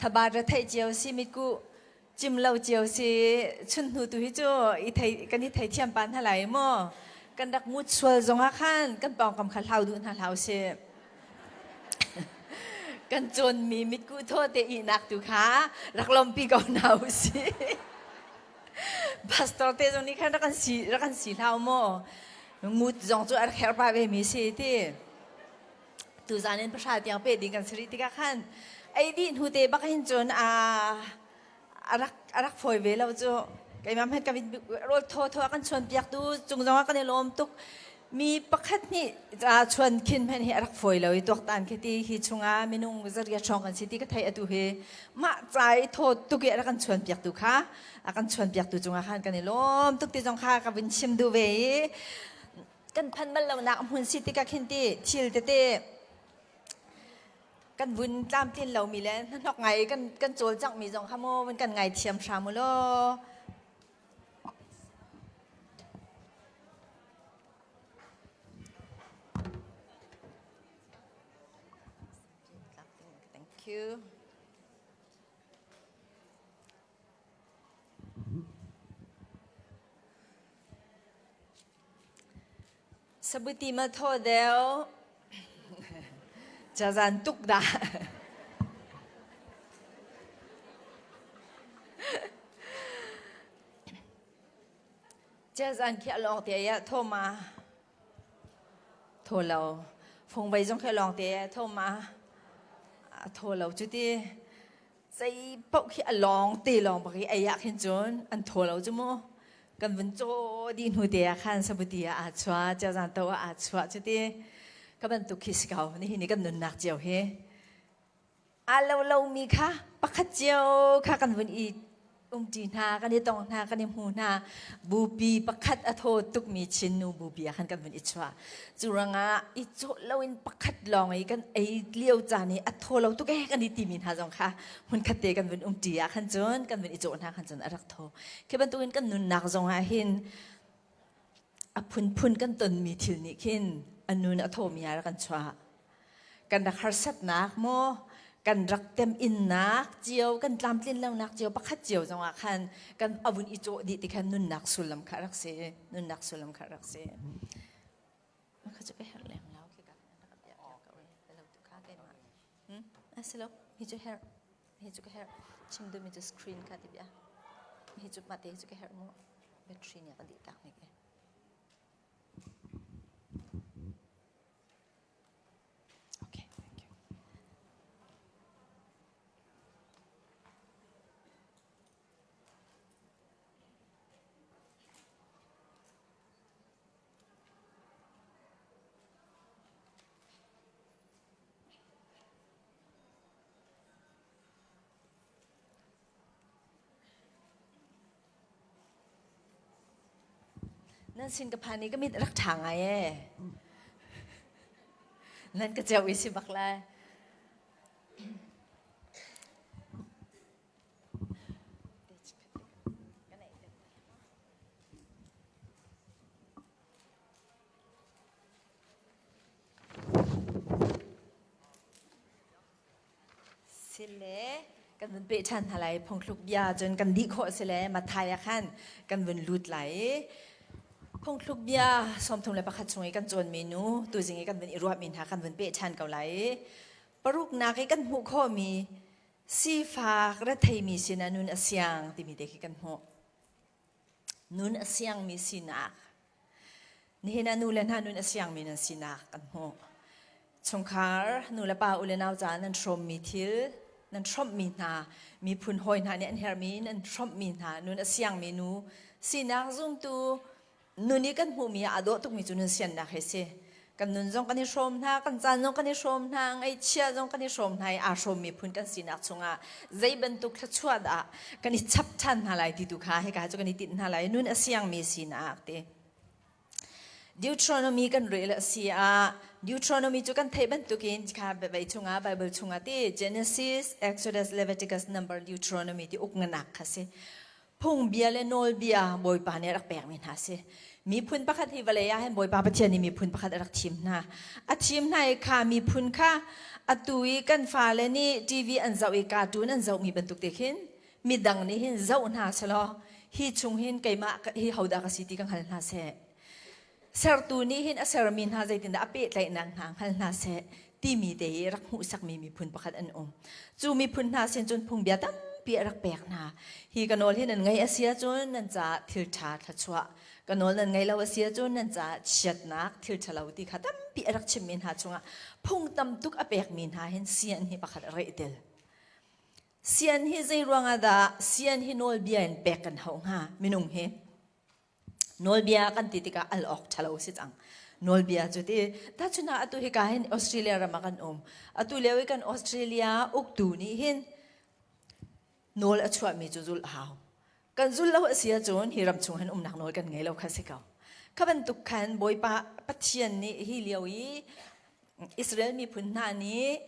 Thabat ra theih cio si mitku cim lo cio si chun hnu tu hi cu i thei kan i thei thiam pa hna lai maw kan rak ngut sual zong ah khan kan pawngkam kha hlau duh hna hlau si kan cawnmi mitku thaw te ihnak tu kha rak lawmpi ko hna u si pastor te zong nih khan rak kan si rak kan si hlau maw ngut zong cu a rak herh pa ve mi si ti tuzan in pahra tiang pe ding kan si rih tikah khan ei dih hnu te bak hin cun a a rak a rak fawi ve lo cu keimah hmanh ka rawl thaw thaw a kan chuan piak tu cung zong ah kan i lawm tuk mi pakhat nih chuan khin hmanh hi a rak fawi lo i tuaktan khi ti hi chungah minung zariat hrawng kan si ti ka theih atu hi mah ca i thaw tuk i a rak kan chuan piak tu kha a kan chuan piak tu cungah khan kan i lawm tuk ti zong kha ka vun chim duh ve i kan phan bal lonak hmun si tikah khin ti thil tete kan vun tlamtlin lomi le hnahnok ngai kan kan cawlcangh mi zong kha maw vun kan ngai thiam hram u law Thank you. Sabuti ma thaw deuh. Cazan tuk dah. Cazan khi a lawng te ah thaw ma? Thaw lo. Fungvei zong khi a lawng te ah thaw ma? A thaw lo cu ti. Zei paoh khi a lawng te lawng bak i ei ah khin cun an thaw lo cu mu. Kan vun caw dih hnu te ah khan sabuti ah aa chuah, ciazan to ah aa chuah cu ti. Ka bantuk khi si ko. Nihin ni kan nunnak cio hi. Aa lo lomi kha pakhat cio kha kan vun i umṭi hna, kan i tong hna, kan i hmu hna. Bupi pakhat a thaw tukmi Chin nu bupi ah khan kan vun i chuah. Cu ruangah i cawh loin pakhat lawng i kan ei lio caan i a thaw lo tuk ee kan i timi hna zong kha hmunkhat te kan vun umṭi ah khan cun kan vun i cawh hna khan cun a rak thaw. Khi bantukin kan nunnak zong ah hin a phunphun kan tonmi thil nih khin a nun a thawmi ah rak kan chuah. Kan rak harsatnak maw, kan rak teminnak cio, kan tlamtlin lonak cio pakhat cio zongah khan kan a vun i cawh dih ti khan nunnak sullam kha rak si. Nunnak sullam kha rak si. Kha cu ka herh lem lo khi ka rak biak ko lo tu kha keimah. Hmm? Asilo, hi cu herh. Hi cu ka herh. Chim duhmi cu screen kha ti bia. Hi cu mate hi cu ka herh mu. Battery nih a dih tak nek e. Okay, thank you. Nan sin ka phan i ka mit rak ṭha ngai ee. Nan ka ceu i si bak lai. Sile kan vun peh ṭhan hna lai phungthluk bia cun kan dih khawh sile Matthai ah khan kan vun lut lai i phungthluk bia 31 chung i kan cawnmi nu tuzing i kan vun i ruahmi hna kan vun peh ṭhan ko lai i paruknak i kan hmuh khawhmi sifak retheimi sinah nun a siang timi te khi kan hmuh. Nun a siangmi sinak. Nihin ah nu le hna nun a siangmi nan sinak kan hmuh. Chungkhar, nu le pa, u le nau caah nan hrawmmi thil, nan hrawmhmi hna, miphun hawi hna nih an herhmi nan hrawmhmi hna, nun a siangmi nu sinak zumtu nun i kan hmuhmi ah aa dawh tukmi cu nun siannak hi si. Kan nun zong kan i hrawm hna, kan caan zong kan i hrawm hna, ngaihchia zong kan i hrawm hna i aa hrawmmi phun kan sinak chungah zei bantuk thluachuah dah kan i chap ṭhan hna lai ti tu kha hika cu kan i tinh hna lai. Nun a siangmi sinak ti. Deuteronomy kan rel a si ah Deuteronomy cu kan theih bantukin kha vei chungah Bible chungah ti Genesis, Exodus, Leviticus, Number, Deuteronomy ti uknak kha si. Phungbia le nawlbia Bawipa nih a rak pekmi hna si. Miphun pakhat hi vawlei ah hin Bawipa Pathian nih miphun pakhat a rak thim hna. A thim hna i kha miphun kha atu i kan fale nih TV an zoh i cartoon an zohmi bantuk te khin midang nih hin zoh hna selaw hi chung hin keimah hi hodah ka si ti ka hngal hna seh. Sertu nih hin a sermi hna zeitindah a pehtlaihnak hna hngal hna seh timi te i rak hmuhsakmi miphun pakhat an um. Cu miphun hna sin cun phungbia tampi a rak pek hna. Hi ka nawl hi nan ngaih a si ahcun nan caah thil ṭha thluachuah, ka nawl nan ngaih lo a si ahcun nan caah chiatnak thil ṭhalo ti kha tampi a rak chimmi hna chungah phung tam tuk a pekmi hna hin sian hi pakhat a reh tel. Sian hi zei ruangah dah sian hi nawlbia in pek kan hauh hnga minung hi? Nawlbia kan ti tikah al awk ṭhalo si cang. Nawlbia cu ti tahchun ah atu hika hin Australia ram ah kan um. Atu lio i kan Australia uktu nih hin nawl a chuahmi cu zulh a hau. Kan zul lo a si ahcun hi ram chung hin umnak nawl kan ngei lo kha si ko. Kha bantuk khan Bawipa Pathian nih hi lio i Israel miphun hna nih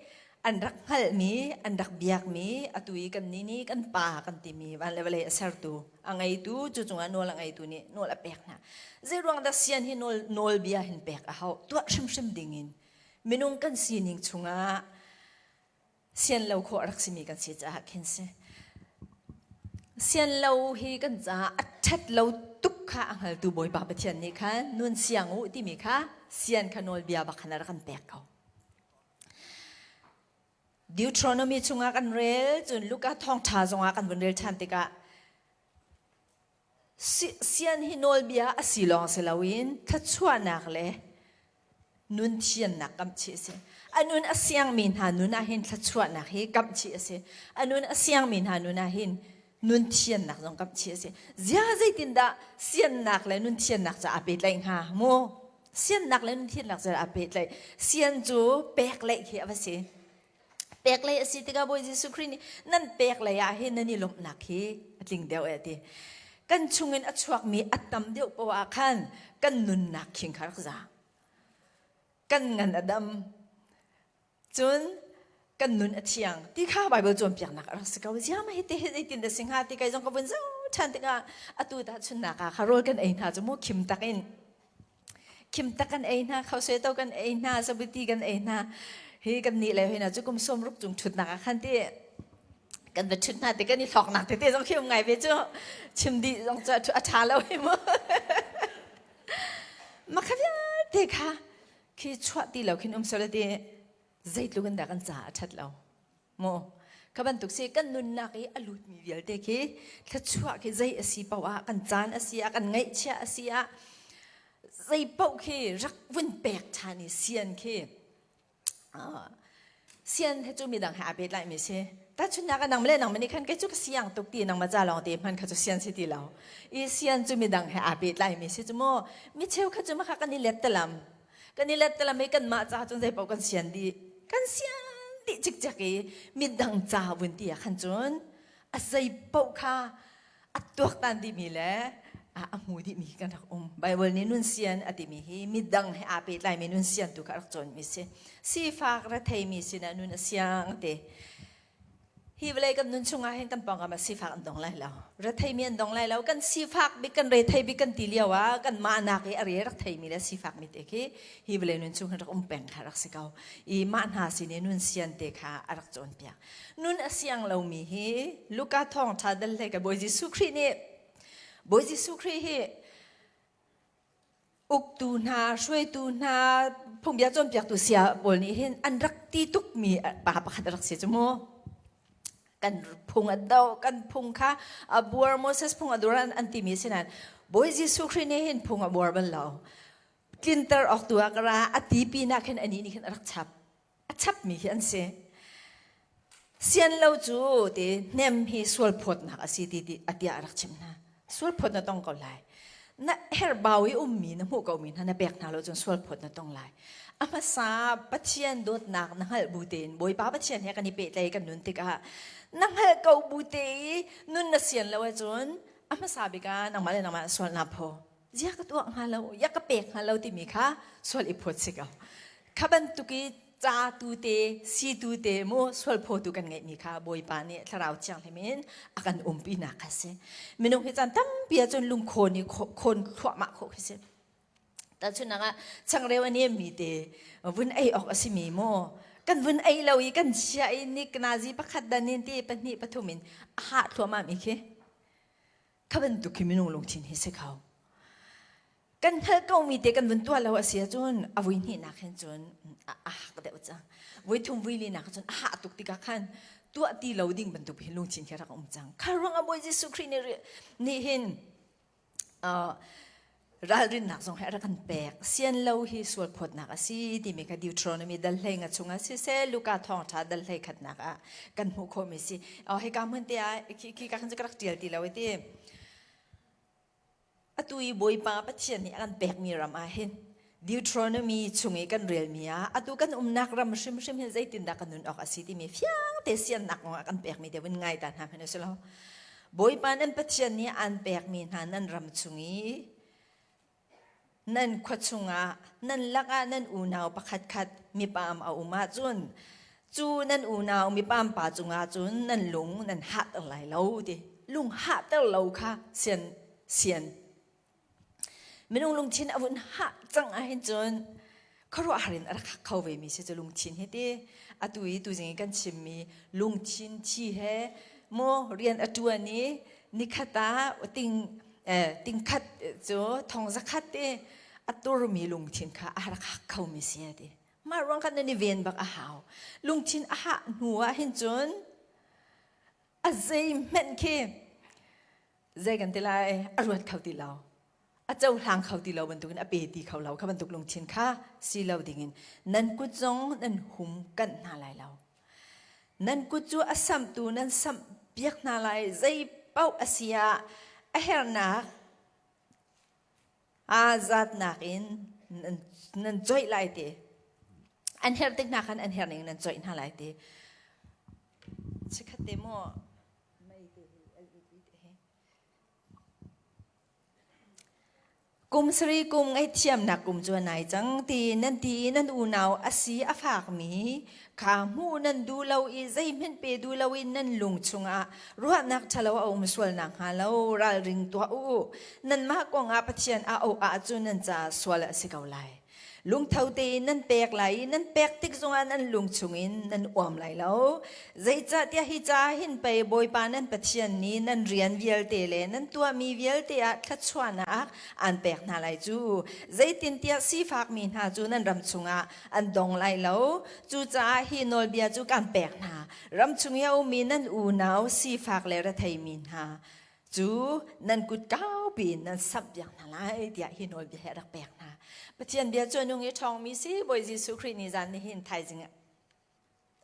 an rak hngalhmi, an rak biakmi, atu i kannih nih kan pa kan timi van le vawlei a sertu, a ngeitu, cu cungah nawl a ngeitu nih nawl a pek hna. Zeiruang dah sian hi nawl, nawlbia hin pek a hauh? Tuah hrimhrim dingin minung kan sining chungah sian lo khawh a rak simi kan si caah khin si. Sian lo hi kan caah a ṭhat lo tuk kha a hngaltu Bawipa Pathian nih khan nun siang u timi kha sian kha nawlbia bak khan a rak kan pek ko. Deuteronomy chungah kan rel, cun Luka thawngṭha zongah kan vun rel ṭhan tikah sian hi nawlbia a si lawng si loin thluachuahnak le nun thiannak kamhchih a si. A nun a siangmi hna nun ah hin thluachuahnak hi kamhchih a si. A nun a siangmi hna nun ah hin nun thiannak zong kamhchih a si. Zia zeitindah siannak le nun thiannak ca aa pehtlaih hnga mu? Siannak le nun thiannak ca aa pehtlaih. Sian cu pek lei khi a va si. Pek lei a si tikah Bawi Jesuh Khrih nih nan pek lei ah hin nan i lawmhnak hi a tling deuh e ti. Kan chungin a chuakmi a tam deuh poah ah khan kan nunnak khing kha rak za. Kan ngan a dam. Cun kan nun a thiang ti kha Bible cawnpiaknak a rak si ko. Ziah mah hi te hi zeitin dah si hnga ti kai zong ka vun zoh ṭhan tikah atu tahchunnak ah kha rawl kan ei hna cu mu khim tak in Khim tak kan ei hna, khausuai to kan ei hna, sabuti kan ei hna. Hi kan nih le hina cu kum 60 cung ṭhutnak ah khan ti kan va ṭhut hna ti kan i hlawknak tete zong khi um ngai ve cu chim dih zong cu a ṭha lo hi mu. Mah kha vialte kha khi chuah ti lo khin um sel ti zeitluk in dah kan caah a ṭhat lo. Mu kha bantuk si kan nunnak i a lutmi vialte khi thluachuah khi zei a si paoh ah kan caan a si ah kan ngaihchia a si ah zei paoh khi rak vun pek ṭhan i sian khi sian he cu midang he aa pet laimi si tahchunhnak ah nang le nang nih khan kei cu ka siang tuk ti nangmah ca lawng te hman kha cu sian si ti lo i sian cu midang he aa pet laimi si cu mu mi cheu kha cu makha kan i let talam Kan i lettelam i kanmah ca cun zeipaoh kan sian dih. Kan sian dih cikcek i midang ca vun ti ah khan cun a zeipaoh kha a tuaktan dihmi le a hmu dihmi kan rak um. Bible nih nun sian a timi hi midang he aa pehtlaimi nun sian tu kha a rak cawnmi si. Sifak retheimi sinah nun a siang te. Hi vawlei kan nun chungah hin kan pawngkam ah sifak an dong lai lo. Retheimi an dong lai lo. Kan sifak bik, kan rethei bik kan ti lio ah kan mahnak i a re rak theimi le sifak mi te khi hi vawlei nun chung hin rak um peng kha rak si ko. I mah hna sin i nun sian te kha a rak cawnpiak. Nun a siang lomi hi Luka thawngṭha dal hlei ka Bawi Jesuh Khrih nih Bawi Jesuh Khrih hi uktu hna, hruaitu hna, phungbia cawnpiaktu sia pawl nih hin an rak ti tukmi pa pakhat a rak si cu mu. Kan phung a do, kan phung kha a buar, Moses phung a dur an timi si nain Bawi Jesuh Khrih nih hin phung a buar bal lo. Tlinter awk tu ah ka ra, a ti pinah khin anih nih khin a rak chap. A chapmi hi an si. Sian lo cu ti hnem hi sual phawtnak a si ti ti a tiah a rak chimh hna. Sual phawt na tong ko lai. Na herhbau i ummi na hmuh komi hna na pek hna lo cun sual phawt na tong lai. A hmasa Pathian dawtnak na hngalh bu tein Bawipa Pathian he kan i pehtlaih kan nun tikah na hngalh ko bu te i nun na sian lo ahcun a hmasa bik ah nangmah le nangmah sual naa phaw. Zia ka tuah hnga lo, ya ka pek hnga lo timi kha sual i phawt si ko. Kha bantuk i Ca tu te, si tu te mu sual phawtu kan ngeihmi kha Bawipa nih Thlarau Thianghlim in a kan umpinak kha si. Minung hi caan tampi ahcun lungkhawn i khawn thluahmah khawh khi si. Tahchunhnak ah changreu a niammi te vun ei awk a simi mu kan vun ei lo i kan chia i nik nazi pakhat dan in ti pahnih pathum in a hah thluahmah mi khi kha bantuk khi minung lungthin hi si kho. Kan hngalh komi te kan vun tuah lo a si ahcun a vui hnihnak hin cun a hak deuh cang. Vui thum vui linak cun a hah tuk tikah khan tuah ti lo ding bantuk hin lungthin khi rak um cang. Kha ruang ah Bawi Jesuh Khrih nih hin ralrinnak zong hi a rak kan pek. Sian lo hi sual phawtnak a si timi kha Deuteronomy dal hlei nga chungah siseh Luka thawngṭha dal hlei khatnak ah kan hmuh khawhmi si. Hika hmun te ah khi ka khan cu ka rak ṭial ti lo i ti. Atu i Bawipa Pathian nih a kan pekmi ram ah hin Deuteronomy chung i kan relmi ah atu kan umnak ram hrimhrim hin zeitindah kan nun awk a si timi fiang te siannak kong ah kan pekmi te vun ngai ta hna hmanh u lo. Bawipa nan Pathian nih aan pekmi hna nan ram chung i nan khua chungah nan lakah nan unau pakhatkhat mipaam a um ahcun cu nan unau mipaam pa cungah cun nan lung nan hahter lai lo ti lung hahter lo kha sian sian Minung lungthin a vun hah cang ahhin cun khuaruahhar in a rak hak kho vemi si cu lungthin hi ti. Atu i tuzing i kan chimmi lungthin thi he maw rian a ṭuan i nikhat ah ting tingkhat cu thong zakhat ti a turmi lungthin kha a rak hak khomi si a ti. Mah ruang khan nan i ven bak a hau. Lungthin a hah hnu ah hin cun a zeihmanh khi zei kan ti lai a ruat kho ti lo a cohlang kho ti lo bantukin a pe ti kho lo kha bantuk lungthin kha si lo dingin nan kut zong nan hum kanh hna lai lo nan kut cu a samhtu nan samh piak hna lai zei paoh a si ah a hernak aa zatnak in nan coih lai ti an herh tik hna khan an herh ning nan coih hna lai ti chikhat te maw Kum sarih kum ngaihthiamnak kum cu a nai cang ti nan ti i nan unau a si a fakmi kha hmuh nan duh lo i zeihmanh pe duh loin nan lung chungah ruahnak ṭhalo a um sual nakhnga lo ralring tuah u. Nanmah kongah Pathian a auh ahcun nan caah sual a si ko lai. Lungtho tein nan pek lai i nan pek tik zongah nan lung chungin nan uam lai lo. Zeicahtiah hi ca hin pei Bawipa nan Pathian nih nan rian vialte le nan tuahmi vialte ah thluachuahnak aan pek hna lai cu. Zeitintiah sifakmi hna cu nan ram chungah an dong lai lo. Cucaah hi nawlbia cu kaan pek hna. Ram chung i a ummi nan unau sifak le retheimi hna cu nan kut kaupi in nan samhpiak hna lai tiah hi nawlbia hi a rak pek hna. Pathian bia cu a nung i ṭhawngmi si Bawi Jesuh Khrih nih zan nihin thaizing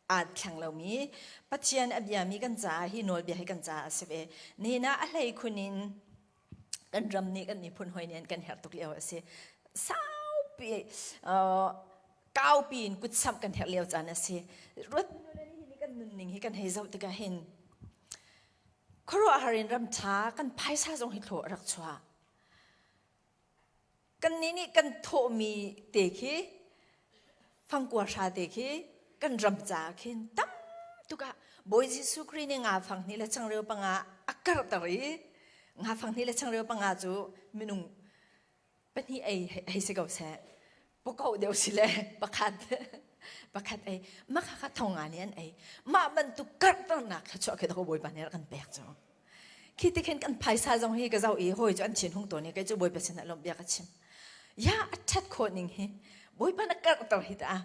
aa thleng lomi Pathian a biami kan caah hi nawlbia hi kan caah a si ve. Nihin ah a hlei khun in kan ram nih kan miphun hawi nih an kan herh tuk lio a si. Saupi kaupi in kutsamh kan herh lio caan a si. Ruat kan nunning hi kan hei zoh tikah hin Khuaruahhar in ram ṭha kan phaisa zong hi thlawh a rak chuah. Kannih nih kan thawhmi te khi fangkua hra te khi kan ram caah khin tam tuk ah Bawi Jesuh Khrih nih nga fang hnih le changreu panga a karhter i nga fang hnih le changreu panga cu minung pahnih ei hei si ko seh pakoh deuh si le pakhat pakhat ei mah kha kha thong nga nih an ei mah bantuk karhternak thluachuah khi bawipa nih kan pek cu khi ti khin kan phaisa zong hi ka zoh i hawi cu an thin hung tawn i kei cu bawipa sin ah lawmh bia ka chim ya a ṭhat khawh ning hi bawipa na karhter hi ta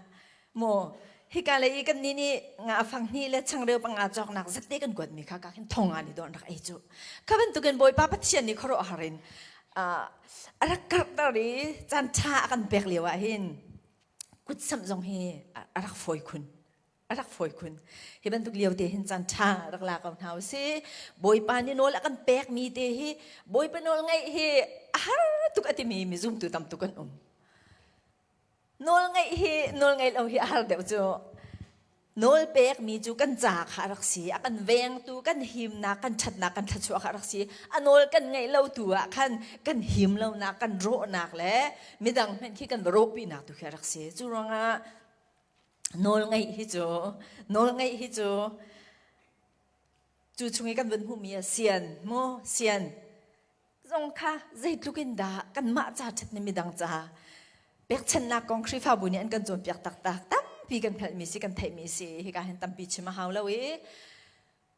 Maw hika lei i kannih nih nga fang hnih le changreu panga cawknak zatte kan kuatmi kha ka khin thong nga nih dawh an rak ei cu. Kha bantukin Bawipa Pathian nih khuaruahhar in a rak karhter i caan ṭha a kan pek lio ah hin kutsamh zong hi a rak fawi khun. A rak fawi khun. Hi bantuk lio te hin caan ṭha rak la ko hna usih. Bawipa nih nawl a kan pekmi te hi Bawipa nawl ngaih hi a har tuk a timi mi zumtu tam tuk an um. Nawlngaih hi nawlngaih lo hi a har deuh cu. Nawl pekmi cu kan ca kha a rak si. A kan vengtu, kan himnak, kan ṭhatnak, kan thluachuah kha a rak si. A nawl kan ngaih lo tu ah khan kan him lonak, kan rawhnak le midang hmanh khi kan va rawhpinak tu khi a rak si. Cu ruangah. Nawl ngeih hi cu nawl ngeih hi cu cu chung i kan vun hmuhmi a sian mu sian zong kha zeitluk in dah kanmah ca ṭhat nih midang ca pekchanhnak kong Khrihfabu nih an kan cawnpiak taktak tampi kan hngalhmi si kan theihmi si hika hin tampi chim a hau lo i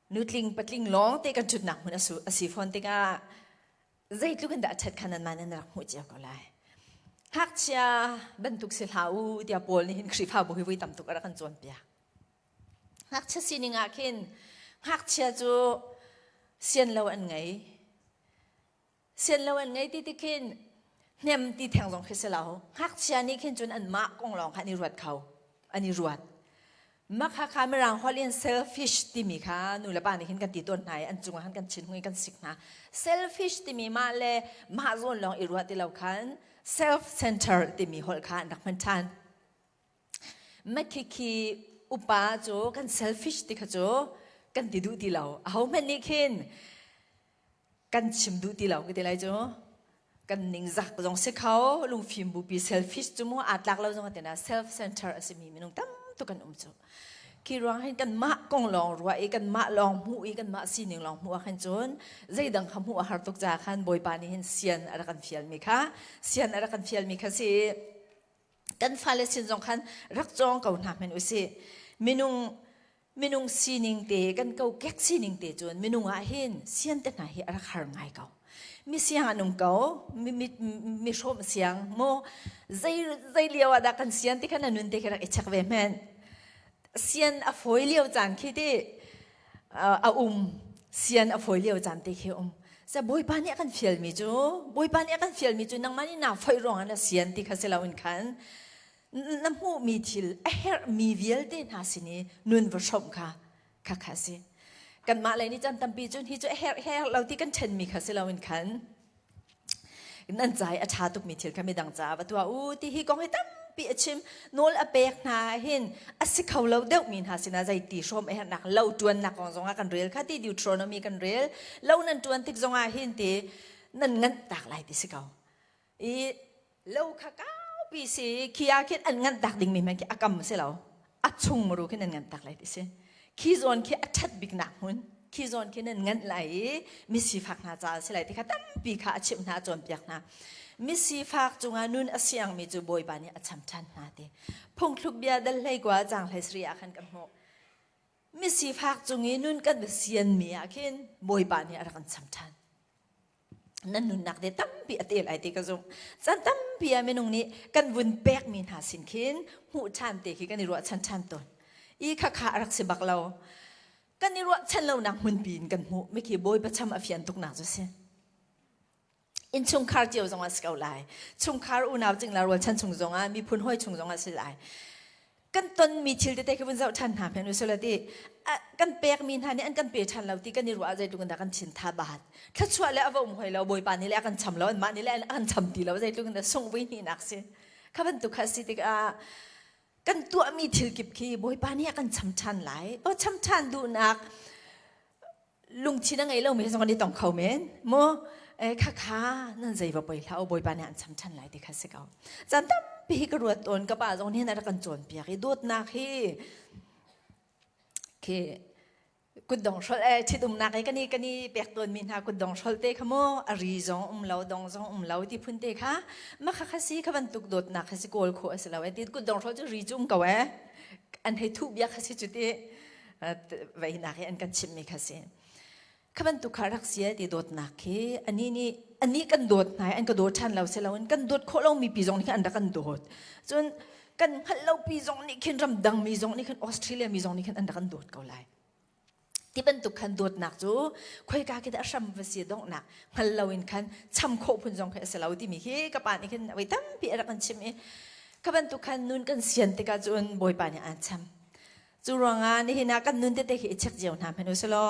nutling patling lawng te kan ṭhutnak hmun a si fawn tikah zeitluk in dah a ṭhat kha nanmah nan rak hmuh cio ko lai. Ngakchia bantuk si hlah u tiah Paul nih hin Khrihfabu hi voi tam tuk a rak kan cawnpiak. Ngakchia sining ah khin ngakchia cu sian lo an ngei. Sian lo an ngei ti ti khin hnem ti theng zong khi si lo. Ngakchia nih khin cun anmah kong lawng kha an i ruat kho. An i ruat. Mah kha kha Mirang holh in selfish timi kha nu le pa nih hin kan ti tawn hna i an cungah khan kan chin hung i kan sik hna. Selfish timi mah le mah zawn lawng i ruah ti lo khan self-centered timi holh kha an rak hman ṭhan. Makhikhi upa cu kan selfish ti kha cu kan ti duh ti lo. Ahohmanh nih khin kan chim duh ti lo ka ti lai cu kan ningzak zong si kho lungfim bupi selfish cu mu aa tlak lo zong tina self center a simi minung tam tuk kan um cu khi ruang hin kan mah kong lawng ruah i kan mah lawng hmuh i kan mah sining lawng hmuh ah khan cun zeidang kha hmuh a har tuk ca khan bawipa nih hin sian a rak kan fial mi kha sian a rak kan fial mi kha si kan fale sin zong khan rak cawng ko hna hmanh usih minung minung sining te kan kokek sining te cun minung ah hin sian te hna hi a rak har ngai ko mi siang an um ko mi mi mi hrawm siang mu zei zei lio ah dah kan sian ti khan na nun te khi rak i check ve men sian a fawi lio caan khi ti a um sian a fawi lio caan te khi um sa bawipa nih a kan fialmi cu bawipa nih a kan fialmi cu nangmah nih naa foih ruangah na sian ti kha si loin khan na hmuhmi thil a herhmi vialte hna sin i nun va hrawmh kha kha kha si kanmah lei nih caan tampi cun hi cu a herh herh lo ti kan ṭhenmi kha si loin khan nan ca i a ṭha tukmi thil kha midang caah va tuah u ti hi kong hi tampi a chim nawl a pek hna hin a si kho lo deuhmi hna sinah zei ti hrawm a herhnak lo ṭuannak kong zongah kan rel kha ti Deuteronomy kan rel lo nan ṭuan tik zongah hin ti nan nganh tak lai ti si ko i lo kha kaupi si khi ah khin an nganh tak dingmi hmanh khi a kam si lo a chung muru khi nan nganh tak lai ti si khi zawn khi a ṭhat bik nak hmun khi zawn khi nan nganh lai i misifak hna ca si lai ti kha tampi kha a chimh hna a cawnpiak hna misifak cungah nun a siangmi cu bawipa nih a cham ṭhan hna ti phungthluk bia dal hlei kua cang hlei sari ah khan kan hmuh misifak cung i nun kan sianmi ah khin bawipa nih a rak kan cham ṭhan nan nunnak te tampi a tel ai ti ka zumh caan tampi ah minung nih kan vun pekmi hna sin khin hmuh ṭhan te khi kan i ruahchan ṭhan tawn i khakha a rak si bak lo kan i ruahchan lonak hmunpi in kan hmuh mikhi bawipa cham a fian tuknak cu si innchungkhar cio zong ah si ko lai chungkhar unau cingla rualchan chung zong ah miphun hawi chung zong ah si lai kan tonmi thil tete khi vun zoh ṭhan hna hmanh usila ti kan pekmi hna nih an kan pe ṭhan lo ti kan i ruah zeitluk in dah kan thin tha baat thluachuah le a va um hoi lo bawipa nih le a kan cham lo anmah nih le a kan cham ti lo zeitluk in dah sungh vui hnihnak si kha bantuk kha si tikah kan tuahmi thil kip khi bawipa nih a kan cham ṭhan lai o cham ṭhan duhnak lungthin a ngei lomi zong an i tong kho men mu kha kha nan zei va poi hlah u bawipa nih an cham ṭhan lai ti kha si ko caan tampi hi ka ruat tawn ka pa zong nih a rak kan cawnpiak i dawtnak hi khi kutdong hrolh e ṭhitumnak i kan i kan i pek tawnmi hna kutdong hrolh te kha mu a ri zong um lo dong zong um lo ti phun te kha ma kha kha si kha bantuk dawtnak kha si kawl khawh a si lo e ti kutdong hrolh cu ri cu um ko e an hei thuh bia kha si cu ti veinak hi an kan chimhmi kha si kha bantuk kha rak si ti dawtnak khi ani nih ani kan dawt hna an ka dawt ṭhan lo si loin kan dawt khawh lomi pi zong nih khan an rak kan dawt cun kan hngalh lo pi zong nih khin ramdang mi zong nih khin Australia mi zong nih khin an rak kan dawt ko lai ti bantuk khan dawtnak cu khoika khi dah a hram va si donghnak hngal loin khan cham khawh phun zong khi a si lo timi khi ka pa nih khin voi tampi a rak kan chim i kha bantuk khan nun kan sian tikah cun Bawipa nih aan cham Cu ruangah nihin ah kan nun tete khi i check cio hna hmanh u silaw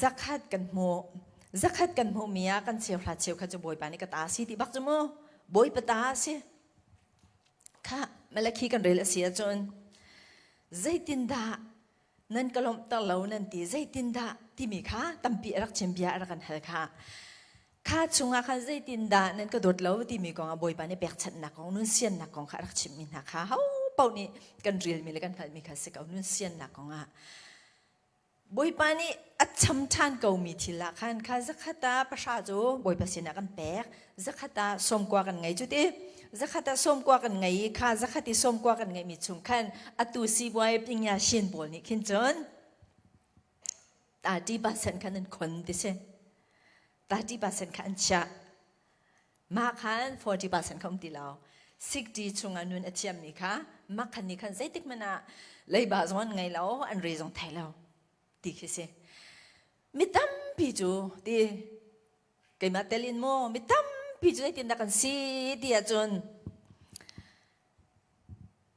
zakhat kan hmuh zakhat kan hmuhmi ah kan cheuhra cheukhat cu Bawipa nih ka ta si ti bak cu mu Bawipa ta si kha Malakhi kan rel a si ahcun zeitindah nan ka lawmhter lo nan ti zeitindah timi kha tampi a rak chim bia a rak kan hal kha kha chungah khan zeitindah nan ka dawt lo timi kong ah Bawipa nih pekchanhnak kong nun siannak kong kha a rak chimmi hna kha ho. paoh nih kan relmi le kan hngalhmi kha si ko nun siannak kongah. Bawipa nih a cham ṭhan komi thil ah khan kha zakhat ah pahra cu Bawipa sinah kan pek, zakhat ah sawmkua kan ngei cu ti. Zakhat ah sawmkua kan ngei i kha zakhat i sawmkua kan ngeihmi chung khan atu sibuai pingya shin pawl nih khin cun 30% khan an khon ti si. 30% kha an chiah. Mah khan 40% kha um ti lo. 60 chungah nun a thiammi kha mah khan nih khan zeitik hmanh ah leiba zong an ngei lo, an re zong thei lo ti khi si. Mi tampi cu ti keimah tel in maw mi tampi cu zeitindah kan si ti ahcun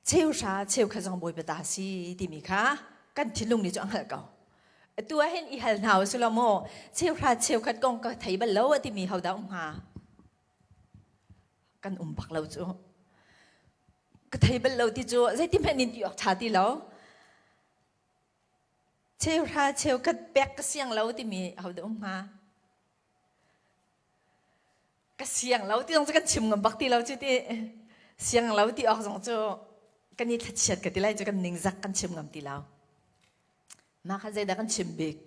cheuhra cheukhat zong Bawipa ta si timi kha kan thinlung nih cu a hngalh ko. Atu ah hin i hal hna usih law maw cheuhra cheukhat kong ka thei bal lo a timi hodah um hnga? Kan um bak lo cu. Ka thei bal lo ti cu zeiti hmanh in ti awk ṭha ti lo. Cheuhra cheukhat pek ka siang lo timi hodah um hnga? Ka siang lo ti zong cu kan chim ngam bak ti lo cu ti. Siang lo ti awk zong cu kan i thlachiat ka ti lai cu kan ningzak kan chim ngam ti lo. Mah kha zeidah kan chim bik?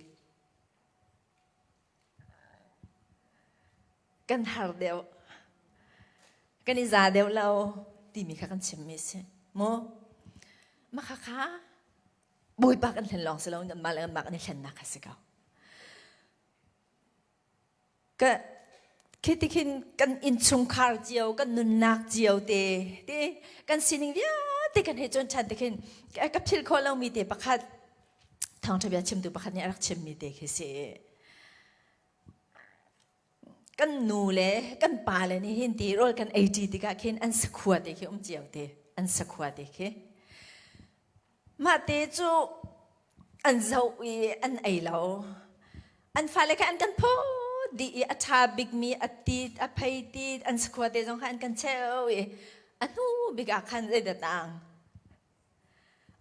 Kan har deuh. Kan i za deuh lo timi kha kan chimmi si. Mu? Mah kha kha Bawipa kan hlen lawng si lo kanmah le kanmah kan i hlennak kha si ko. Ka khi ti khin kan innchungkhar cio kan nunnak cio te te kan sining vialte kan hei cawn ṭhan te khin ka philh khawh lomi te pakhat thawngṭha bia chimtu pakhat nih a rak chimmi te khi si. Kan nu le kan pa le nih hin ti rawl kan ei ṭi tikah khin an sakhua te khi um cio te an sakhua te khi Mah te cu an zoh i an ei lo. An fale kha an kan phawt dih i a ṭha bikmi a tit, a pheitit, an sakhua te zong kha an kan cheu i a hnu bik ah khan zeidah tang?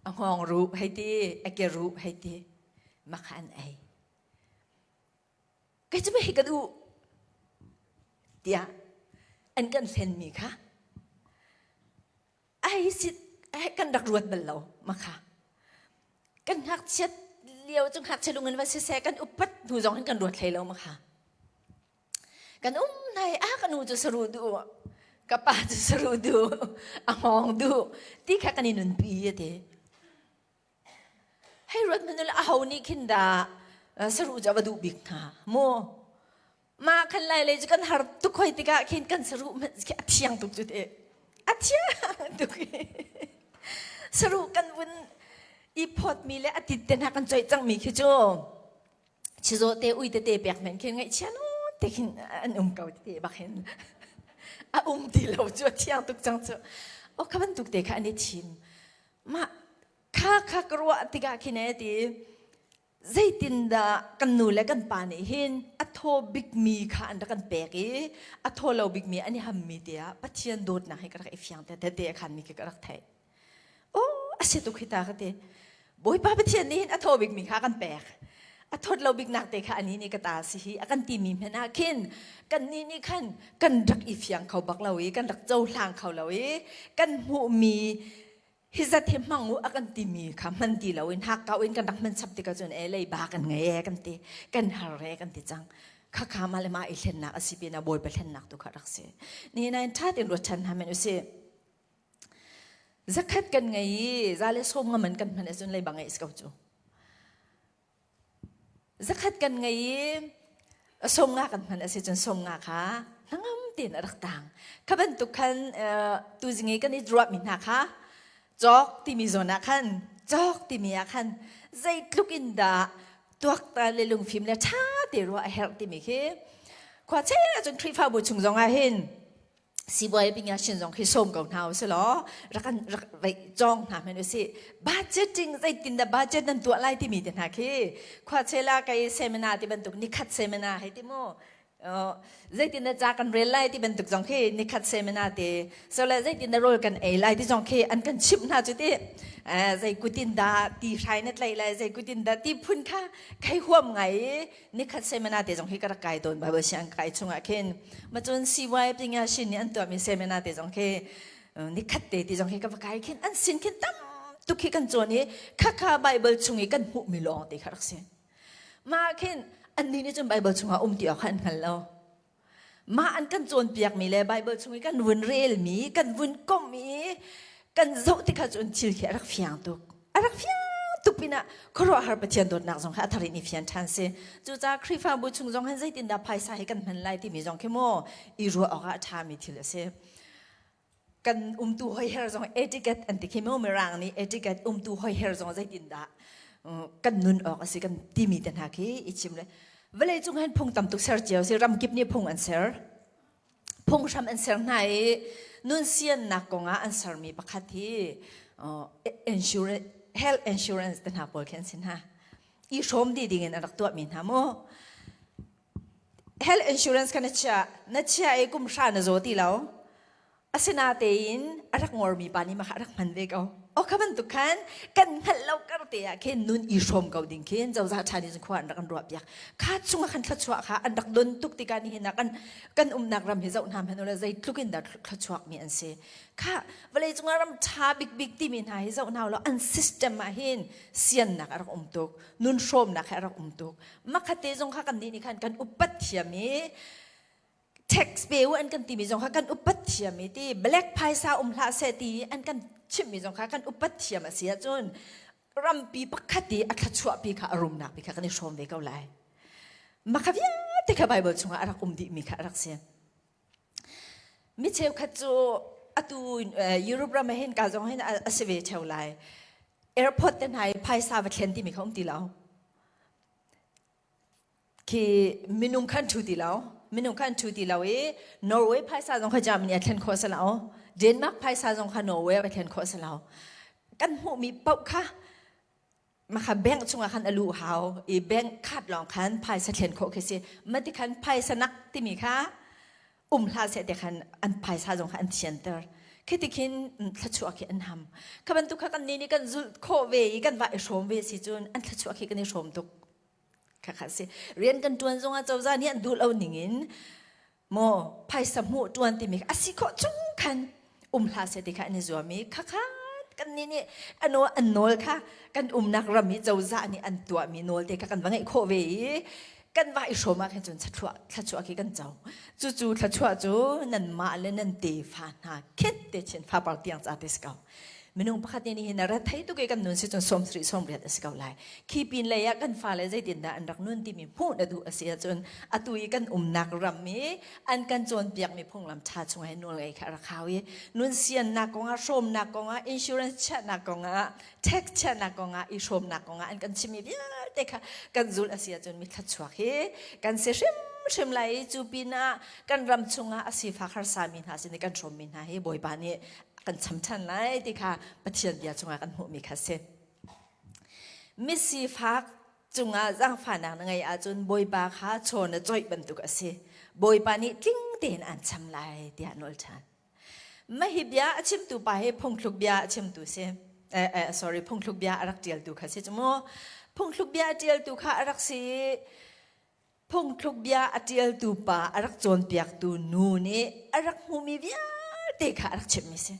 A hngawng ruh hei ti, a ke ruh hei ti, mah kha an ei. Kei cu hei ka duh tiah an kan hlenmi kha ai sit kan rak ruat bal lo makha kan ngakchiat lio cu ngakchia lung in va siseh kan upat hnu zong hin kan ruat hlei lo makha kan um nai a ka nu cu saru duh ka pa cu saru duh a hngawng duh ti kha kan i nunpi ati Hei ruat hmanh ula aho nih khin dah saruh cu a va duh bik hnga mu? Mah khan lai lei cu kan har tuk hoi tikah khin kan saruh hmanh khi a thiang tuk cu teh. A thiang tuk i saruh kan vun i phawtmi le a tit te hna kan coih cangmi khi cu chizawh te ui tete pek men khin ngaihchia nawn te khin an um ko te bak hin a um ti lo cu a thiang tuk cang cu. O kha bantuk te kha an i thim. Mah kha kha ka ruah tikah khin e ti zeitindah kan nu le kan pa nih hin a thaw bikmi kha an rak kan pek i a thaw lo bikmi an i hammi tiah Pathian dawtnak hi ka rak i fiang te te a khanmi khi ka rak theih. Oh, a si tuk hi ta ka ti. Bawipa Pathian nih hin a thaw bikmi kha kan pek. A thawt lo biknak te kha ani nih ka ta si hi a kan timi hmanh ah khin kan nih nih khan kan rak i fiang kho bak lo i kan rak cohlang kho lo i kan hmuhmi hi zat hi hmang u a kan timi kha hman ti loin hakkau in kan rak hman chap tikah cun e leiba kan ngei e kan ti kan har e kan ti cang kha kha mah le mah i hlennak a si pinah bawipa hlennak tu kha rak si ni nain ṭha tein ruat ṭhan hna men usih zakhat kan ngei i za le sawm ngaman kan hman ahcun leiba ngeih si ko cu Zakhat kan ngei i sawmnga kan hman a si cun sawmnga kha hnangam tein a rak tang. Kha bantuk khan tuzing i kan i ruahmi hna kha cawk timi zawn ah khan cawk timi ah khan zeitluk in dah tuaktan le lungfim le ṭha te ruah a herh timi khi khua chel ahcun Khrihfabu chung zong ah hin sibuai pinya shin zong khi sawm ko hna usih law rak kan rak vei cawng hna hmanh usih budgeting zeitin dah budget nan tuah lai timi te hna khi khuachela kai seminar ti bantuk nikhat seminar hei ti mu zeitin dah ca kan rel lai ti bantuk zong khi nikhat seminar te so le zeitin dah rawl kan ei lai ti zong khi an kan chimh hna cu ti zei kutin dah ti hrai na tlaih lai zei kutin dah ti phun kha kai huam ngai nikhat seminar te zong hi ka rak kai tawn Bible siang kai chungah khin ma cun CY Pinga Shin nih an tuahmi seminar te zong khi. Nikhat te ti zong hi ka va kai khin an sin khin tam tuk hi kan cawn i khakha Bible chung i kan hmuhmi lawng te kha rak si. Mah khin annih nih cun Bible chungah um ti awk kha an hngal lo. Mah an kan cawnpiakmi le Bible chung i kan vun relmi, kan vun komh i kan zoh tikah cun thil khi a rak fiang tuk. A rak fiang tuk pinah khuaruahhar Pathian dawtnak zong kha a thar in i fian ṭhan si. Cucaah Khrihfabu chung zong hin zeitindah phaisa hi kan hman lai timi zong khi maw i ruah awkah a ṭhami thil a si. Kan umtu hoiher zong etiquette an ti khi maw Mirang nih etiquette umtu hoiher zong zeitindah kan nun awk a si kan timi te hna khi i chim le vawlei cung hin phung tam tuk ser cio si ramkip nih phung an ser phunghram an ser hna i nun siannak kongah an sermi pakhat hi insurance health insurance te hna pawl khi an si hna i hrawm dih ding in an rak tuahmi hna mu health insurance kha na chia na chia i kum hra na zaw ti lo Asinatein a rak ngormi pa nih mah kha a rak hman ve ko. O kha bantuk khan kan hngalh lo kar te ah khin nun i hrawm ko ding khin cozah ṭha nih cun khua an rak an ruah piak. Kha chungah khan thluachuah kha an rak don tuk tikah nihin ah kan kan umnak ram hi zoh hna hmanh ula zeitluk in dah thluachuak mi an si. Kha vawlei cungah ram ṭha bikbik timi hna hi zoh hna ulaw an system ah hin siannak a rak um tuk, nun hrawmnak hi a rak um tuk. Makhat te zong kha kan nih nih khan kan upat thiam i tax pe u an kan timi zong kha kan upat thiam i ti black phaisa um hlah seh ti an kan chimhmi zong kha kan upat thiam a si ahcun rampi pakhat i a thluachuahpi kha a rumnak pi kha kan i hrawm ve ko lai. Mah kha vialte kha Bible chungah a rak um dihmi kha a rak si. Mi cheukhat cu atu Europe ram ah hin ka zong hin a si ve theo lai. Airport te hna i phaisa va thlen timi kha um ti lo. Khi minung khan ṭhu ti lo minung khan ṭhu ti lo i Norway phaisa zong kha Germany a thlen khawh si lo Denmark phaisa zong kha Norway a thlen khawh si lo kan hmuhmi paoh kha makha bank chungah khan a luh hau i bank card lawng khan phaisa thlen khawh khi si mati khan phaisa nak timi kha um hlah seh te khan an phaisa zong kha an thianter khi ti khin thluachuah khi an ham kha bantuk kha kan nih nih kan zulh khawh ve i kan va i hrawm ve si cun an thluachuah khi kan i hrawm tuk Khakha si. Rian kan ṭuan zongah cozah nih an duh lo ningin maw phaisa hmuh ṭuan timi a si khawh chung khan um hlah seh ti kha an i zuam i khakha kan nih nih an an nawl kha kan umnak ram i cozah nih an tuahmi nawl te kha kan va ngeih khawh ve i kan va i hrawm ah khin cun thluachuah khi kan co. Cucu thluachuah cu nanmah le nan tefa hna khet te chin fapar tiang ca te si ko. Minung pakhat nih nihin a rethei tuk i kan nun si cun 70 80 a si ko lai. Khi pin lei ah kan fale zeitindah an rak nun timi hmuh na duh a si ahcun atu i kan umnak ram i an kan cawnpiakmi phunglam ṭha chung he nawl ngei kha a rak hau i nun siannak kongah hrawmnak kongah insurance chiahnak kongah tax chiahnak kongah i hrawmnak kongah an kan chimmi vialte kha kan zulh a si ahcun mi thluachuak hi kan si hrimhrim lai i cu pinah kan ram chungah a sifak harsami hna sin i kan hrawmmi hna hi Bawipa nih kan cham ṭhan lai ti kha Pathian bia chungah kan hmuhmi kha si. Misifak cungah zaangfahnak na ngeih ahcun Bawipa kha chaw na coih bantuk a si. Bawipa nih tling tein aan cham lai tiah nawl ṭhan. Mah hi bia a chimtu pa hi phungthluk bia a chimtu si. Eh, eh, sorry, phungthluk bia a rak ṭialtu kha si cu mu. Phungthluk bia a ṭialtu kha a rak si i Phungthluk bia a ṭialtu pa a rak cawnpiaktu nu nih a rak hmuhmi vialte kha a rak chimhmi si.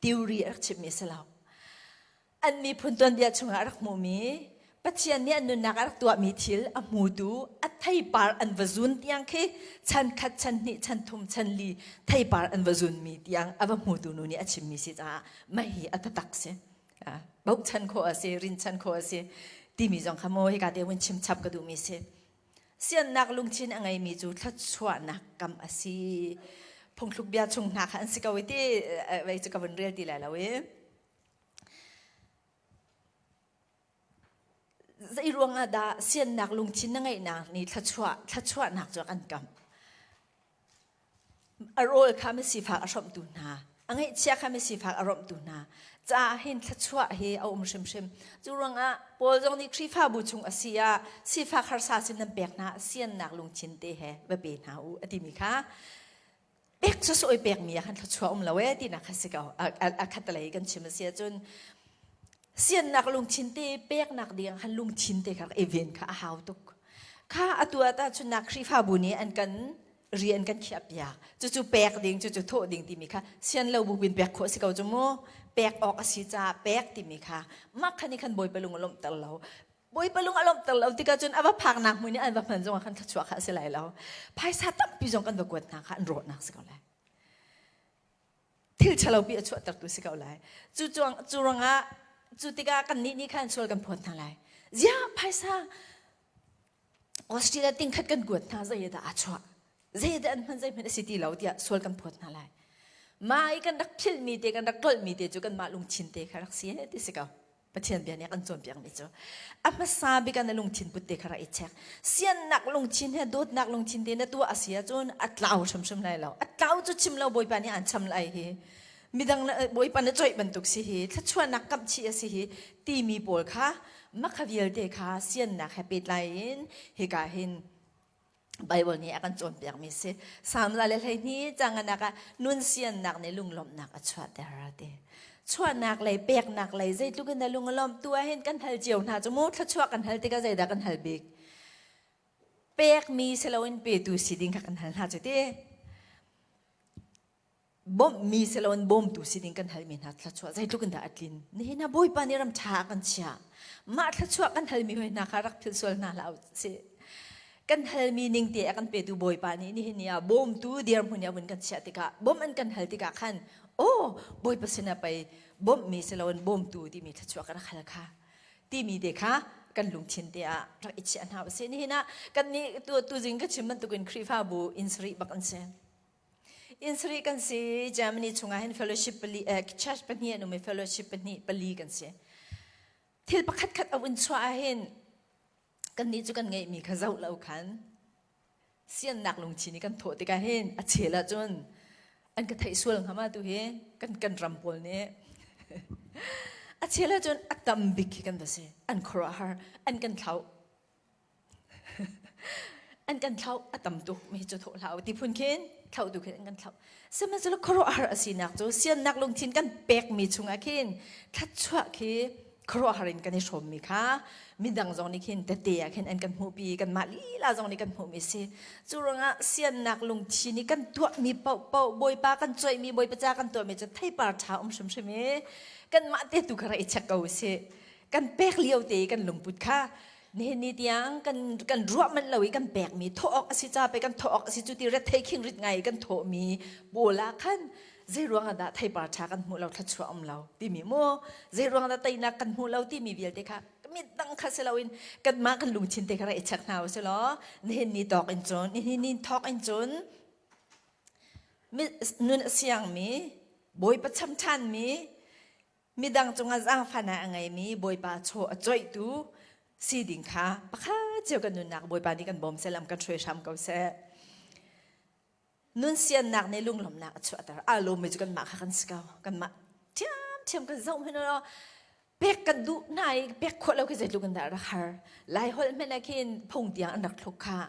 Theory a rak chimhmi si lo. An miphun tuanbia chungah a rak hmuhmi Pathian nih an nunnak a rak tuahmi thil a hmutu a theipar an va zun tiang khi chan khat, chan hnih, chan thum, chan li theipar an va zunmi tiang a va hmutu nu nih a chimmi si caah mah hi a taktak si. Bochan khawh a si, rinchan khawh a si timi zong kha maw hika te hun chim chap ka duhmi si. Siannak lungthin a ngeimi cu thluachuahnak kam a si. Phungthluk bia chung hna kha an si ko i ti vei cu ka vun rel ti lai lo i. Zei ruangah dah siannak lungthin na ngeihnak nih thluachuah thluachuahnak cu an kam. A rawl kha misifak a hrawmhtu hna, a ngeihchia kha misifak a romhtu hna caah hin thluachuah hi a um hrimhrim. Cu ruangah Paul zong nih Khrihfabu chung a si ah sifak harsa sin nan pek hna siannak lungthin te he va pe hna u a timi kha pek sawsawh i pekmi ah khan thluachuah um lo ee tinak kha si ko. A khatalei kan chim a si ahcun siannak lungthin te peknak ding khan lungthin te kha i ven kha a hau tuk. Kha atu ah tahchunnak Khrihfabu nih an kan. Rian kan khiah piak. Cucu pek ding, cucu thawh ding timi kha sian lo bu bin pek khawh si ko cu mu. Pek awk a si caah pek timi kha mah khan nih khan Bawipa lung a lawmhter lo. Bawipa lung a lawmhter lo tikah cun a va phaknak hmun i an va hman zongah khan thluachuah kha a si lai lo. Phaisa tampi zong kan va kuat hna kha an rawhnak si ko lai. Thil ṭhalopi a chuahtertu si ko lai. Cu cuang cu ruangah cu tikah kannih nih khan sual kan phawt hna lai. Ziah phaisa Australia tingkhat kan kuat hna zei dah aa chuah? Zei dah an hman zei hmanh a si ti lo tiah sual kan phawt hna lai. Mah i kan rak philhmi te kan rak tlolhmi te cu kanmah lungthin te kha rak si ti si ko. Pathian bia nih a kan cawnpiakmi cu a hmasa bik ah na lungthin put te kha rak i check. Siannak lungthin he dawtnak lungthin te na tuah a si ahcun a tlau hrimhrim lai lo. A tlau cu chim lo Bawipa nih aan cham lai hi. Midang Bawipa na coih bantuk si hi, thluachuahnak kamh chih a si hi timi pawl kha makha vialte kha siannak he pehtlai in hika hin Bible nih a kan cawnpiakmi si. Salm 112 canganak ah nun siannak nih lunglawmhnak a chuahter a ti. Chuahnak lei peknak lei zeitluk in na lung a lawmh tu ah hin kan hal cio hna cu mu thluachuah kan hal tikah zeidah kan hal bik? Pekmi si loin petu si ding kha kan hal hna cu ti. Bawmhmi si loin bawmtu si ding kan halmi hna thluachuah zeitluk in dah a tlin. Nihin ah Bawipa nih ram ṭha a kan chiah. Mah thluachuah kan halmi hoi hna kha rak philh sual hna hlah usih. Kan halmi ning te a kan petu Bawipa nih nihin ni ah bawmtu dirhmun i a vun kan chiah tikah bawmh an kan hal tikah khan aw Bawipa sinah pei bawmhmi si loin bawmtu timi thluachuah ka rak hal kha timi te kha kan lungthin te ah rak i chiah hna usih. Nihin ah kan nih tu tuzing ka chim bantukin Khrihfabu inn sarih bak an si. Inn sarih kan si. Germany chungah hin fellowship pali, church pahnih an um i fellowship pahnih pali kan si. Thil pakhat khat a vun chuah ahhin kannih cu kan ngeihmi kha zoh lo khan siannak lungthin i kan thawh tikah hin a chel ahcun an ka theih sual hnga ma tu hi kan kan ram pawl nih a chel ahcun a tam bik khi kan va si an khuaruahhar an kan thlauh An kan thlauh a tam tuk mi cu thawh hlah u ti phun khin thlauh tu khin an kan thlauh. Sihmanhsehlaw khuaruahhar a sinak cu siannak lungthin kan pekmi chungah khin thluachuah khi khuaruahhar in kan i hrawmmi kha midang zong nih khin tete ah khin an kan hmuhpi kanmah lila zong nih kan hmuhmi si. Cu ruangah siannak lungthin i kan tuahmi paohpaoh Bawipa kan coihmi Bawipa ca kan tuahmi cu theipar ṭha um hrimhrim i kanmah te tu kha rak i check ko usih. Kan pek lio te i kan lungput kha Nihin ni tiang kan kan ruah manh lo i kan pekmi thawh awk a si ca pe kan thawh awk a si cu ti rethei khing rit ngai i kan thawhmi pawl ah khan zei ruang ah dah theipar ṭha kan hmuh lo thluachuah um lo timi mu zei ruang dah teinak kan hmuh lo timi vialte kha mit dang kha si loin kanmah kan lungthin te kha rak i check hna usih law nihin ni tawk in cun nihin ni thawk in cun nun a siangmi Bawipa cham ṭhanmi Midang cungah zaangfahnak a ngeimi Bawipa chaw a coihtu si ding kha pakhat cio kan nunnak Bawipa nih kan bawm seh lam kan hruai hram ko seh. Nun siannak nih lunglawmhnak a chuahter. Aa lawmmi cu kanmah kha kan si ko. Kanmah ṭhiamṭhiam kan zoh hmanh law pek kan duh hna i pek khawh lo khi zeitluk in dah rak har. Lai holh hmanh ah khin phung tiang an rak thluk khah.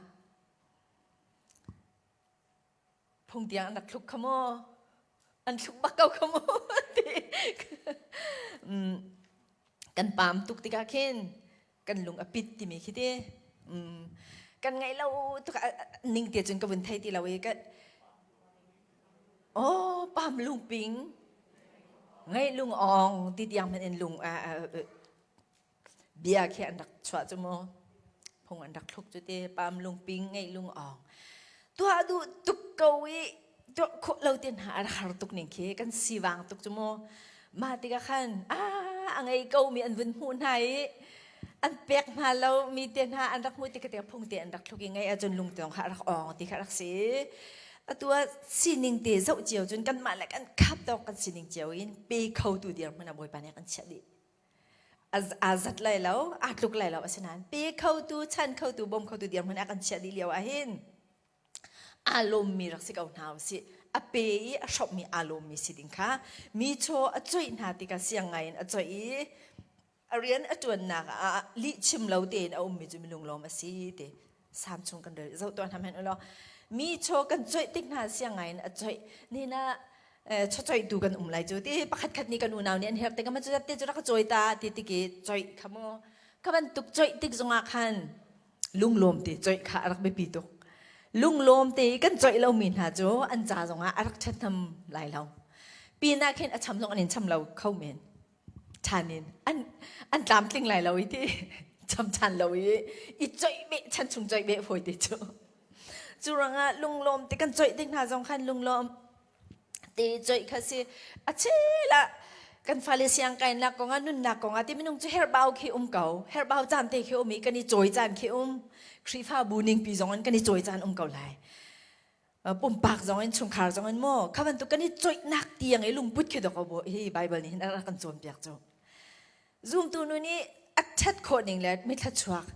Phung tiang an rak thluk kha maw? An thluk bak ko kha maw? Ti. Kan paam tuk tikah khin kan lung a pit timi khi ti. Kan ngaih lo tuk ning te cun ka vun thei ti lo i ka Oh, paam lungping ngaih lung ong ti tiang hmanh in lung bia khi an rak chuah cu mu phung an rak thluk cu ti pam lungping ngeih lung awng tuah duh tuk ko i tuah khawh lo tin ha a har tuk ning khi kan siwang tuk cu mu mah tikah khan a a ngei ko mi an vun hmuh hna i an pek hna lo mi te hna an rak hmuh tik tikah phung te an rak thluk i ngei ahcun lungtong kha a rak awng ti kha rak si atu ah sining te zoh cio cun kanmah le kan khap tawk kan sining cio in pe kho tu dirhmun ah Bawipa nih a kan chiah dih aa zat lai lo, aa tluk lai lo. Asinain pe khotu, chan khotu, bawm khotu dirhmun ah kan chiah dih lio ahhin aa lawmmi rak si ko hna usih. A pe i a hrawmmi aa lawmmi si ding kha mi chaw a coih hna tikah siang ngai in a coih i a rian a ṭuannak ah lih chim lo tein a ummi cu minung lawm a si ti Salm chung kan rel zoh tuah hna hmanh ulaw mi chaw kan coih tik hna siang ngai in a coih ni na chachoihtu kan um lai cu ti pakhat khat nih kan unau nih an herh tikah cu te cu rak ka cawi ta ti tiki coih kha mu kha bantuk coih tik zongah khan lunglawm te coih kha a rak biapi tuk. Lunglawm te i kan coih lomi hna cu an ca zongah a rak ṭhathnem lai lo. Pinah khin a cham zong an in cham lo kho men. Ṭhan in an an tlamtling lai lo i ti cham ṭhan lo i i coih beh chan chung coih beh fawi te cu. Cu ruangah lunglawm te kan coih ding hna zong khan lunglawm te coih kha si a chel ah kan fale siang kainak kong ah nunnak kong ah ti minung cu herhbau khi um ko herhbau caan te khi um i kan i cawi caan khi um Khrihfabu ningpi zong in kan i cawi caan um ko lai pumpak zong in chungkhar zong in maw kha bantuk kan i coihnak tiang i lungput khi dok hi Bible nih hin a rak kan cawnpiak cu Zumtu nu nih a ṭhat khawh ning le mithla-chuak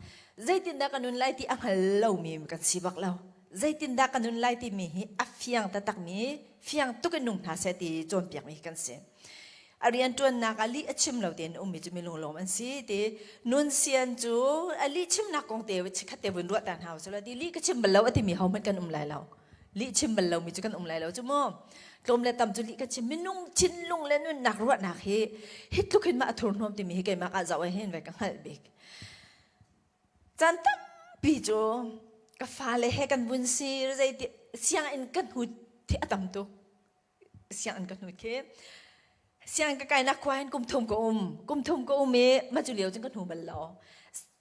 zeitindah ka nun lai ti a hngal lomi kan si bak lo. Zeitindah ka nun lai timi hi a fiang taktakmi, fiang tuk in nung hna seh ti cawnpiakmi kan si. A rianṭuannak ah lih a chim lo tein ummi cu mi lunglawm an si ti nun sian cu a lih chimnak kong te chikkhat te vun ruah ta hna usih law ti lih ka chim bal lo a timi hohmanh kan um lai lo. Lih chim bal lomi cu kan um lai lo cu mu. Tlawm le tam cu lih ka chim. Minung thinlung le nunnak ruahnak hi hi tluk hin mah a thurhnawm timi hi keimah ka zoh ah hin ve ka hngalh bik. Caan tampi cu ka fale he kan vun si zeiti sianginn kan hut thi a tam tuk. Sianginn ka hnut khi sianginn ka kainak khua hin kum thum ka um. Kum thum ka um i mah cu lio cun ka hnu bal lo.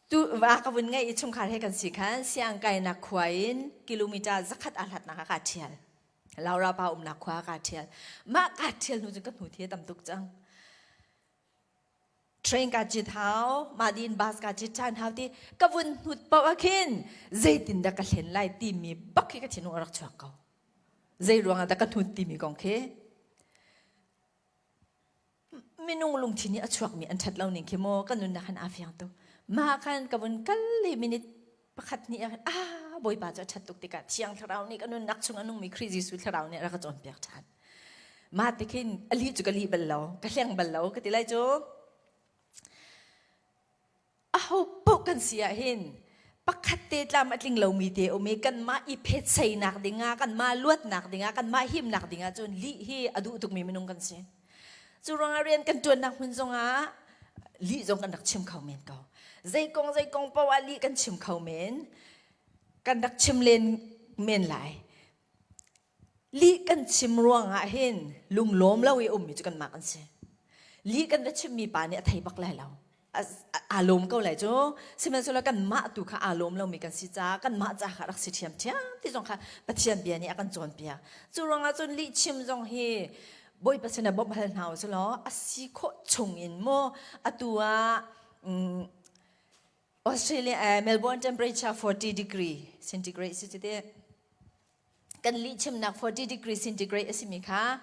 Tu va ka vun ngeih i chungkhar he kan si khan siang kainak khua in kilometer zakhat aa hlatnak ah kaa ṭhial. Laura pa umnak khua kaa ṭhial. Mah kaa ṭhial hnu cun ka hnu thi a tam tuk cang. Train ka cit hau, mah din bus ka cit ṭhan hau ti ka vun hnut paoh ah khin zeitindah ka hlen lai timi bak khi ka thinlung a rak chuak ko. Zei ruangah dah ka hnut timi kong khi Minung lungthin i a chuakmi an ṭhat lo ning khi maw kan nunnak han aa fiang tuk. Mah khan ka vun kal i minute pakhat hnih ah khan ah Bawipa cu a ṭhat tuk tikah Thiang Thlarau nih ka nunnak chung a nungmi Khrih Jesuh Thlarau nih a rak ka cawnpiak ṭhan. Mah ti khin a lih cu ka lih bal lo, ka hleng bal lo ka ti lai cu. Aho paoh kan si ah hin pakhat te tlam a tling lomi te um i kanmah i phetseinak dingah kanmah luatnak dingah kanmah himnak dingah cun lih hi a duh tukmi minung kan si. Cu ruangah rian kan ṭuannak hmun zongah lih zong kan rak chim kho men ko. Zei kong zei kong paoh ah lih kan chim kho men. Kan rak chim len men lai. Lih kan chim ruangah hin lunglawm lo i ummi cu kanmah kan si. Lih kan va chimmi pa nih a thei bak lai lo. Aa lawm ko lai cu. Sihmanhsehlaw kanmah tu kha aa lawm lomi kan si caah kanmah ca kha rak si ṭhiamṭhiam ti zong kha Pathian bia nih a kan cawnpiak. Cu ruangah cun lih chim zong hi Bawipa sinah bawmh hal hna usih law a si khawh chung in maw atu ah Australia Melbourne temperature 40 degree centigrade si cu teh. Kan lihchimnak 40 degree centigrade a simi kha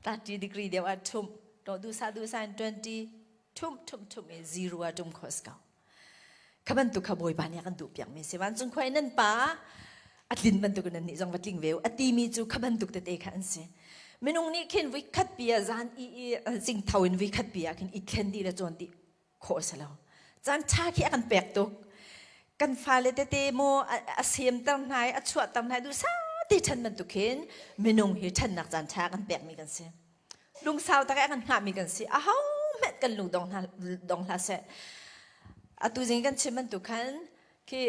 30 degree deuh ah ṭhumh. To duhsah duhsah in 20 ṭhumh ṭhumh ṭhumh i zero ah ṭum khawh a si ko. Kha bantuk kha Bawipa nih a kan duhpiakmi a si. Vancung khua i nan pa a tlin bantuk in nannih zong va tling ve u a timi cu kha bantuk tete kha an si. Minung nih khin voikhat pi ah zan i i zing tho in voikhat pi ah khin i thlen dih le cawn dih khawh a si lo. Caan ṭha khi a kan pek tuk. Kan fale tete maw a semter hna i a chuahter hna i duhsah te ṭhan bantuk khin minung hi ṭhannak caan ṭha a kan pekmi kan si. Lungsau tak i a kan hngahmi kan si. Aho hmanh kan lung dong hna dong hlah seh. Atu zing kan chim bantuk khan khi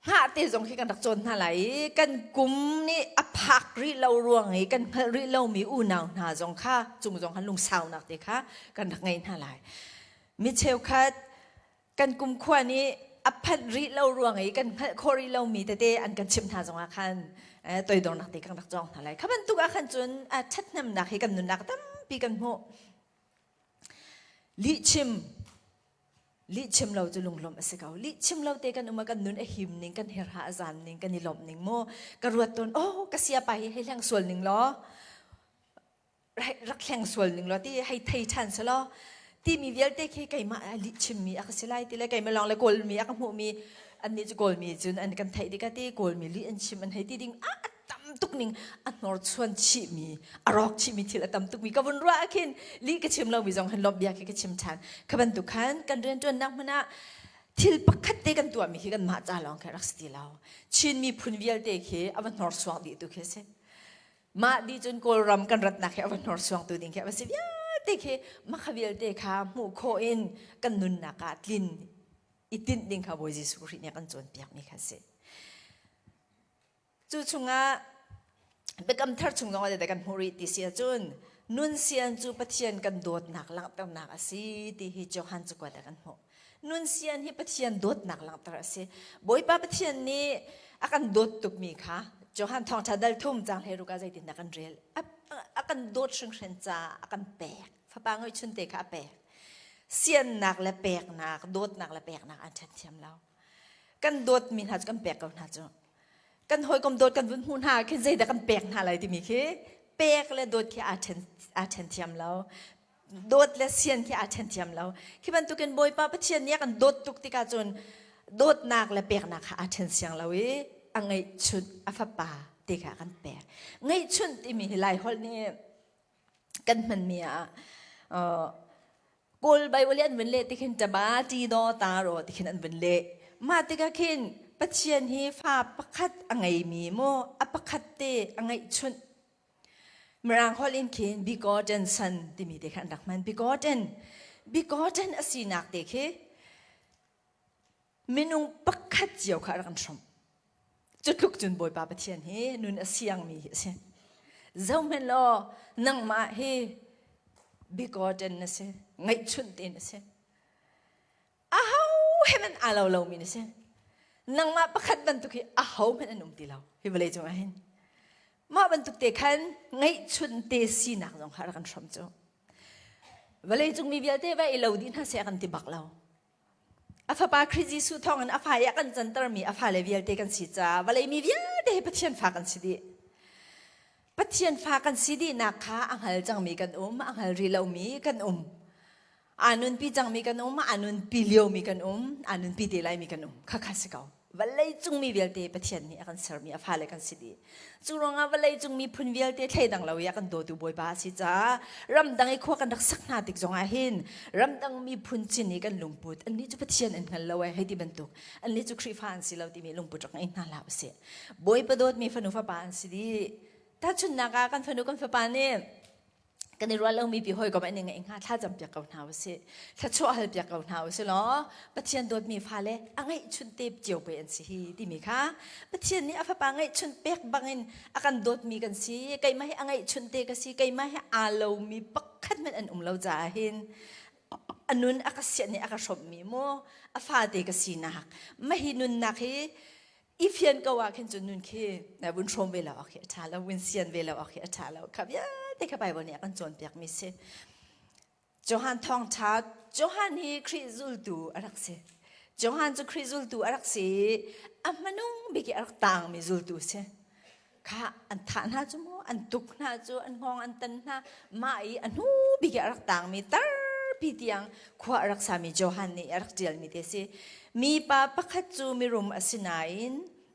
Hngah te zong khi kan rak cawn hna lai i kan kum nih a phak rih lo ruang i kan hngalh rih lomi unau hna zong kha cung zong khan lungsaunak te kha kan rak ngei hna lai. Mi cheukhat kan kumkhua nih a phanh rih lo ruang i kan hngalh khawh rih lomi tete an kan chimh hna zongah khan toidornak te kan rak cawng hna lai. Kha bantuk ah khan cun ṭhathnemnak hi kan nunnak tampi kan hmuh. Lihchim Lihchim lo cu lunglawmh a si ko. Lihchim lo te kan um ah kan nun a him ning, kan herha a zan ning, kan i lawmh ning mu. Ka ruat tawn, oh ka siapa hi hei hleng sual ning law, rak hleng sual ning law ti hei thei ṭhan se law, timi vialte khi keimah lihchimmi a ka si lai ti le keimah lawng le kawlmi a ka hmuhmi annih cu kawlmi cun an kan theih tikah ti kawlmi lih an chim an hei ti ding a tam tuk ning a hnorchuan chihmi a rawk chihmi thil a tam tukmi ka vun ruah ah khin lih ka chim lomi zong han lawmh bia khi ka chim ṭhan kha bantuk khan kan rianṭuannak hmun ah thil pakhat te kan tuahmi khi kanmah ca lawng khi rak si ti lo Chin miphun vialte khi a va hnorsuang dih tu khi a si mah dih cun Kawlram kan ratnak hi a va hnorsuang tu ding khi a va si vialte khi mah kha vialte kha hmuh khawh in kan nunnak ah tlin i tinh ding kha Bawi Jesuh Khrih nih a kan cawnpiakmi kha a si. Cu chungah Biakam Thar chung zong ah kan hmuh rih ti si ahcun nun sian cu Pathian kan dawtnak langhternak a si ti hi Johan cakuat ah kan hmuh. Nun sian hi Pathian dawtnak langhter a si. Bawipa Pathian nih a kan dawt tukmi kha Johan thawngṭha dal thum cang hlei ruk ah zeitindah kan rel. A kan dawt hringhran caah a kan pek. Fapa ngeihchun te kha a pek. Siannak le peknak, dawtnak le peknak an ṭhen thiam lo. Kan dawtmi hna cu kan pek ko hna cu. Kan hawikom dawt kan vun hmuh hna khin zeidah kan pek hna lai timi khi pek le dawt khi aa ṭhen thiam lo. Dawt le sian khi aa ṭhen thiam lo. Khi bantukin Bawipa Pathian nih a kan dawt tuk tikah cun dawtnak le peknak kha aa ṭhen siang lo i a ngeihchunh a fapa ti kha a kan pek. Ngeihchunh timi hi Laiholh nih kan hmanmi ah Kawl Bible an vun leh ti khin ṭaba ṭi daw ta ro ti khin an vun leh. Mah tikah khin Pathian hi fa pakhat a ngeimi maw a pakhat te a ngeihchunh Mirang holh in khin begotten son timi te kha an rak hman. Begotten. Begotten a sinak te khi minung pakhat cio kha a rak kan hrawmh. Cu tluk cun Bawipa Pathian hi nun a siangmi hi a si. Zohhmanh law nangmah hi begotten na si, ngeihchunh te na si. Aho he hmanh aa lo lomi na si. Nangmah pakhat bantuk hi aho hmanh an um ti lo hi vawlei cungah hin. Mah bantuk te khan ngeihchunh te sinak zong kha rak kan hrawm cu. Vawlei cung mi vialte va i lo dih hna seh kan ti bak lo. A fapa Khrih Jesuh thawngin a fa i a kan cantermi a fale vialte kan si caah vawlei mi vialte hi Pathian fa kan si dih. Pathian fa kan si dihnak kha a hngal cangmi kan um, a hngal rih lomi kan um. Aa nunpi cangmi kan um, aa nunpi liomi kan um, aa nunpi te laimi kan um. Khakha si ko. Vawlei cung mi vialte Pathian nih a kan sermi a fale kan si dih. Cu ruangah vawlei cung miphun vialte thleidang lo i a kan dawtu Bawipa a si caah ramdang i khua kan rak sak hna tik zongah hin ramdang miphun sin i kan lungput annih cu Pathian an hngal lo ai hei ti bantuk annih cu Khrihfa an si lo timi lungput rak ngei hna hlah usih. Bawipa dawtmi fanu fapa an si dih. Tahchunhnak ah kan fanu kan fapa nih kan i ruah lomi pi hawikom an i ngeih hnga thlacam piak ko hna usih thluachuah hal piak ko hna usih law Pathian dawtmi fale a ngeihchunh te cio pe an si hi timi kha Pathian nih a fapa ngeihchunh pek bangin a kan dawtmi kan si keimah hi a ngeihchunh te ka si keimah hi aa lomi pakhat hmanh an um lo caah hin a nun a ka sianh i a ka hrawmhmi mu a fate ka sinak mahi nunnak hi i fian ko ah khin cun nun khi na vun hrawm ve lo awk hi a ṭha lo vun sian ve lo awk hi a ṭha lo kha vialte kha Bible nih a kan cawnpiak mi si Johan thawngṭha Johan hi Khrih zultu a rak si Johan cu Khrih zultu a rak si a hmanung bik i a rak taangmi zultu si kha an thah hna cu mu an tuk hna cu an hngawng an tan hna mah i a hnu bik i a rak taangmi tarpi tiang khua a rak sami Johan nih a rak ṭialmi te si mipa pakhat cu mirum a si nain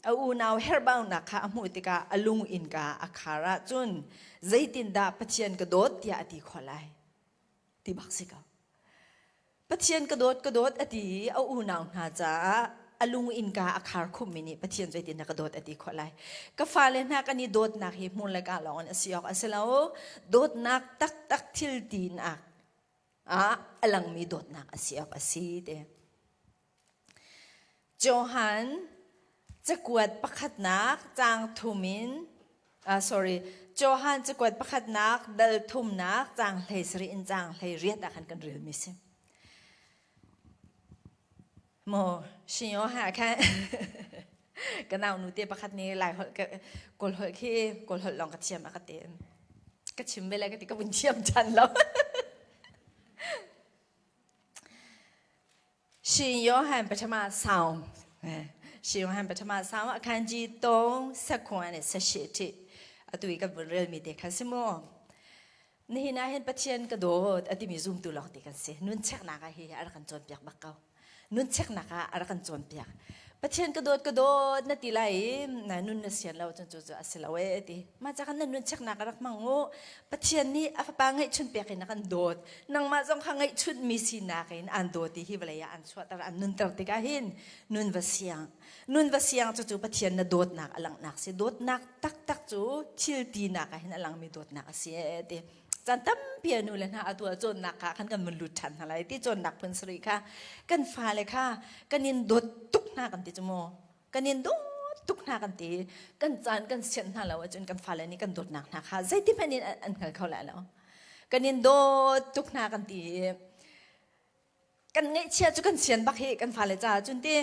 a unau herhbaunak kha a hmuh tikah a lung innka a khar ahcun zeitindah Pathian ka dawt tiah a ti khawh lai ti bak si ko Pathian ka dawt ka dawt a ti i a unau hna caah a lung innka a khar khummi nih Pathian zeitin na ka dawt a ti khawh lai. Ka fale hna kan i dawtnak hi hmun le ka lawng in a si awk a si lo. Dawtnak taktak thil tinak ah a langmi dawtnak a si awk a si te. Johan cakuat pakhatnak caang thum in sorry Johan cakuat pakhatnak dal thumnak caang 17 in caang 18 ah khan kan relmi si. Mo shin yo ha khan ka nau nu te pakhat nih lai holh ka kawl holh khi kawl holh lawng ka thiam a ka ti ka chim ve lai ka ti ka vun thiam ṭhan lo. ရှင်ယောဟန်ပထမဆောင်ရှင်ယောဟန်ပထမဆောင်အခန်းကြီး3 19နဲ့18အထိအတူကဘရယ်မီတဲ့ခါစမောနေနာဟင်ပချင်ကဒိုအတိမီဇုံတူလောက်တဲ့ကန်စီနွန်းချက်နာကဟိအရကန်ချွန်ပြက်ဘကောနွန်းချက်နာကအရကန်ချွန်ပြက်ပချင်ကဒိုကဒိုနတိလိုက်နာနွန်းနဆီယန်လောက်ချွန်ချွန်အစလဝဲတိမကြကန်နွန်းချက်နာကရက်မငိုပချင်နီအဖပငိချွန်ပြက်နာကန်ဒို Nangmah zong kha ngeihchunhmi sinak in aan dawt i hi vawlei ah an chuahter an nunter tikah hin nun va siang. Nun va siang cucu Pathian na dawtnak a langhnak si. Dawtnak taktak cu thil tinak ah hin a langmi dawtnak a si ee ti. Caan tampi a nu le hna atu ah cawnnak kha khan kan vun lut ṭhan hna lai ti cawnnak phun sarih kha kan fale kha kan in dawt tuk hna kan ti cu mu. Kan in dawt. tuk hna kan ti. Kan caan kan sianh hna lo ahcun kan fale nih kan dawtnak hna kha zeiti hmanh in an hngal kho lai lo. Kan in dawt tuk hna kan ti i kan ngaihchia cu kan sian bak hi kan fale caah cun ti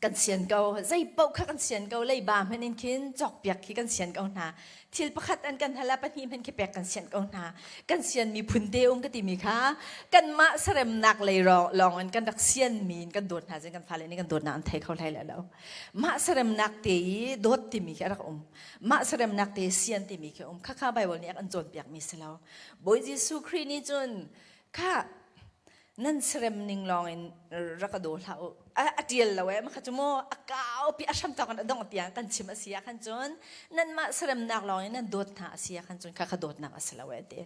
kan sian ko zei paoh kha kan sian ko leiba hmanh in khin cawkpiak khi kan sian ko hna thil pakhat an kan hal ah pahnih hmanh khi pek kan sian ko hna kan sian mi phun te um ka timi kha kanmah saremnak lei lawng in kan rak sian mi in kan dawt hna cun kan fale nih kan dawtnak an thei kho hlei le lo mah saremnak te i dawt timi khi a rak um mah saremnak te sian timi khi um khakha Bible nih a kan cawnpiak mi si lo Bawi Jesuh Khrih nih cun kha nan serem ning lawng in rak ka daw hlah u a tial lo eh makha cu mu a kau pi a hram tawk in a dong tiang kan chim a si ah khan cun nanmah seremnak lawng in nan dawt hna a si ah khan cun kha kha dawtnak a si lo eh ti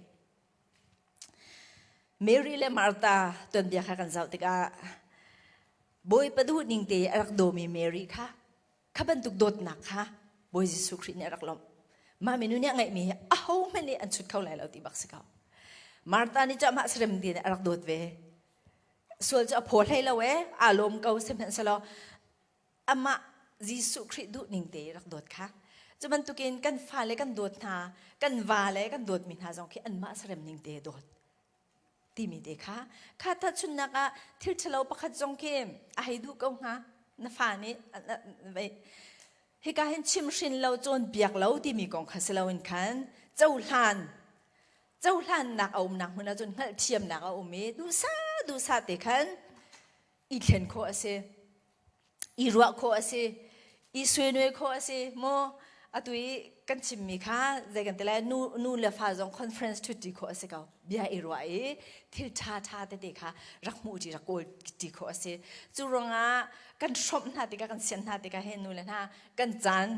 Mary le Martha tuanbia kha kan zoh tikah Bawipa duh ning te a rak dawmi Mary kha kha bantuk dawtnak kha Bawi Jesuh Khrih nih a rak lawmh. Mah minu nih a ngeihmi hi ahohmanh nih an chut kho lai lo ti bak si ko. Martha nih cu amah serem ti nih a rak dawt ve. Sual cu a phaw hlei lo ee, aa lawm ko sihmanhsehlaw amah Jesuh Khrih duh ning te rak dawt kha. Cu bantukin kan fale kan dawt hna, kan vale kan dawtmi hna zong khi anmah serem ning te dawt. Timi te kha kha tahchunhnak ah thil ṭhalo pakhat zong khi a hei duh ko hnga na fa nih hika hin chimhrin lo cawnpiak lo timi kong kha si loin khan cohlan cohlannak a umnak hmun ahcun hngalhthiamnak a um i duhsah duhsah te khan i thlen khawh a si i ruah khawh a si i suenue khawh a si maw atu i kan chimmi kha zei kan ti lai nu nu le fa zong conference ṭhutṭi khawh a si ko bia i ruah i thil ṭha ṭha tete kha rak hmuh ṭi rak kawl ṭi khawh a si cu ruangah kan hrawmh hna tikah kan sianh hna tikah hin nu le hna kan caan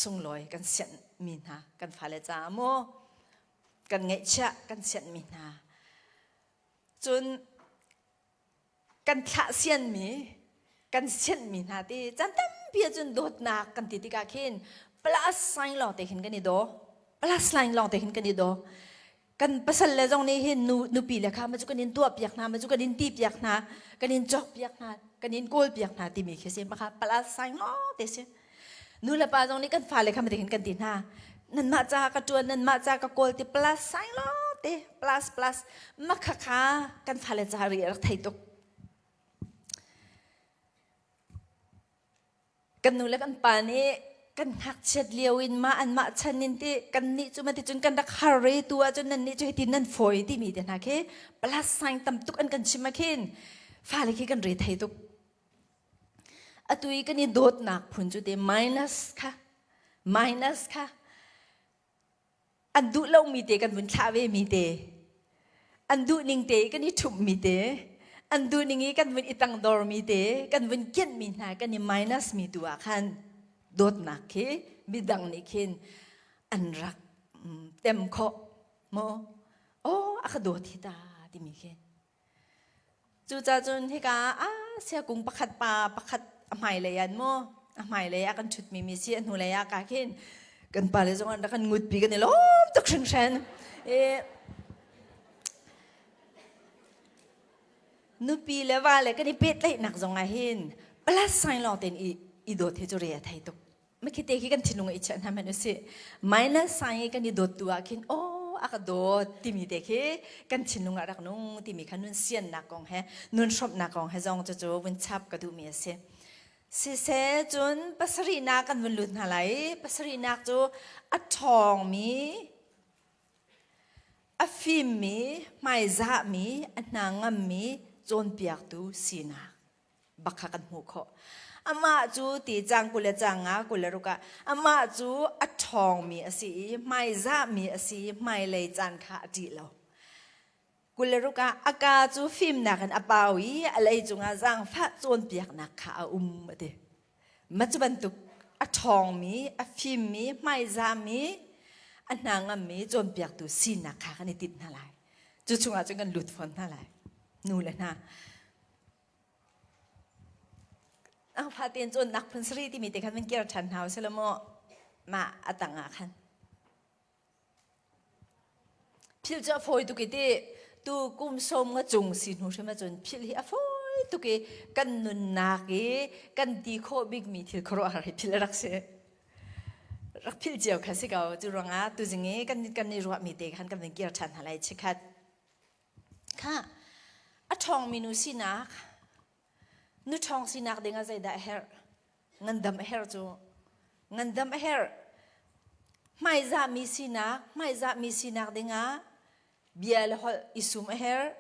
sunglawi kan sianh mi hna kan fale caah maw kan ngeihchiah kan sianh mi hna cun kan thlah sianmi kan sianhmi hna ti caan tampi ahcun dawtnak kan ti tikah khin plus sign lawng te khin kan i daw plus line lawng te khin kan i daw kan pasal le zong nih hin nu nupi le kha ma cu kan in tuah piak hna ma cu kan in ti piak hna kan in cawk piak hna kan in kawl piak hna timi khi si maka plus sign lawng te si nu le pa zong nih kan fale kha ma te khin kan ti hna nanmah ca ka tuan nanmah ca ka kawl ti plus sign lawng te plus plus makha kha kan fale ca ri rak thei tuk kan nu le kan pa nih kan ngakchiat lio in mah an mah chan in ti kan nih cu ma ti cun kan rak har re tu ah cun nan nih cu hiti nan fawi timi te hna khi plus sign tam tuk an kan chim ah khin fale khi kan re thei tuk Atu i kan i dawtnak phun cu te minus kha minus kha an duh lomi te kan vun thlah ve mi te an duh ning te kan i ṭhumh mi te an duh ning i kan vun i tangdor mi te kan vun kianh mi hna kan i minus mi tu ah khan dawtnak khi midang nih khin an rak tem khawh maw oh a ka dawt hi ta timi khi Cucaah cun hika ah siakung pakhat pa pakhat a hmailei ah maw a hmailei ah kan ṭhutmi mi si a hnulei ah ka khin kan pale zong an rak kan ngutpi kan i lawm tuk hringhran. I nupi le va le kan i pehtlaihnak zong ah hin plus sign lawng tein i, i dawt hi cu re a thei tuk. Makhite khi kan thinlung i chiah hna hmanh usih. Minus sign i kan i dawt tu ah khin aw a ka dawt timi te khi kan thinlung ah rak nung timi kha nun siannak kong he nun hrawmhnak kong he zong cucu vun chap ka duhmi a si. Siseh cun pasarihnak kan vun lut hna lai. Pasarihnak cu a ṭhawngmi a fimmi, hmaizahmi, a hna ngammi cawnpiaktu sinak. bak kha kan hmuh khawh. Amah cu ti cang 20 le cang nga 26 ah amah cu a ṭhawngmi a si i hmaizahmi a si i hmailei caan kha a ṭih lo. 26 ah a kaa cu fimnak in a pau i a lei cungah zaangfah cawnpiaknak kha a um a ti. Mah cu bantuk a ṭhawngmi, a fimmi, hmaizahmi, a hna ngammi cawnpiaktu sinak kha kan i tinh hna lai. Cu chungah cun kan lut fawn hna lai. Nu le hna. Ang fatein cawnnak phun sari timi te khan van kir ṭhan hna usih law maw mah a tang ah khan. Philh cu a fawi tuk i ti tu kum sawm nga cung si hnu hrim ahcun philh hi a fawi. tuk i kan nunnak i kan ti khawh bikmi thil khuaruahhar hi philh a rak si. Rak philh cio kha si ko. Cu ruangah tuzing i kan kan i ruahmi te khan kan vun kir ṭhan hna lai chikkhat. Kha a ṭhawngmi nu sinak nu ṭhawng sinak ding ah zeidah a herh? Ngandam a herh cu. Ngandam a herh. Hmaizahmi sinak, hmaizahmi sinak dingah bia le holh i sum a herh.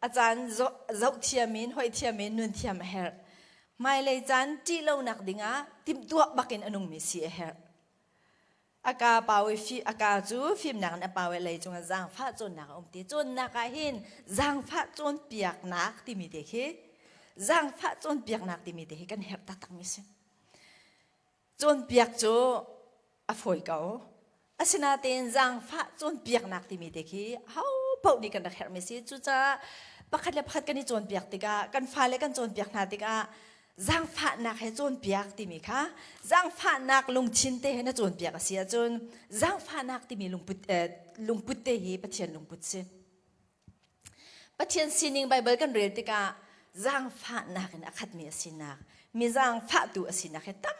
A caan zoh thiam in, hoih thiam in nun thiam a herh. Hmailei caan ṭih lonak dingah timhtuah bakin a nungmi si a herh. A ka pau i fi, a ka cu fimnak in a pau i lei cungah zaangfah cawnnak a um ti. Cawnnak ah hin zaangfah cawnpiaknak timi te khi zaangfah cawnpiaknak timi te hi kan herh taktakmi si. Cawnpiak cu a fawi ko. Asinain zaangfah cawnpiaknak timi te khi ho paoh nih kan rak herhmi si. Cucaah pakhat le pakhat kan i cawnpiak tikah kan fale kan cawnpiak hna tikah zaangfahnak he cawnpiak timi kha zaangfahnak lungthin te he na cawnpiak a si ahcun zaangfahnak timi lungput, eh, lungput te hi Pathian lungput si. Pathian sining Baibal kan rel tikah zaangfahnak in a khatmi a sinak, mi zaangfahtu a sinak hi tam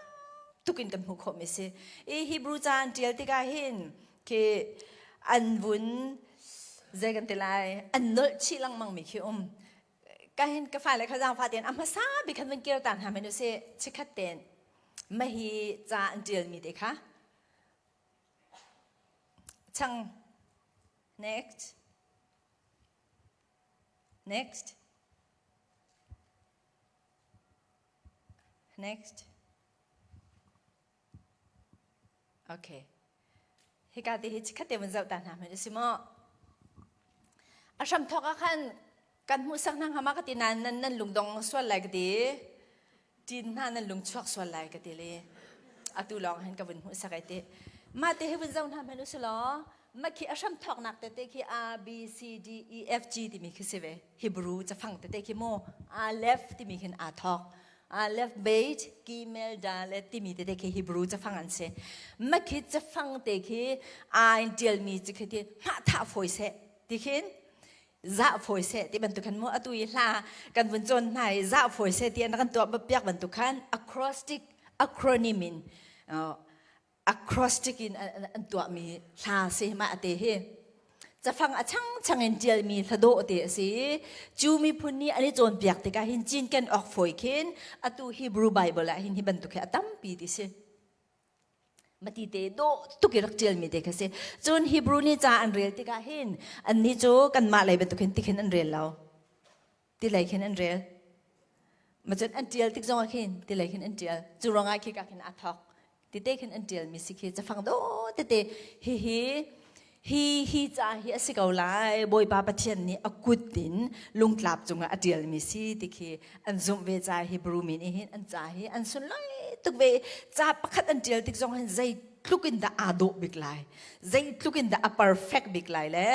tuk in kan hmuh khawhmi si. I Hebrew ca an ṭial tikah hin khi an vun zei kan ti lai an nolh chih lengmangmi khi um. Ka hin ka fale kha zaangfah tein a hmasa bik khan vun kir ta hna men usih chikkhat tein mahi ca an ṭialmi te kha chang Next. Next. Next. Okay. Hika te hi chikkhat te vun zoh ta hna hmanh si maw? A hram thawk ah khan kan hmuhsak hna hnga ma ka ti nain nan nan lungdong sual lai ka ti. Ṭin hna nan lung chuak sual lai ka ti le atu lawng hin ka vun hmuhsak ai ti. Mah te hi vun zoh hna hmanh usih law mah khi a hram thawknak tete khi A B C D E F G timi khi si ve. Hebrew cafang tete khi mu Aleph timi khin aa thawk. Aleph Beit Gimel Dalet timi tete khi Hebrew cafang an si. Mah khi cafang te khi aa in ṭialmi cu khi ti hmah thah fawi seh ti khin zah fawi seh ti bantuk khan mu atu i hla kan vun cawn hna i zah fawi seh ti an kan tuah piak bantuk khan acrostic acronym in acrostic in an tuahmi hla si ma ate hi cafang a chang chang in tialmi hladawh te a si cu miphun nih an i cawnpiak tikah hin cinken awk fawi khin atu Hebrew Bible ah hin hi bantuk hi a tampi ti si Mati te dawh tuk i rak ṭialmi te kha si. Cun Hebrew nih ca an rel tikah hin annih cu kanmah lei bantuk hin tikhin an rel lo. Ti lei khin an rel. Ma cun an ṭial tik zongah khin ti lei khin an ṭial. Cu ruangah khi ka khin aa thawk. Ti te khin an ṭialmi si khi cafang dawh tete hihi hi hi ca hi a si ko lai Bawipa Pathian nih a kut in lungtlap cungah a ṭialmi si ti khi an zumh ve ca Hebrew mi nih hin an ca hi an sunlawi tuk ve ca pakhat an ṭial tik zong hin zeitluk in dah aa dawh bik lai zeitluk in dah a perfect bik lai le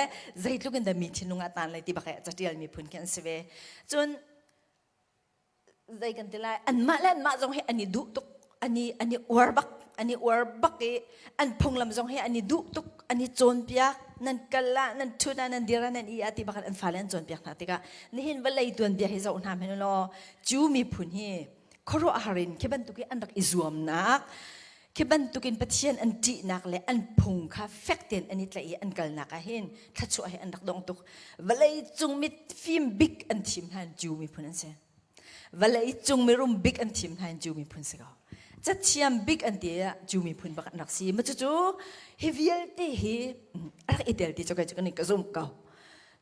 zeitluk in dah mi thinlung ah taan lai ti bak ca ṭial miphun khi an si ve cun zei kan ti lai anmah le anmah zong hi an i duh tuk an i an i uar bak an i uar bak i an phunglam zong hi an i duh tuk an i cawnpiak nan kal ah nan ṭhut ah nan dir ah nan i ah ti bak an fale an cawnpiak hna tikah nihin vawlei tuanbia hi zoh hna hmanh law cu miphun hi khuaruahhar in khi bantuk hi an rak i zuamnak khi bantukin Pathian an ṭihnak le an phung kha fek tein an i tlaih i an kalnak ah hin thluachuah hi an rak dong tuk vawlei cung mit fim bik an thim hna Jew miphun an si vawlei cung mirum bik an thim hna Jew miphun si ko cathiam bik an ti ah Jew miphun bak an rak si ma cucu hi vialte hi a rak i tel ti cu kai cu kan ka zumh ko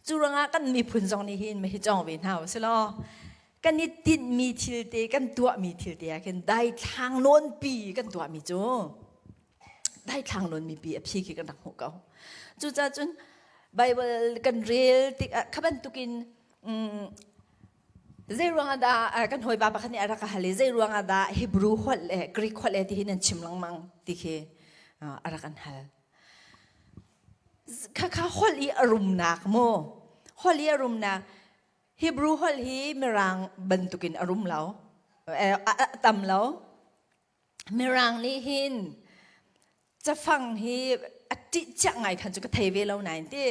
cu ruangah kan miphun zong nih hin ma hi cawng ve hna u si law kan i tinhmi thil te kan tuahmi thil te ah khin daithlang nawnpi kan tuahmi cu daithlang nawnmi pi a phi khi kan rak hmuh ko cucaah cun Bible kan rel tikah kha bantukin zei ruangah dah kan hawipa pakhat nih a rak ka hal i zei ruangah dah Hebrew holh le Greek holh le ti hi nan chim lengmang ti khi a rak an hal khakha holh i a rumnak mu holh i a rumnak Hebrew holh hi Mirang bantukin a rum lo, a tam lo. Mirang nih hin cafang hi a ṭih chiah ngai khan cu ka thei ve lo nain ti.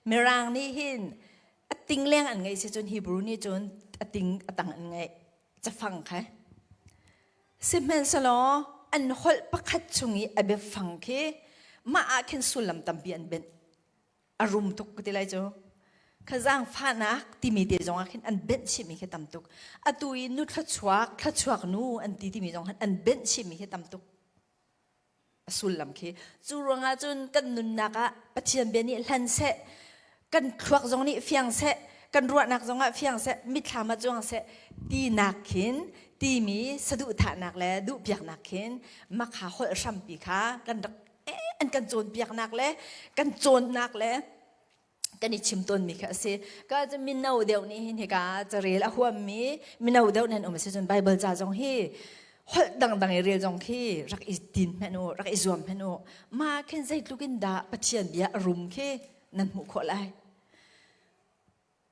Mirang nih hin a ting leng an ngeih si cun Hebrew nih cun a ting a tang an ngeih cafang kha. Sihmanhsehlaw an holh pakhat chung i a biafang khi mah ah khin sullam tampi an benh. A rum tuk ka ti lai cu. Kha zaangfahnak timi te zong ah khin an benh chihmi khi tam tuk. Atu i nu thluachuak, thluachuak nu an ti timi zong khan an benh chihmi khi tam tuk. A sullam khi. Cu ruangah cun kan nunnak ah Pathian bia nih hlan seh, kan thluak zong nih fiang seh, kan ruahnak zong ah fiang seh, mitthlam ah cuang seh tinak khin timi saduhthahnak le duhpiaknak khin makha holh hrampi kha kan rak an kan cawnpiaknak le kan cawnnak le kan i chim tawnmi kha a si. Ka cu mino deuh nih hin hika carel a huammi mino deuh nan um a si cun Bible ca zong hi holh dangdang i rel zong khi rak i tin hmenh u, rak i zuam hmenh u. Ma khin zeitluk in dah Pathian bia a rum khi nan hmuh khawh lai.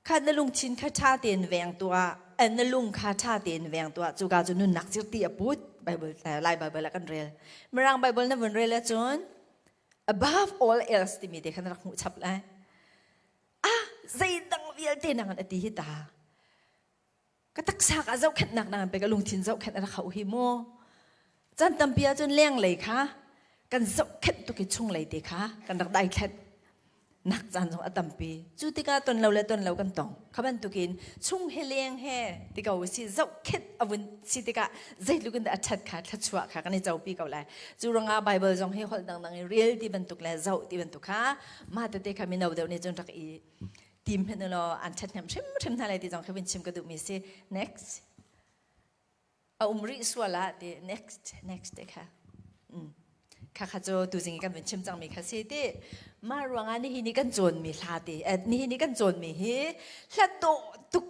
Kha na lungthin kha ṭha tein veng tuah, na lung kha ṭha tein veng tuah. Cuka cu nunnak cirti a put. Bible, Lai Bible ah kan rel. Mirang Bible na vun rel ahcun above all else timi te kha na rak hmuh chap lai. Ah, zeidang vialte nang an ati hi ta. Ka taksa ka zohkhenhnak nang pe ka lungthin zohkhenh a rak hau hi mu. Chan tampi ahcun lenglei kha kan zohkhenh tuk i chunglei te kha kan rak daithlenh. Nak caan zong a tampi. Cu tikah ton lo le ton lo kan tong. Kha bantukin chung he leng he ti ko si zohkhenh a vun si tikah zeitluk in dah a ṭhat kha thluachuah kha kan i copi ko lai. Cu ruangah Bible zong hi holh dangdang i rel ti bantuk le zoh ti bantuk kha mah tete kha mino deuh nih cun rak i tim hmenh law an ṭhathnem hrimhrim hna lai ti zong kha vun chim ka duhmi si. Next. A um rih sual ah ti next next te kha. Kha kha cu tuzing i kan vun chim cangmi kha si ti. Mah ruangah nihin i kan cawnmi hla ti nihin i kan cawnmi hi hla dawh tuk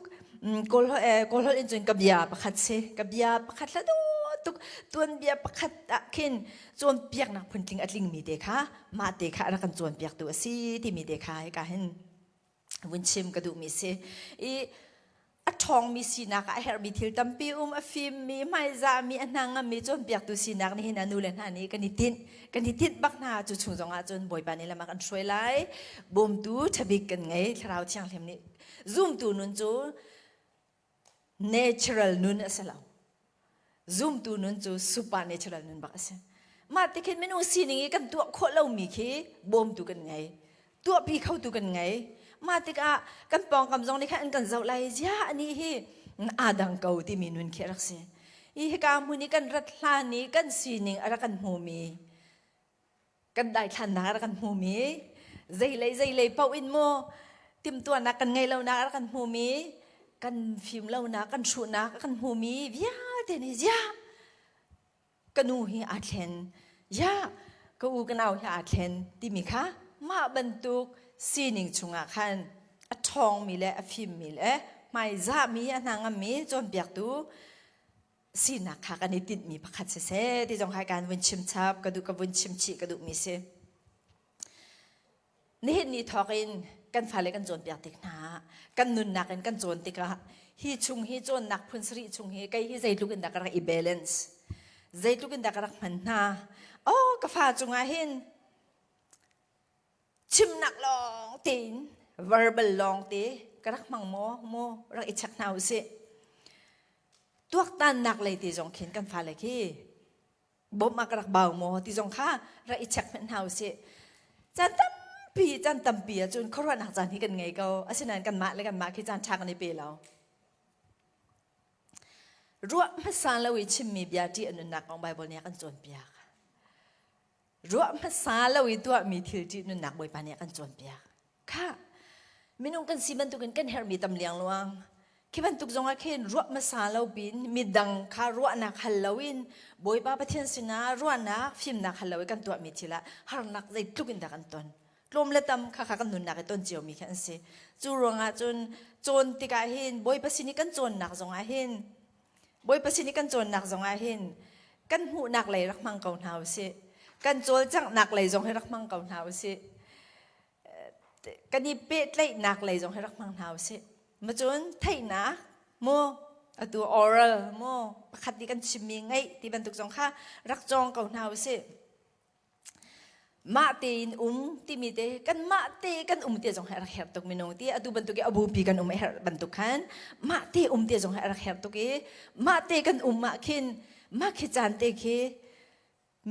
kawl kawl holh in cun ka bia pakhat si. Ka bia pakhat hla dawh tuk tuanbia pakhat ah khin cawnpiaknak phuntling a tlingmi te kha mah te kha a rak kan cawnpiaktu a si timi te kha hika hin vun chim ka duhmi si. I a ṭhawngmi sinak ah a herhmi thil tampi um a fimmi hmaizahmi a hnangammi cawnpiaktu sinak nih hin a nu le hna nih kan i tinh kan i tinh bak hna cu chung zongah cun Bawipa nih lam a kan hruai lai bawmtu ṭhabik kan ngei Thlarau Thianghlim nih zumtu nun cu natural nun a si lo zumtu nun cu supernatural nun bak a si mah ti khin minung sining i kan tuah khawh lomi khi bawmtu kan ngei tuahpi khotu kan ngei mah tikah kan pawngkam zong nih khan an kan zoh lai zia ani hi aa dang ko timi nun khi a rak si i hika hmun i kan rat hlan i kan sining a rak kan hmumi kan daithlannak a rak kan hmumi zeilei zeilei paoh in mu timhtuahnak kan ngei lonak a rak kan hmumi kan fim lonak kan hruhnak a kan hmumi vialte nih ziah ka nu hi aa thlen ziah ka u ka nau hi aa thlen timi kha mah bantuk sining chungah khan a ṭhawngmi le a fimmi le hmaizahmi a hna ngammi cawnpiaktu sinak kha kan i tinhmi pakhat siseh ti zong hai kan vun chim chap ka duh ka vun chim chih ka duhmi si. Nihin ni thawk in kan fale kan cawnpiak tik hna kan nunnak in kan cawn tikah hi chung hi cawnnak phun sarih chung hi kei hi zeitluk in dah ka rak i balance zeitluk in dah ka rak hman hna oh ka fa cungah hin chimnak lawng tein verbal lawng te ka rak hmang maw maw rak i check hna usih tuaktannak lei te zong khin kan fale khi bawmh ah ka rak bau maw ti zong kha rak i check hmanh hna usih caan tampi caan tampi ahcun khuaruahnak caan hi kan ngei ko asinain kanmah le kanmah khi caan ṭha kan i pe lo ruah hmasa lo i chimmi bia ṭih a nunnak kong Bible nih a kan cawnpiak Ruah hmasa lo i tuahmi thil ṭih nunnak Bawipa nih a kan cawnpiak. Khah, minung kan si bantukin kan herhmi tam liangluang. Khi bantuk zongah khin ruah hmasa lo pin midang kha ruahnak hal loin Bawipa Pathian sinah ruahnak, fimnak hal lo i kan tuahmi thil ah harnak zeitluk in dah kan ton. Tlawm le tam kha kha kan nunnak i ton ciomi kha an si. Cu ruangah cun cawn tikah hin Bawipa sin i kan cawnnak zongah hin Bawipa sin i kan cawnnak zongah hin kan hmuhnak lei rak hmang ko hna usih. Kan cawlcanghnak lei zong hi rak hmang ko hna usih. Kan i pehtlaihnak lei zong hi rak hmang hna usih. Macun theihnak mu atu oral mu pakhat nih kan chimmi ngaih ti bantuk zong kha rak cawng ko hna usih. Mah tein um timi te kanmah te kan um te zong hi a rak herh tuk minung ti atu bantuk i a bupi kan um a herh bantuk khan mah te um te zong hi a rak herh tuk i mah te kan um ah khin mah khi caan te khi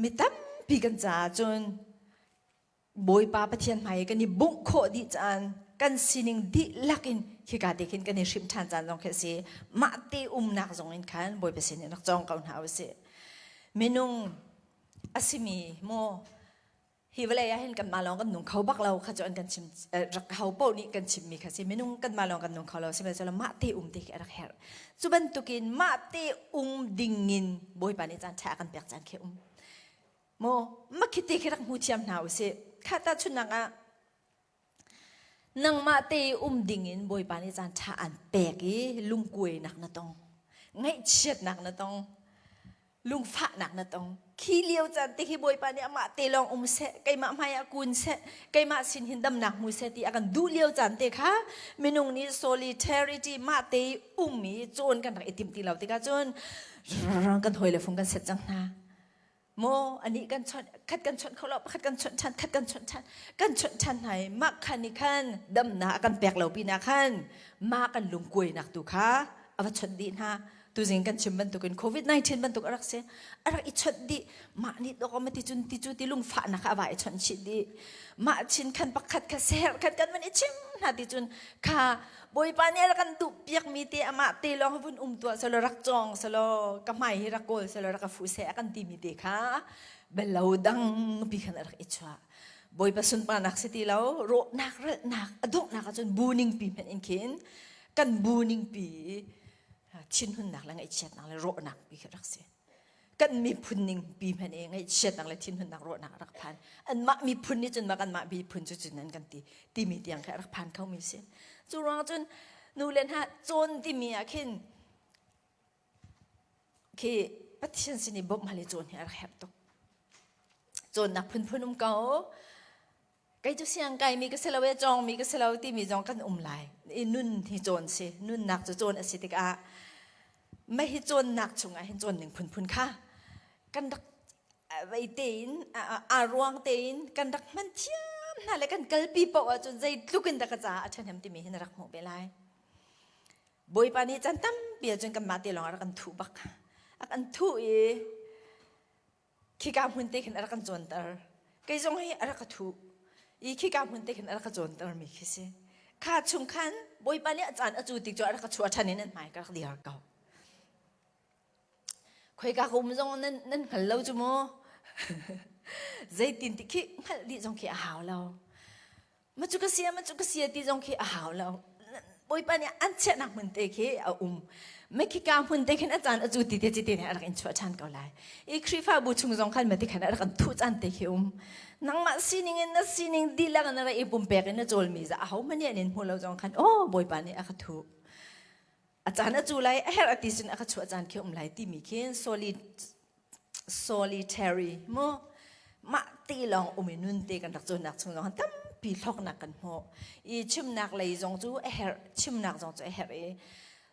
mi tampi kan caah cun Bawipa Pathian hmai i kan i bungh khawh dih caan kan sining dihlak in khika te khin kan i hrimh ṭhan caan zong khi a si. Mah te umnak zong in khan Bawipa sin in rak cawng ko hna usih. Minung a simi maw hi vawlei ah hin kanmah lawng kan nung kho bak lo kha cu an kan chim rak ho paoh nih kan chimmi kha si. Minung kanmah lawng kan nung kho lo sihmanhsehlaw mah te um te khi a rak herh. Cu bantukin mah te um dingin Bawipa nih caan ṭha a kan pek caan khi um. Maw makhiti khi rak hmu thiam hna usih. Kha tahchunhnak ah nangmah te um dingin Bawipa nih caan ṭha an pek i lungkuainak na tong, ngaihchiatnak na tong, lungfahnak na tong. Khi lio caan te khi Bawipa nih amah te lawng um seh, keimah hmai ah kun seh, keimah sin hin damnak hmu seh ti a kan duh lio caan te kha minung nih solidarity mah te um i cawn kan rak i timh ti lo tikah cun kan hawi le fung kan set cang hna. Maw anih kan chawnh khat kan chawnh kho lo pakhat kan chawnh ṭhan khat kan chawnh ṭhan kan chawnh ṭhan hna i mah khan nih khan damnak a kan pek lo pinah khan mah kan lungkuainak tu kha a va chawnh dih hna. Tuzing kan chim bantukin COVID-19 bantuk a rak si, a rak i chawnh dih. Mah nih dawk ma ti cun ti cu ti lungfahnak kha a va i chawnh chih dih. Mah chin khan pakhat kha ser khan kan van i chim hna ti cun kha Bawipa nih a rak kan duh piakmi te amah te lawng vun um tuah selaw rak cawng selaw ka hmai hi rak kawl selaw rak ka fuh seh a kan timi te kha belo dang pi khan a rak i chuah. Bawipa sunparnak si ti lo, rawhnak ralhnak a donghnak ahcun bu ning pi hmanh in khin kan bu ning pi thinhunnak le ngaihchiatnak le rawhnak pi kha rak si. Kan miphun ning pi hmanh i ngaihchiatnak le thinhunnak rawhnak a rak phan. Anmah miphun nih cun mah kanmah miphun cu cun an kan ti timi tiang kha a rak phan khomi si. Cu ruang cun nu le hna cawn timi ah khin khi Pathian sin i bawmh hal i cawn hi a rak herh tuk. Cawnnak phunphun um ko. Kei cu siang kaimi ka si lo e, cawngmi ka si lo timi zong kan um lai. I nun hi cawn si. Nunnak cu cawn a si tikah mah hi cawnnak chungah hin cawn ning phunphun kha kan rak vei tein aa ruang tein kan rak hman thiam hna le kan kalpi paoh ahcun zeitluk in dah ka caah a ṭhahnem timi hi na rak hmuh ve lai. Bawipa nih caan tampi ahcun kanmah te lawng a rak kan thuh bak. A kan thuh i khika hmun te khin a rak kan cawnter. Kei zong hi a rak ka thuh i khika hmun te khin a rak ka cawnter mi khi si. Kha chung khan Bawipa nih a caan a cu tik cu a rak ka chuah ṭhan in an hmai ka rak dir ko. Khoika ka um zong nan nan hngal lo cu mu. Zeitin ti khi hngalh dih zong khi a hau lo. Ma cu ka sia, ma cu ka sia ti zong khi a hau lo. Bawipa nih an chiahnak hmun te khi a um. Mekhika hmun te khin a caan a cu ti te cite nih a rak in chuah ṭhan ko lai. I Khrihfabu chung zong khan mati khan a rak an thuh caan te khi um. Nangmah sining in na sining dihlak in na rak i pumpek in na cawlmi za ahohmanh nih an in hmu lo zong khan oh Bawipa nih a ka thuh. A caan a cu lai, a herh a ti sin a ka chuah caan khi um lai timi khin solid solitary mu mah te lawng um i nun te kan rak cawnnak chung zong tampi hlawknak kan hmuh i chimnak lei zong cu a herh, chimnak zong cu a herh i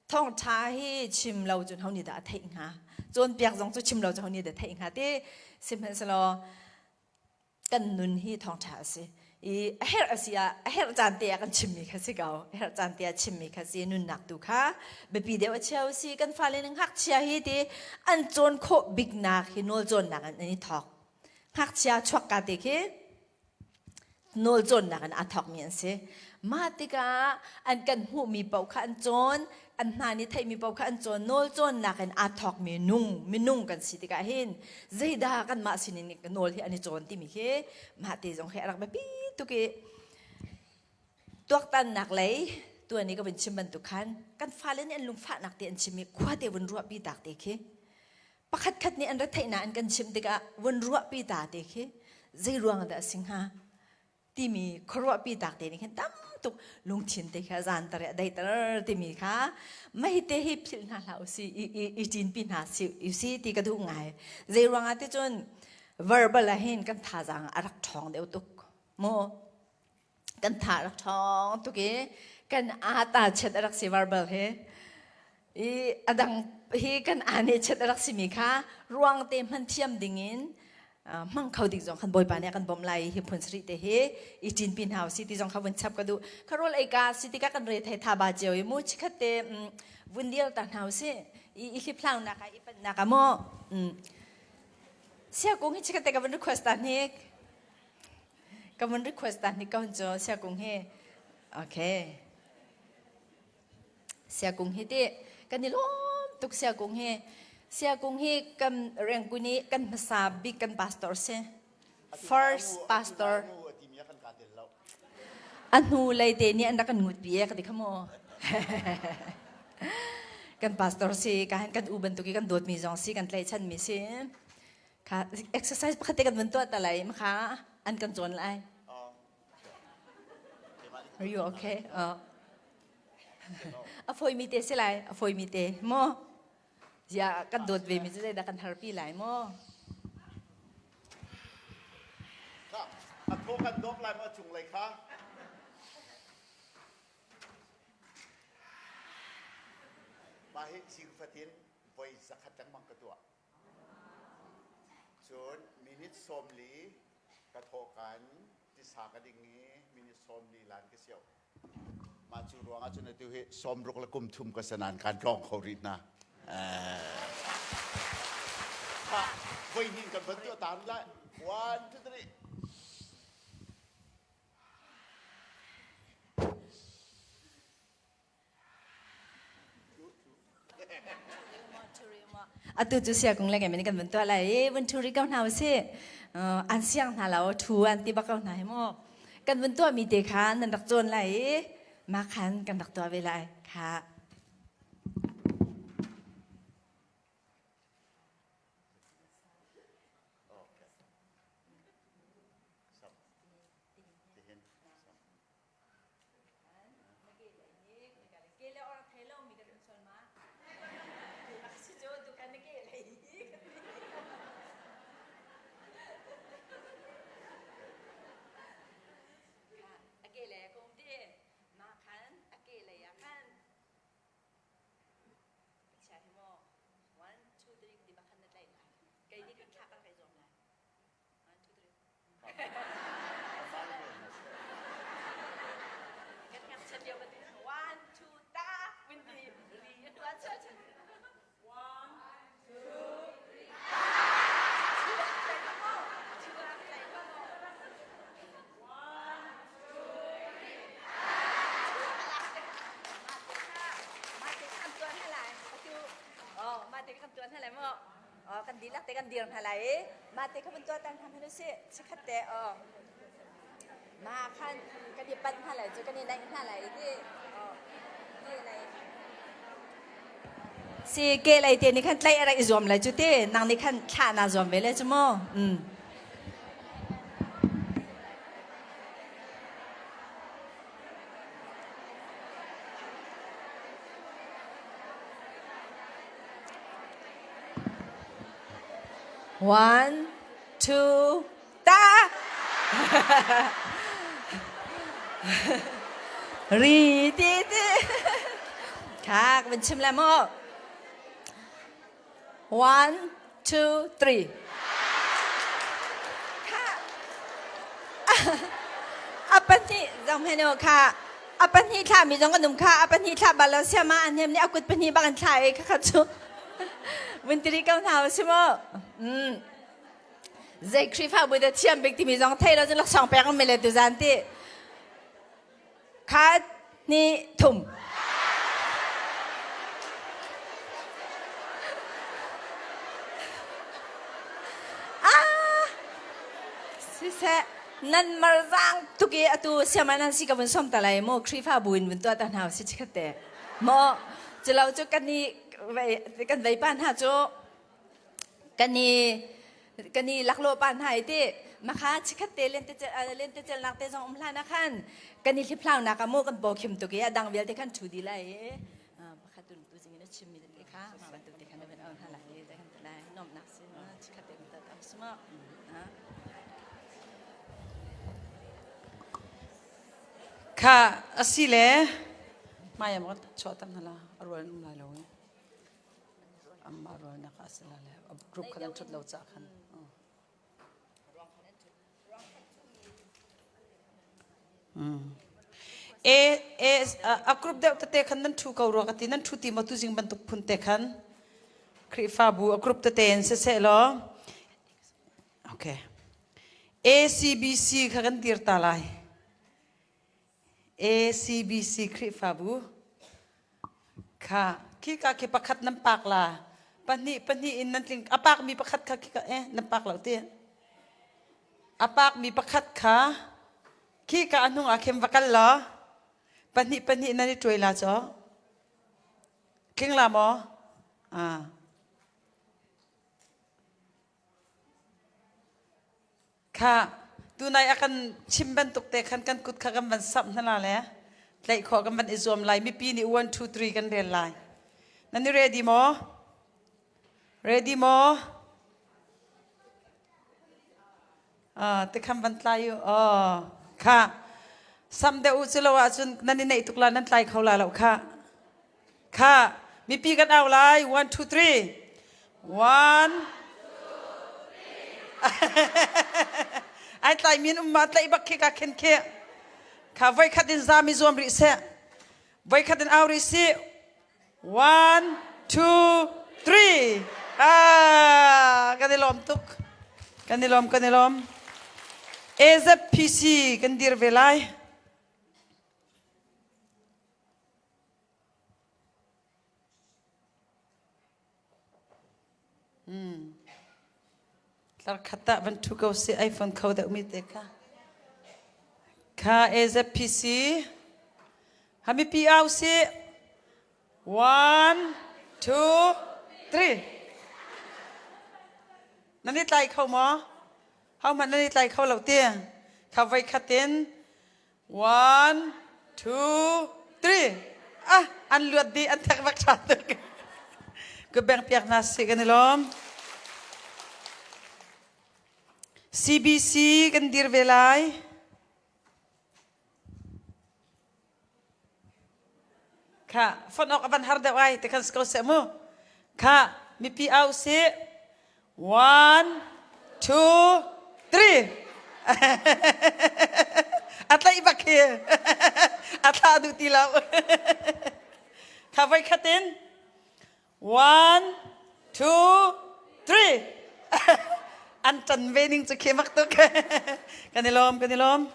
thawngṭha hi chim lo cun ho nih dah a theih hnga, cawnpiak zong cu chim lo cun ho nih dah a theih hnga ti sihmanhsehlaw kan nun hi thawngṭha a si i a herh a si ah a herh caan te ah kan chimmi kha si ko. A herh caan te ah chimmi kha si. Nunnak tu kha biapi deuh a chia si. Kan fale nih ngakchia hi ti an cawn khawh biknak hi nawl cawnnak in an i thawk. Ngakchia chuakka te khi nawl cawnnak in aa thawkmi an si. Mah tikah an kan hmuhmi paoh kha an cawn, an hna nih theihmi paoh kha an cawn. Nawl cawnnak in aa thawkmi nung minung kan si tikah hin zeidah kanmah sinin nawl hi an i cawn timi khi mah te zong hi a rak biapi tuk i tuaktannak lei tuan i ka vun chim bantuk khan kan fale nih an lungfahnak te an chim i khua te vun ruahpi tak te khi, pakhat khat nih an retheihnak an kan chimh tikah vun ruahpi ta te khi zei ruang dah a si hnga timi khuaruahpi tak te nih khin tam tuk lungthin te kha zan tar a daiter timi kha mei te hi philh hna hlah usi, i ṭinpi hna si usi ti ka duh ngai. Zei ruangah ti cun verbal ah hin kan thazaang a rak ṭhawng deuh tuk mu, kan tha rak ṭhawng tuk i kan aa ta chet a rak si verbal hi i a dang hi kan aa nih chet a rak simi kha ruang te hman thiam dingin. Hmang kho ding zong khan Bawipa nih a kan bawmh lai hi phun sarih te hi i ṭinpi hna usih ti zong kha vun chap ka duh. Kha rawl ei ka si tikah kan re thei tha ba cio i mu chikhat te vun dir ta hna usih. I i hliphlau nak ah i panh nak ah maw Siakung hi chikhat te ka vun request ta hnik. Ka vun request ta hnik ka hun cu Siakung hi. Okay. Siakung hi ti kan i lawm tuk Siakung hi. Siakung hi kan rengkun i kan hmasa bik kan pastor si. First pastor. A hnu lei te nih an rak kan ngut pi e ka ti kha mu. Kan pastor si ka han kan u bantuk i kan dawtmi zong si kan tlaihchan mi si. Kha exercise pakhat te kan vun tuah ta lai ma kha an kan cawn lai. Are you okay? A fawimi te si lai, a fawimi te maw? Ziah kan dawt ve mi cu zeidah kan harpi lai maw? Kha, a thaw kan dawp lai maw cunglei kha? Mah hi zing fatin voi zakhat lengmang ka tuah. Cun minute 40 ka thawhkan tisa ka ding i minute 40 lan ka sio. Mah cu ruang ah cun atu hi 60 le kum thum ka sanan kan tlawng kho rih hna. Voi hnih kan van tuah tan lai. One, two, three. Atu cu siakung le ngai kan vun tuah lai i vun thu rih ko hna usih. An siang hna lo thu an ti bak ko hna hi mu. Kan vun tuah mi te kha nan rak cawn lai i mah khan kan rak tuah ve lai kha. Kan ngakchiat lio kan one two ta windy ri one two one two three. Mah te kan tuan hna lai mu. Kan dihlak te kan dir hna lai i mah te kha vun tuah tan hna hmanh usih chikkhat te mah khan kan i panh hna lai cu kan i naih hna lai ti si ke lei te nih khan tlaih a rak i zuam lai cu te nang nih khan thlah naa zuam ve le cu mu One, two, ta! Ri ti ti. Kha ka van chim le mu. One, two, three. Kha. A pahnih zong hmenu kha a pahnih thla mi zong kan um kha a pahnih thla bal lo siama an hnem nih a kut pahnih bak an thla i kha kha cu vun tiri ko hna si mu zei Khrihfabu da thiam bik timi zong thei lo cun laksawng pek mi le tuzan ti khat hnih thum ah siseh nan marzaang tuk i atu siama nan si ka vun som ta lai mu Khrihfabu in vun tuah ta hna si chikhat te maw culo cu kan i kan vei pa hna cu kan i kan i laklawh pa hna i ti makha chikhat te lente celnak te zong um hlan ah khan kan i hliphlau nak ah mu kan paw khim tuk i a dang vialte khan thu di lai i pakhat tu tu zing in a chim mi te kha ma bantuk te khan na van on hala i te kan lai nomnak sin chikhat te ta tam suma Kha asile mayam kan chuah tam hala arual um lai lo amma rual nak asila le group khan an thut lo cha khan. E e a group deuh tete khan nan thu ko rua ka ti nan thu ti maw tuzing bantuk phun te khan Khrihfabu a group tete in siseh law okay ACBC kha kan dir ta lai ACBC Khrihfabu kha khika khi pakhat nan pak la pahnih pahnih in nan tling a pak mi pakhat kha khika eh nan pak lo ti a pak mi pakhat kha khika a hnung ah khin va kal law pahnih pahnih nan i tuai la cho tling la maw ah Kha tunai a kan chim bantuk te khan kan kut kha kan van samh hna la le tlaih khawh kan van i zuam lai mipi nih 1 2 3 kan rel lai nan i ready maw ready maw ah te kham van tlai u oh kha sam deuh u cu lo ahcun nan i neih tuk la nan tlai kho la lo kha Kha mipi kan au lai. One, two, three. One. Ai tlai min um ma tlaih bak khi ka khen khi. Kha voi khat in zami zuam rih seh. Voi khat in au rih si. One, two, three. Ah, kan i lawm tuk. Kan i lawm, kan i lawm. AZPC kan dir ve lai. Tlar khat ah van ṭhu ko sih ai fon kho deuhmi te kha. Kha AZPC ha mipi au sih. One, two, three. Nan i tlai kho maw? Hohmanh nan i tlai kho lo ti. Kha voi khat in One, two, three. Ah, an luat dih, an thek vak ṭha tuk. Ka beng piak hna si kan i lawm. CBC kan dir ve lai. Kha, fon awk a van har deuh ai, te khan si ko seh mu. Kha, mipi au si. One, two, three. A tlaih bak hi. A thlah duh ti lo. Kha voi khat in. One, two, three. An ṭan ve ning cu khi mak tuk. Kan i lawm, kan i lawm.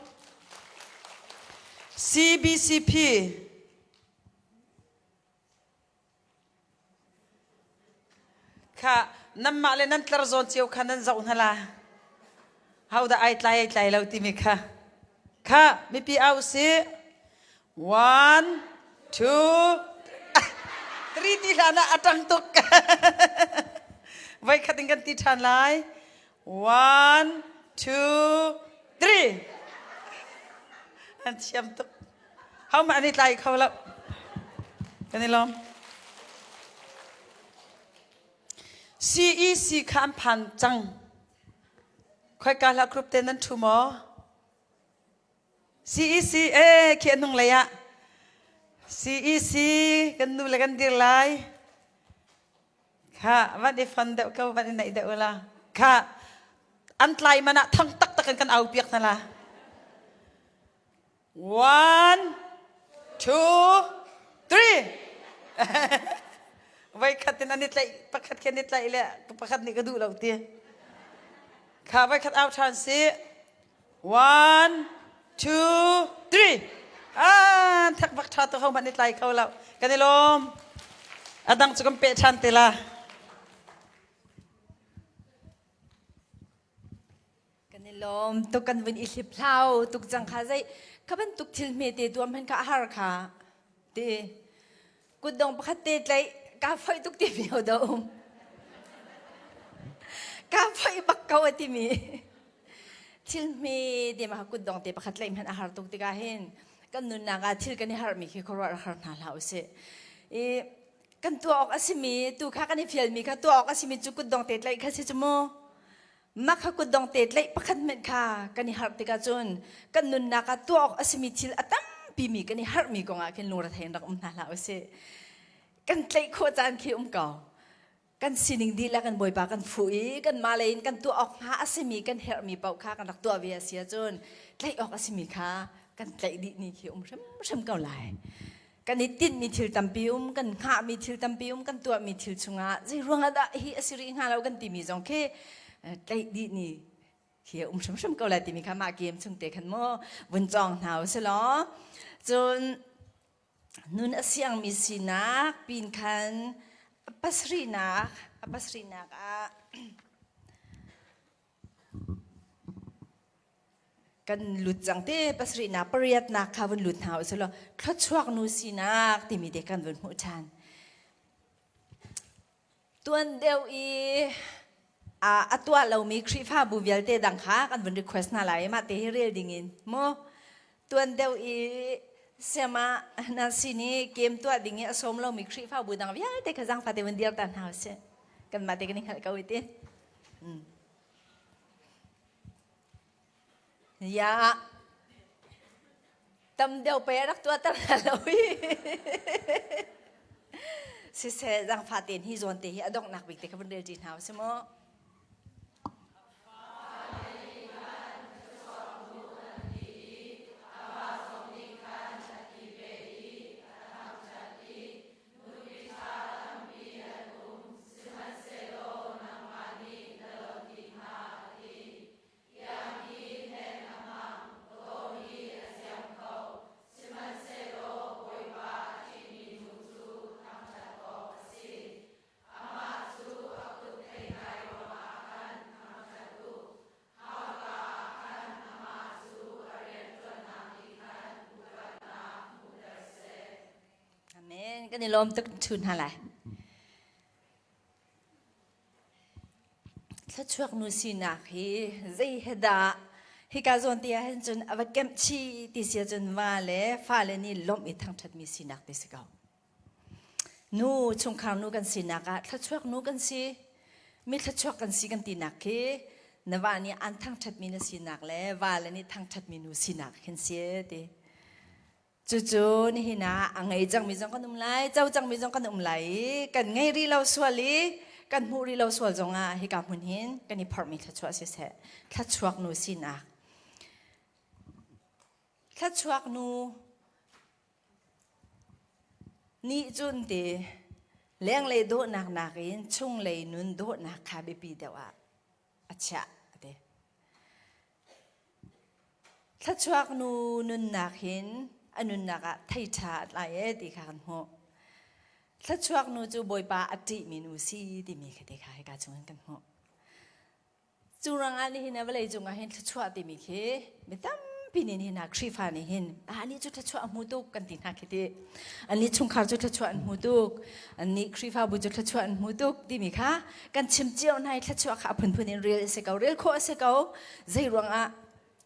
CBCP. Kha nanmah le nan tlar zawn cio kha nan zoh hna la. Hodah ai tlai ai tlai lo timi kha. Kha mipi au si. One, two, three ti hlan ah a ṭang tuk. Voi khat in kan ti ṭhan lai. One, two, three. An thiam tuk. Hohmanh an i tlai kho lo. Kan i lawm. CEC kha an phan cang. Khoika hlah group te nan ṭhu maw? CEC eh khi an hnung lei ah. CEC kan nu le kan dir lai. Kha van i fon deuh ko van i naih deuh la. Kha an tlai man ah thang taktak in kan au piak hna la. One, two, three. Voi khat in an i tlaih, pakhat khi an i tlaih le pakhat nih ka duh lo ti. Kha voi khat au ṭhan si. One, two, three. Ah, thak bak ṭha tu ho hmanh i tlai kho lo. Kan i lawm. A dang cu kan peh ṭhan te la. Kan i lawm tuk kan vun i hliphlau tuk cang kha zei kha bantuk thil hmete tuam hen kha a har kha ti kutdong pakhat te tlaih kaa foih tuk ti mi ho dah um kaa foih bak ko a timi thil hme te ma kutdong te pakhat tlaih hmanh a har tuk tikah hin kan nunnak ah thil kan i harmi khi khuaruah har hna hlah usih i kan tuah awk a simi tu kha kan i fialmi kha tuah awk a simi cu kutdong te tlaih kha si cu mu Mah kha kutdong te tlaih pakhat hmanh kha kan i harh tikah cun kan nunnak ah tuah awk a simi thil a tampi mi kan i harhmi kongah khin lungrethei in rak um hna hlah usih. Kan tlaih khawh caan khi um ko. Kan sining dihlak in Bawipa kan fuh i kanmah lei in kan tuah awk hnga a simi kan herhmi paoh kha kan rak tuah ve a si ahcun tlaih awk a simi kha Kan tlaih dih ni khi um hrimhrim ko lai. Kan i tinhmi thil tampi um, kan hngahmi thil tampi um, kan tuahmi thil chungah zei ruangah dah hi a si rih hnga lo kan timi zong khi tlaih dih ni khi a um hrimhrim ko lai timi kha mah game chung te khan mu vun cawng hna u si law. Cun nun a siangmi sinak pin khan pasarihnak a pasarihnak ah kan lut cang te pasarihnak pariatnak kha vun lut hna u si law thluachuak nu sinak timi te kan vun hmuh ṭhan. Tuan deuh i a tuah lomi Khrihfabu vialte dang kha kan vun request hna lai i mah te hi rel ding in mu tuan deuh i siama na sin i game tuah ding i a sawm lomi Khrihfabu dang vialte kha zaangfah te vun dir ta hna usih. Kanmah te kan i hngalh ko i ti. Ya tam deuh pei a rak tuahter hna lo hi. Siseh zaangfah tein hi zawn te hi a donghnak bik te kha vun rel ṭi hna u si mu. Amen. Kan i lawm tuk chun hna lai. Thluachuak nu sinak hi zei he dah hika zawn te ah hin cun a va kemh chih ti si ahcun va le fale nih lawmh i thangṭhatmi sinak ti si ko. Nu chungkhar nu kan sinak ah thluachuak nu kan si. Mi thluachuak kan si kan tinak khi na va nih an thangṭhatmi na sinak le va le nih thangṭhatmi nu sinak khin si ti. Cucu nihin ah a ngei cangmi zong kan um lai, co cangmi zong kan um lai i kan ngei rih lo sual i kan hmuh rih lo sual zongah hika hmun hin kan i phorhmi thluachuah siseh, thluachuak nu sinak. Thluachuak nu nih cun ti lenglei dawhnak nakin chunglei nun dawhnak kha biapi deuh ah a chiah a ti. Thluachuak nu nunnak hin a nunnak ah thei ṭha a tlai e ti kha kan hmuh. Thluachuak nu cu Bawipa a ṭihmi nu si timi kha ti kha hika chungin kan hmuh. Cu ruangah nihin ah vawlei cungah hin thluachuah timi khi mi tampi nih nihin ah Khrihfa nih hin ah anih cu thluachuah a hmu tuk kan ti hna khi ti. Annih chungkhar cu thluachuah an hmu tuk. Annih Khrihfabu cu thluachuah an hmu tuk timi kha kan chim cio hna i thluachuah kha a phunphun in rel a si ko. Rel khawh a si ko. Zei ruangah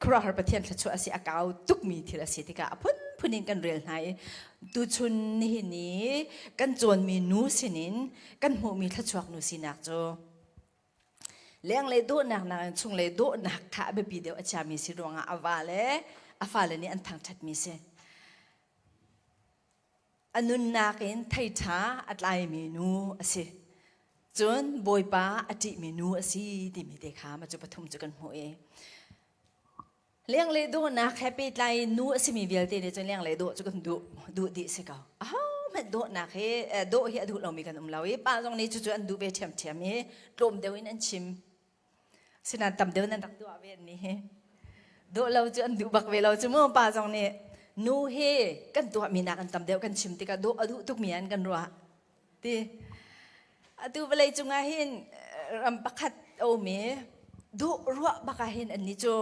khuaruahhar Pathian thluachuah a si a kau tukmi thil a si tikah a phunphun in kan rel hna i tuchun nihin i kan cawnmi nu sinin kan hmuhmi thluachuak nu sinak cu lenglei dawhnak nakin chunglei dawhnak kha a biapi deuh a chiami si ruangah a va le a fale nih an thangṭhatmi si. A nunnak in thei ṭha a tlaimi nu a si. Cun Bawipa a ṭihmi nu a si timi te kha mah cu pathum cu kan hmuh i lenglei dawhnak he pehtlai in nu a simi vialte nih cun lenglei dawh cu kan duh duh dih si ko. Ahohmanh dawhnak hi dawh hi a duh lomi kan um lo i pa zong nih cucu an duh ve ṭhiamṭhiam i tlawm deuh in an chim. Sinain tam deuh nan rak duah ve an nih hi. Duh lo cu an duh bak ve lo cu mu pa zong nih nu hi kan tuahmi nak an tam deuh kan chim tikah dawh a duh tukmi an kan ruah ti. Atu vawlei cungah hin ram pakhat a um i duh ruah bak ah hin annih cu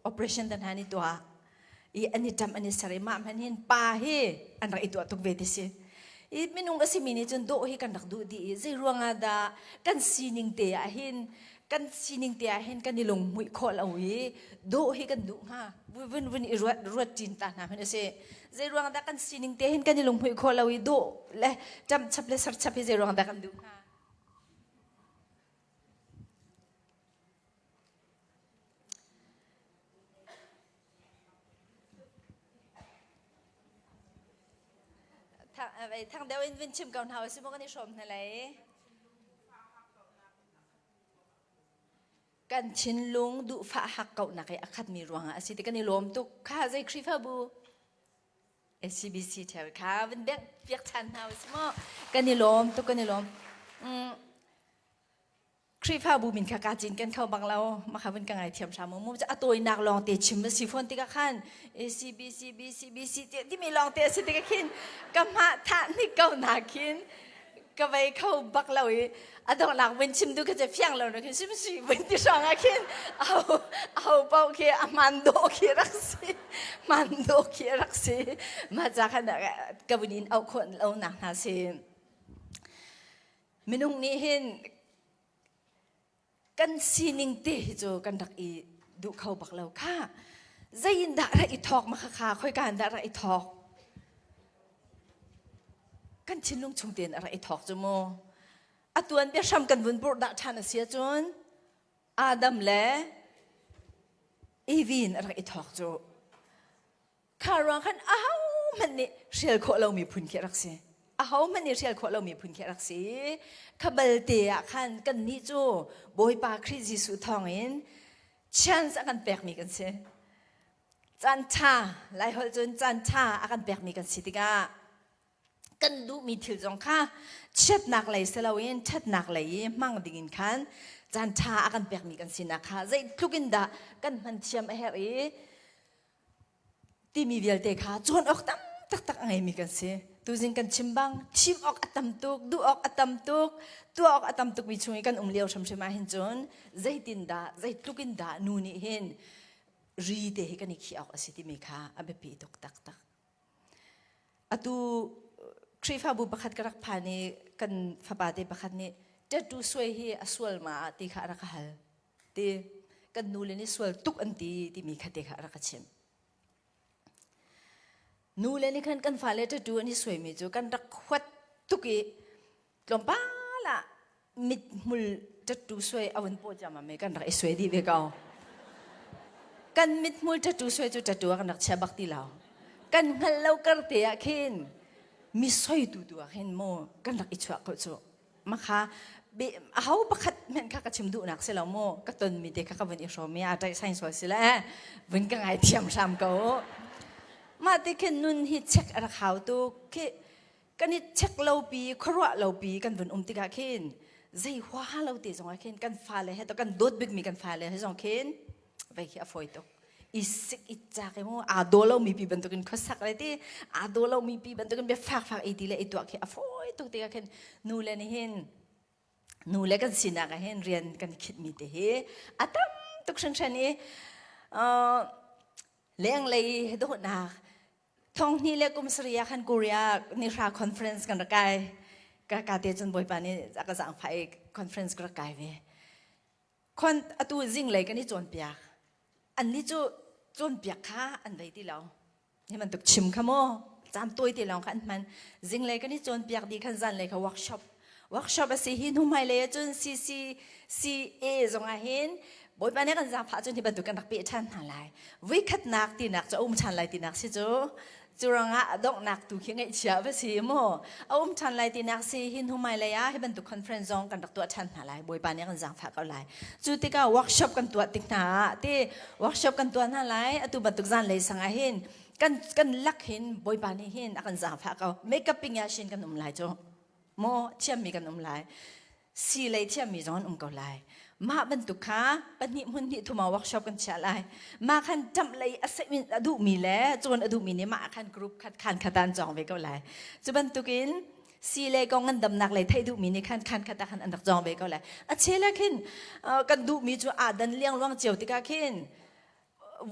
operation tan han i tuah i an i ṭam an i ser i mah hmanh hin pa hi an rak i tuah tuk ve ti si. I minung a simi nih cun dawh hi kan rak duh dih i zei ruangah dah kan sining te ah hin kan sining te ah hin kan i lunghmuih khawh lo i dawh hi kan duh hnga vun vun i ruat ruat ṭin ta hna hmanh a si. Zei ruangah dah kan sining te hin kan i lunghmuih khawh lo i dawh le ṭamh chap le ser chap hi zei ruangah dah kan duh hnga? Thang deuh in vun chim ko hna usih maw kan i hrawm hna lai. Kan thinlung duhfah hakkauhnak i a khatmi ruangah a si ti kan i lawm tuk. Kha zei Khrihfabu SCBC theu kha van bengh piak ṭhan hna usih maw? Kan i lawm tuk kan i lawm. Khrihfabu min kha kaa cinken kho bang lo mah kha vun ka ngaithiam hram mu a tawinak lawng te chim a si fawn tikah khan A C B C B C B C timi lawng te a si tikah khin ka hmah thah hnik ko na khin ka vei kho bak lo i a donghnak vun chim du kha cu fiang lo na khin sim si vun ti hrawng ah khin aho aho paoh khi a hmaan dawh khi rak si hmaan dawh khi rak si mah ca khan ka vun in auh khawh lo nak hna si. Minung nih hin kan sining te hi cu kan rak i duh kho bak lo kha. Zei in dah rak i thawk ma kha khoika in dah rak i thawk? Kan thinlung chung tein a rak i thawk cu mu. A tuan bia hram kan vun burh dah ṭhan a si ahcun Adam le Eve in a rak i thawk cu. Kha ruang khan ahohmanh nih hrial khawh lomi phun khi a rak si. Ahohmanh nih hrial khawh lomi phun khi a rak si. Kha balte ah khan kannih cu Bawipa Khrih Jesuh thawngin chance a kan pekmi kan si. Caan ṭha, Laiholh cun caan ṭha a kan pekmi kan si tikah kan duhmi thil zong kha chiatnak lei si loin ṭhatnak lei i hmang dingin khan caan ṭha a kan pekmi kan sinak kha zeitluk in dah kan hman thiam a herh i timi vialte kha cawn awk tam taktak a ngeimi kan si. Tuzing kan chim bang thim awk a tam tuk, duh awk a tam tuk, tuah awk a tam tukmi chung i kan um lio hrimhrim ah hin cun zeitindah, zeitluk in dah nu nih hin ri te hi kan i khih awk a si timi kha a biapi tuk taktak. Atu Khrihfabu pakhat ka rak phan i kan fapa te pakhat nih tattoo suai hi a sual ma ti kha a rak ka hal. Ti kan nu le nih sual tuk an ti timi kha te kha a rak ka chimh. Nu le nih khan kan fale tattoo an i suaimi cu kan rak huat tuk i tlawmpal ah mithmul tattoo suai a vun paw ciammam i kan rak i suai dih ve ko. Kan mithmul tattoo suai cu tattoo ah kan rak chia bak ti lo. Kan hngalh lo kar te ah khin mi soitu tu ah khin maw kan rak i chuah ko cu. Makha aho pakhat hmanh kha ka chim duhnak si lo mu ka tonmi te kha ka vun i hrawm i a ṭaih sain sual si le vun ka ngaithiam hram ko. Mah ti khin nun hi check a rak hau tuk khi kan i check lo pi khuaruah lo pi kan vun um tikah khin zei huaha lo te zongah khin kan fale he to kan dawt bikmi kan fale he zong khin vei khi a fawi tuk i sik i cak i mu aa daw lo mi pi bantukin khuasak le ti aa daw lo mi pi bantukin bia fak fak i ti le i tuah khi a fawi tuk tikah khin nu le nih hin nu le kan sinak ah hin rian kan khitmi te hi a tam tuk hringhran i lenglei dawhnak Thonghnih le kum sarih ah khan Korea nihra conference kan rak kai. Ka ka te cun Bawipa nih a ka zaangfah i conference ka rak kai ve. Khon atu zinglei kan i cawnpiak. Annih cu cawnpiak kha an vei ti lo. Hi bantuk chim kha maw caan tawi te lawng kha an hman. Zinglei kan i cawnpiak dih khan zanlei kha workshop. Workshop a si hi hnu hmailei ah cun CCCA zong ah hin Bawipa nih kan zaangfah cun hi bantuk kan rak peh ṭhan hna lai. Vuikhatnak tinak cu a um ṭhan lai tinak si cu. Cu ruangah a donghnak tu khi ngaihchia va si mu. A um ṭhan lai tinak si hi hnu hmailei ah hi bantuk conference zong kan rak tuah ṭhan hna lai. Bawipa nih kan zaangfah ko lai. Cu tikah workshop kan tuah tik hna ah ti workshop kan tuah hna lai. Atu bantuk zanlei sang ah hin kan kan lak hin Bawipa nih hin a kan zaangfah ko. Makeup ping ya shin kan um lai cu. Maw thiammi kan um lai. Si lei thiammi zong an um ko lai. Mah bantuk kha pahnih hmun hnih thum ah workshop kan chiah lai. Mah khan ṭamh lei a seih a duhmi le cawn a duhmi nih mah khan group khat khan khat ah an cawng ve ko lai. Cu bantukin si le kong ngandamnak lei theih duhmi nih khan khan khat ah khan an rak cawng ve ko lai. A chel ah khin kan duhmi cu aa dan liangluang cio tikah khin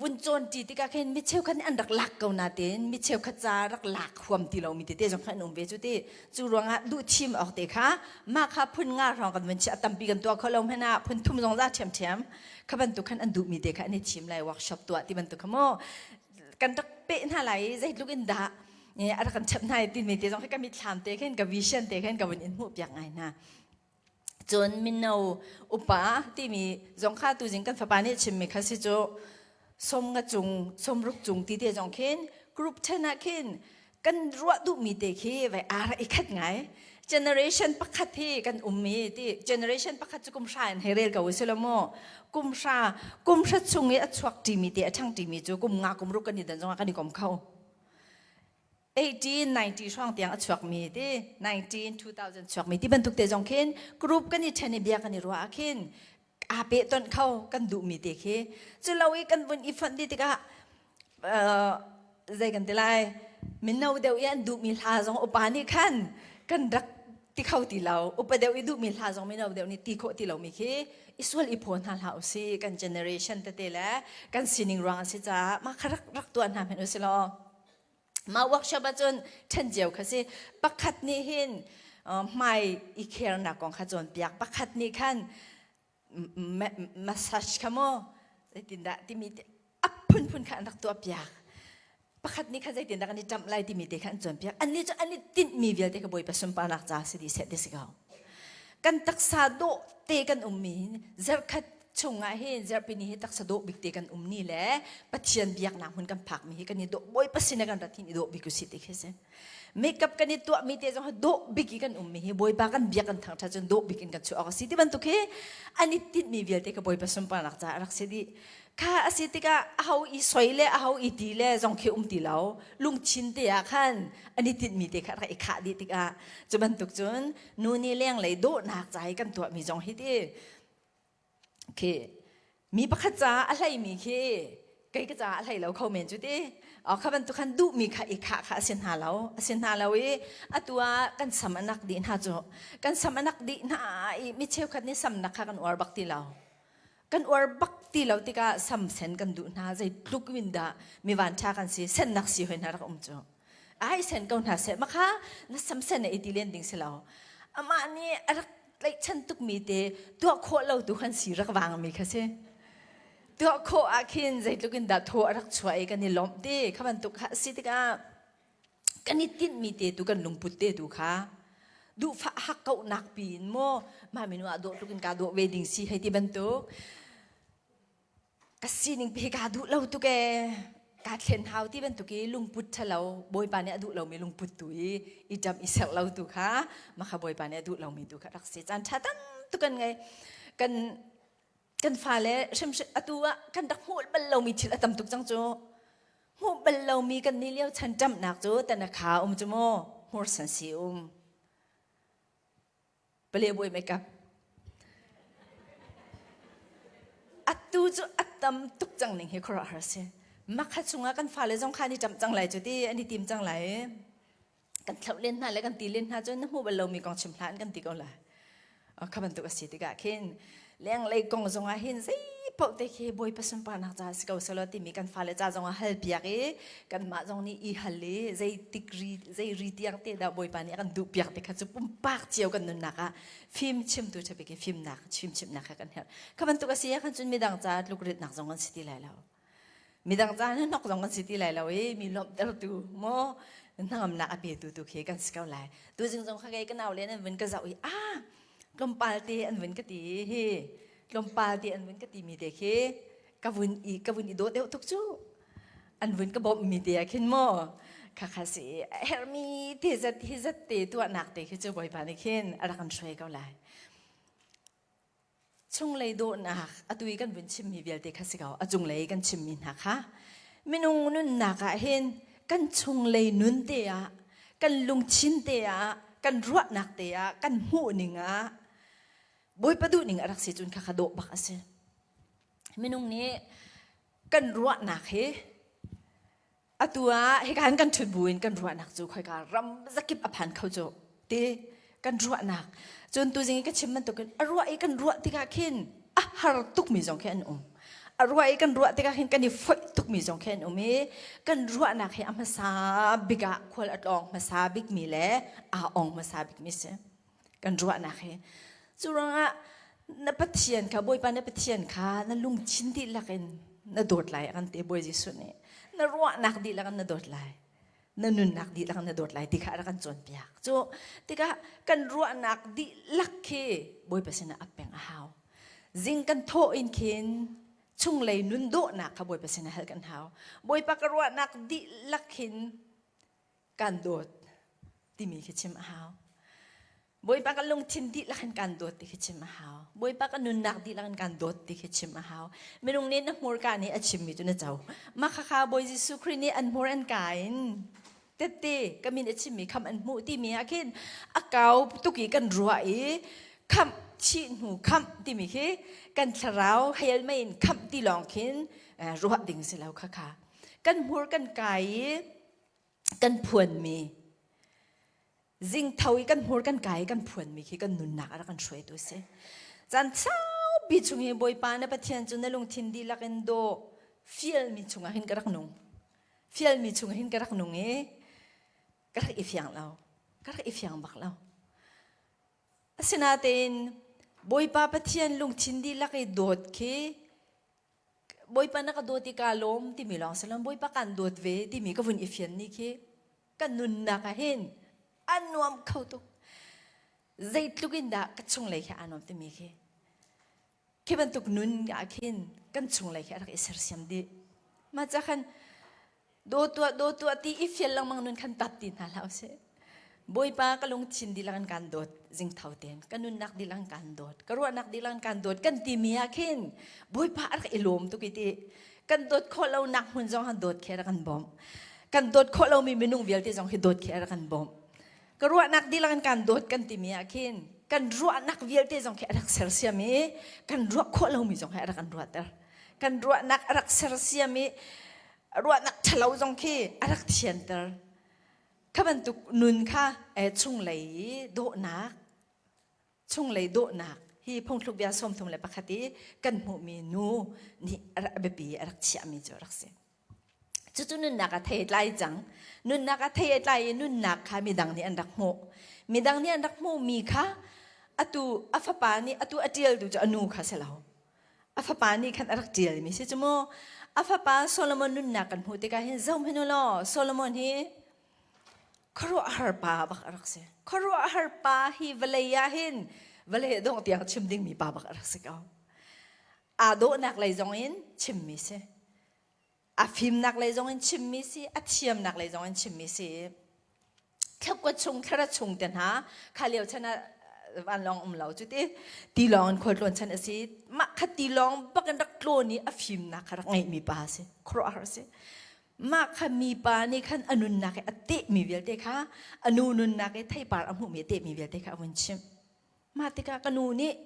vun cawnṭi tikah khin mi cheukhat nih an rak lak ko nain mi cheukhat ca rak lak huam ti lomi tete zong kha an um ve cu ti. Cu ruangah duh thim awk te kha mah kha phun nga hrawng kan vun chiah tampi kan tuah kho lo hmanh ah phun thum zong za ṭhiamṭhiam kha bantuk khan an duhmi te kha an i thim lai workshop tuah ti bantuk kha mu kan rak peh hna lai i zeitluk in dah a rak kan chap hna i timi te zong khi ka mitthlam te khin ka vision te khin ka vun in hmuh piak ngai hna. Cun mino upa timi zong kha tuzing kan fapa nih chimmi kha si cu 50 cung 60 cung ti te zong khin group 10 ah khin kan ruah duhmi te khi vai ara i khat ngai. Generation pakhat hi kan um i ti generation pakhat cu kum hra in hei rel ko usih law mu. Kum hra kum hra chung i a chuak ṭimi te a ṭhang ṭimi cu kum nga kum ruk kan i dan zongah kan i kom kho. 1890 hrawng tiang a chuakmi ti 19 2000 chuakmi ti bantuk te zong khin group kan i ṭhen i bia kan i ruah ah khin aa pehtonh kho kan duhmi te khi. Cu lo i kan vun i fonh dih tikah zei kan ti lai mino deuh i an duhmi hla zong upa nih khan kan rak ti kho ti lo upa deuh i duhmi hla zong mino deuh nih ti khawh ti lomi khi i sual i phaw hna hlah usih kan generation tete le kan sining ruang a si caah mah kha rak rak tuah hna hmanh usih law mah workshop ahcun ṭhen cio kha si pakhat nih hin hmai i khernak kong kha cawnpiak pakhat nih khan massage kha maw zeitindah timi a phunphun kha an rak tuahpiak pakhat nih kha zeitindah kan i ṭamh lai timi te kha an cawnpiak annih cu an i tinhmi vialte kha Bawipa sunparnak ca si dih seh ti si ko kan taksa dawh te kan ummi zarhkhat chungah hin zarhpini hi taksa dawh bik te kan um ni le Pathian biaknak hmun kan phakmi hi kan i dawh Bawipa sin kan rat hin i dawh bik usih ti khi si makeup kan i tuahmi te zong dawh bik i kan ummi hi Bawipa kan biak kan thangṭhat cun dawh bik in kan chuah awk a si ti bantuk hi an i tinhmi vialte ka Bawipa sunparnak caah a rak si dih kha a si tikah aho i soi le aho i ti le zong khi um ti lo lungthin te ah khan an i tinhmi te kha rak i khah dih tikah cu bantuk cun nu nih lenglei dawhnak ca i kan tuahmi zong hi ti khi mi pakhat caah a hleimi khi kei ka caah a hlei lo kho men cu ti kha bantuk khan duhmi kha i khah kha a si hna lo a si hna lo i atu ah kan sam a nak dih hna cu kan sam a nak dih hna i mi cheukhat nih samnak kha kan uar bak ti lo kan uar bak ti lo tikah sam sen kan duh hna zeitluk in dah mi van ṭha kan si sennak si hoi hna rak um cu ai sen ko hna seh makha na sam sen i ti len ding si lo amah nih a rak tlaihchan tukmi te tuah khawh lo tu khan si rak vangmi kha si tuah khawh ah khin zeitluk in dah thaw a rak chuah i kan i lawmh ti kha bantuk kha si tikah kan i tinhmi te tu kan lungput te tu kha duhfah hakkauhnak pi in maw mah minu ah dawh tluk in kaa dawh ve ding si hei ti bantuk Ka sining pi kaa duh lo tuk ee. Kaa thlen hau ti bantuk i lungput ṭhalo Bawipa nih a duh lomi lungput tu i i ṭamh i serh lo tu kha mah kha Bawipa nih a duh lomi tu kha rak si. Caan ṭha tam tuk kan ngei. Kan kan fale hrimhrim atu ah kan rak hmuh bal lomi thil a tam tuk cang cu. Hmuh bal lomi kan nih lio chan ṭamhnak cu tanakha um cu mu hmursan si um. Playboy makeup. Atu cu a tam tuk cang ning hi khuaruahhar si. Makha chungah kan fale zong kha an i ṭamh cang lai cu ti an i tim cang lai. Kan thlauh len hna le kan ti len hna cu na hmuh bal lomi kong chim hlah an kan ti ko lai. Kha bantuk a si tikah khin lenglei kong zongah hin zei paoh te khi Bawipa sunparnak ca si ko selaw timi kan fale ca zongah hal piak i kanmah zong nih i hal i zeitik ri zei ri tiang te dah Bawipa nih a kan duh piak te kha cu pumpak cio kan nunnak ah fim chimtu ṭhabik i fimnak fimchimhnak kha kan herh kha bantuk a si ah khan cun midang ca tlukritnak zong an si ti lai lo midang ca hnok zong kan si ti lai lo i mi lawmhtertu maw hnangamnak a petu tu khi kan si ko lai tu zing zong kha kei ka nau le an vun ka zoh i ah tlawmpal te an vun ka ti hi tlawmpal te an vun ka ti mi te khi ka vun i ka vun i dawt deuh tuk cu an vun ka bawmh mi te ah khin maw kha kha si hermi te zat hi zat te tuahnak te khi cu bawipa nih khin a rak kan hruai ko lai Chunglei dawhnak atu i kan vun chimmi vialte kha si ko. A cunglei kan chimmi hna kha minung nunnak ah hin kan chunglei nun te ah kan lungthin te ah kan ruahnak te ah kan hmuhning ah Bawipa duhning a rak si cun kha kha dawh bak a si. Minung nih kan ruahnak hi Atu ah hika hin kan ṭhut buin kan ruahnak cu khoika ram zakip a phan kho cu ti kan ruahnak. Cun tuzing i ka chim bantukin a ruah i kan ruah tikah khin a har tukmi zong khi an um. A ruah i kan ruah tikah khin kan i foih tukmi zong khi an um i kan ruahnak hi a hmasa bik ah khual a tlawng hmasa bikmi le aa ong hmasa bikmi si. Kan ruahnak hi. Cu ruangah na Pathian kha Bawipa na Pathian kha na lungthin dihlak in na dawt lai a kan ti Bawi Jesuh nih. Na ruahnak dihlak in na dawt lai. Na nunnak dihlak in na dawt lai ti kha a rak kan cawnpiak. Cu tikah kan ruahnak dihlak khi Bawipa sinah a peng a hau. Zing kan thawh in khin chunglei nun dawhnak kha Bawipa sinah hal kan hau. Bawipa ka ruahnak dihlak hin kan dawt timi khi chim a hau. Bawipa kan lungthin dihlak in kan dawt ti khi chim a hau. Bawipa kan nunnak dihlak in kan dawt ti khi chim a hau. Minung nih na hmurka nih a chimmi cu na co. Mah khakha Bawi Jesuh Khrih nih an hmur an ka in tette ka min a chimmi kham an hmuh timi ah khin a kau tuk i kan ruah i khamh chih hnu khamh timi khi kan thlarau hel mei in khamh ti lawng khin ruah ding si lo khakha. Kan hmur kan kai i kan phuanmi Zingtho i kan hmur kan kai i kan phuanmi khi kan nunnak a rak kan hruaitu a si. Caan saupi chung hi Bawipa na Pathian cu na lungthin dihlak in daw fialmi chungah hin ka rak nung. Fialmi chungah hin ka rak nung i ka rak i fiang lo. Ka rak i fiang bak lo. Asinain Bawipa Pathian lungthin dihlak i dawt khi Bawipa na ka dawt i kaa lawm timi lawng si lo Bawipa kan dawt ve timi ka vun i fian ni khi ka nunnak ah hin a nuam kho tuk. Zeitluk in dah ka chunglei khi aa nuam timi khi khi bantuk nun ah khin kan chunglei khi a rak i sersiam dih. Mah ca khan daw tuah daw tuah ti i fial lengmang nun khan tap ti hna hlah usih. Bawipa ka lungthin dihlak in kaan dawt zingtho tein ka nunnak dihlak in kaan dawt ka ruahnak dihlak in kaan dawt kan timi ah khin Bawipa a rak i lawm tuk i ti kan dawt khawh lonak hmun zong han dawt khi a rak kan bawmh kan dawt khawh lomi minung vialte zong hi dawt khi a rak kan bawmh ka ruahnak dihlak in kaan dawt kan timi ah khin kan ruahnak vialte zong khi a rak sersiam i kan ruah khawh lomi zong hi a rak kan ruahter kan ruahnak a rak sersiam i ruahnak ṭhalo zong khi a rak thianter kha bantuk nun kha chunglei i dawhnak chunglei dawhnak hi phungthluk bia 31 i kan hmuhmi nu nih a biapi a rak chiahmi cu a rak si. Cucu nunnak a thei tlai cang. Nunnak a thei a tlai i nunnak kha midang nih an rak hmuh. Midang nih an rak hmuhmi kha atu a fapa nih atu a ṭialtu cu a nu kha si lo. A fapa nih khan a rak ṭialmi si cu mu. A fapa Solomon nunnak kan hmuh tikah hin zohhmanh u law Solomon hi khuaruahhar pa bak a rak si. Khuaruahhar pa hi vawlei ah hin vawlei dongh tiang chim dingmi pa bak a rak si ko. Aa dawhnak lei zong in chimmi si. A fimnak lei zong in chimmi si, a thiamnak lei zong in chimmi si. Thlakua chung, thlara chung te hna, kha lio chan ah vanlawng um lo cu ti tilawng in khualtlawn chan a si. Mah kha tilawng bak in rak tlawn i a fimnak kha rak ngeihmi pa a si. Khuaruahhar a si. Mah kha mipa nih khan a nunnak i a tehmi vialte kha a nu nunnak i theipar a hmuhmi a tehmi vialte kha a vun chimh. Mah tikah ka nu nih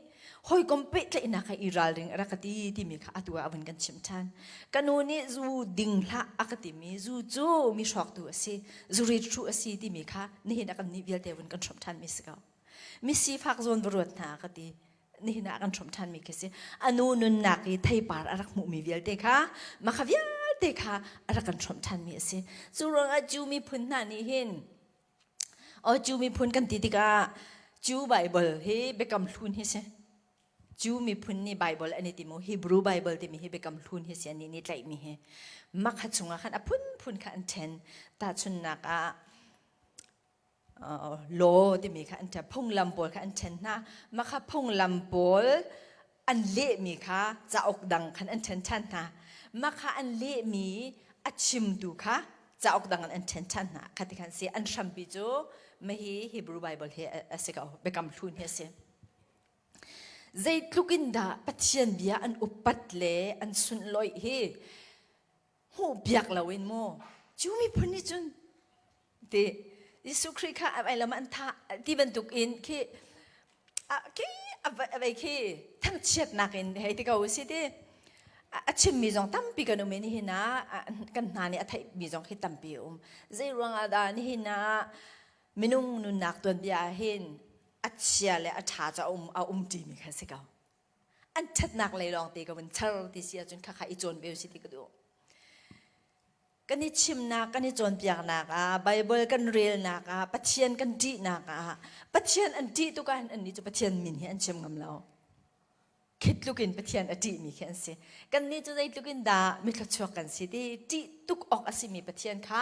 hawikom pehtlaihnak kha i ralring a rak ka ti timi kha atu ah a vun kan chimh ṭhan. Ka nu nih zu ding hlah a ka timi zu cu mi hrawktu a si, zurit hruh a si timi kha nihin ah kannih vialte vun kan hrawmh ṭhanmi si ko. Mi sifak zawn va ruat hna a ka ti. Nihin ah kan hrawmh ṭhanmi khi si. A nu nunnak i theipar a rak hmuhmi vialte kha mah kha vialte kha a rak kan hrawmh ṭhanmi a si. Cu ruangah Jew miphun hna nih hin aw Jew miphun kan ti tikah Jew Bible hi Biakam Hlun hi si. Jew miphun nih Bible an i ti mu Hebrew Bible timi hi Biakam Hlun hi si annih nih tlaihmi hi. Mah kha chungah khan a phunphun kha an ṭhen. Tahchunhnak ah law timi kha an ṭhen phunglam pawl kha an ṭhen hna mah kha phunglam pawl an lehmi kha cauk dang khan an ṭhen ṭhan hna mah kha an lehmi a chimtu kha cauk dang an ṭhen ṭhan hna kha ti khan si an hrampi cu mahi Hebrew Bible hi a si ko Biakam Hlun hi a si zeitluk in dah Pathian bia an upat le an sunhlawih hi hmuh biak loin mu cu miphun nih cun ti Jesuh Khrih kha a lam an thah ti bantuk in khi khi a vei khi thangchiatnak in hei ti ko si ti a chimmi zong tampi kan um i nihin ah kan hna nih a theihmi zong khi tampi a um zei ruangah dah nihin ah minung nunnak tuanbia ah hin a chia le a ṭha cu a um a um ṭimi kha si ko an ṭhatnak lei lawng te ka vun char ti si ahcun khakha i cawn ve si ti ka duh kan i chimnak kan i cawnpiaknak ah Bible kan relnak ah Pathian kan ṭihnak ah Pathian an ṭih tuk ah annih cu Pathian min hi an chim ngam lo khitluk in Pathian a ṭihmi khi an si kannih cu zeitluk in dah mithluachuak kan si ti ṭih tuk awk a simi Pathian kha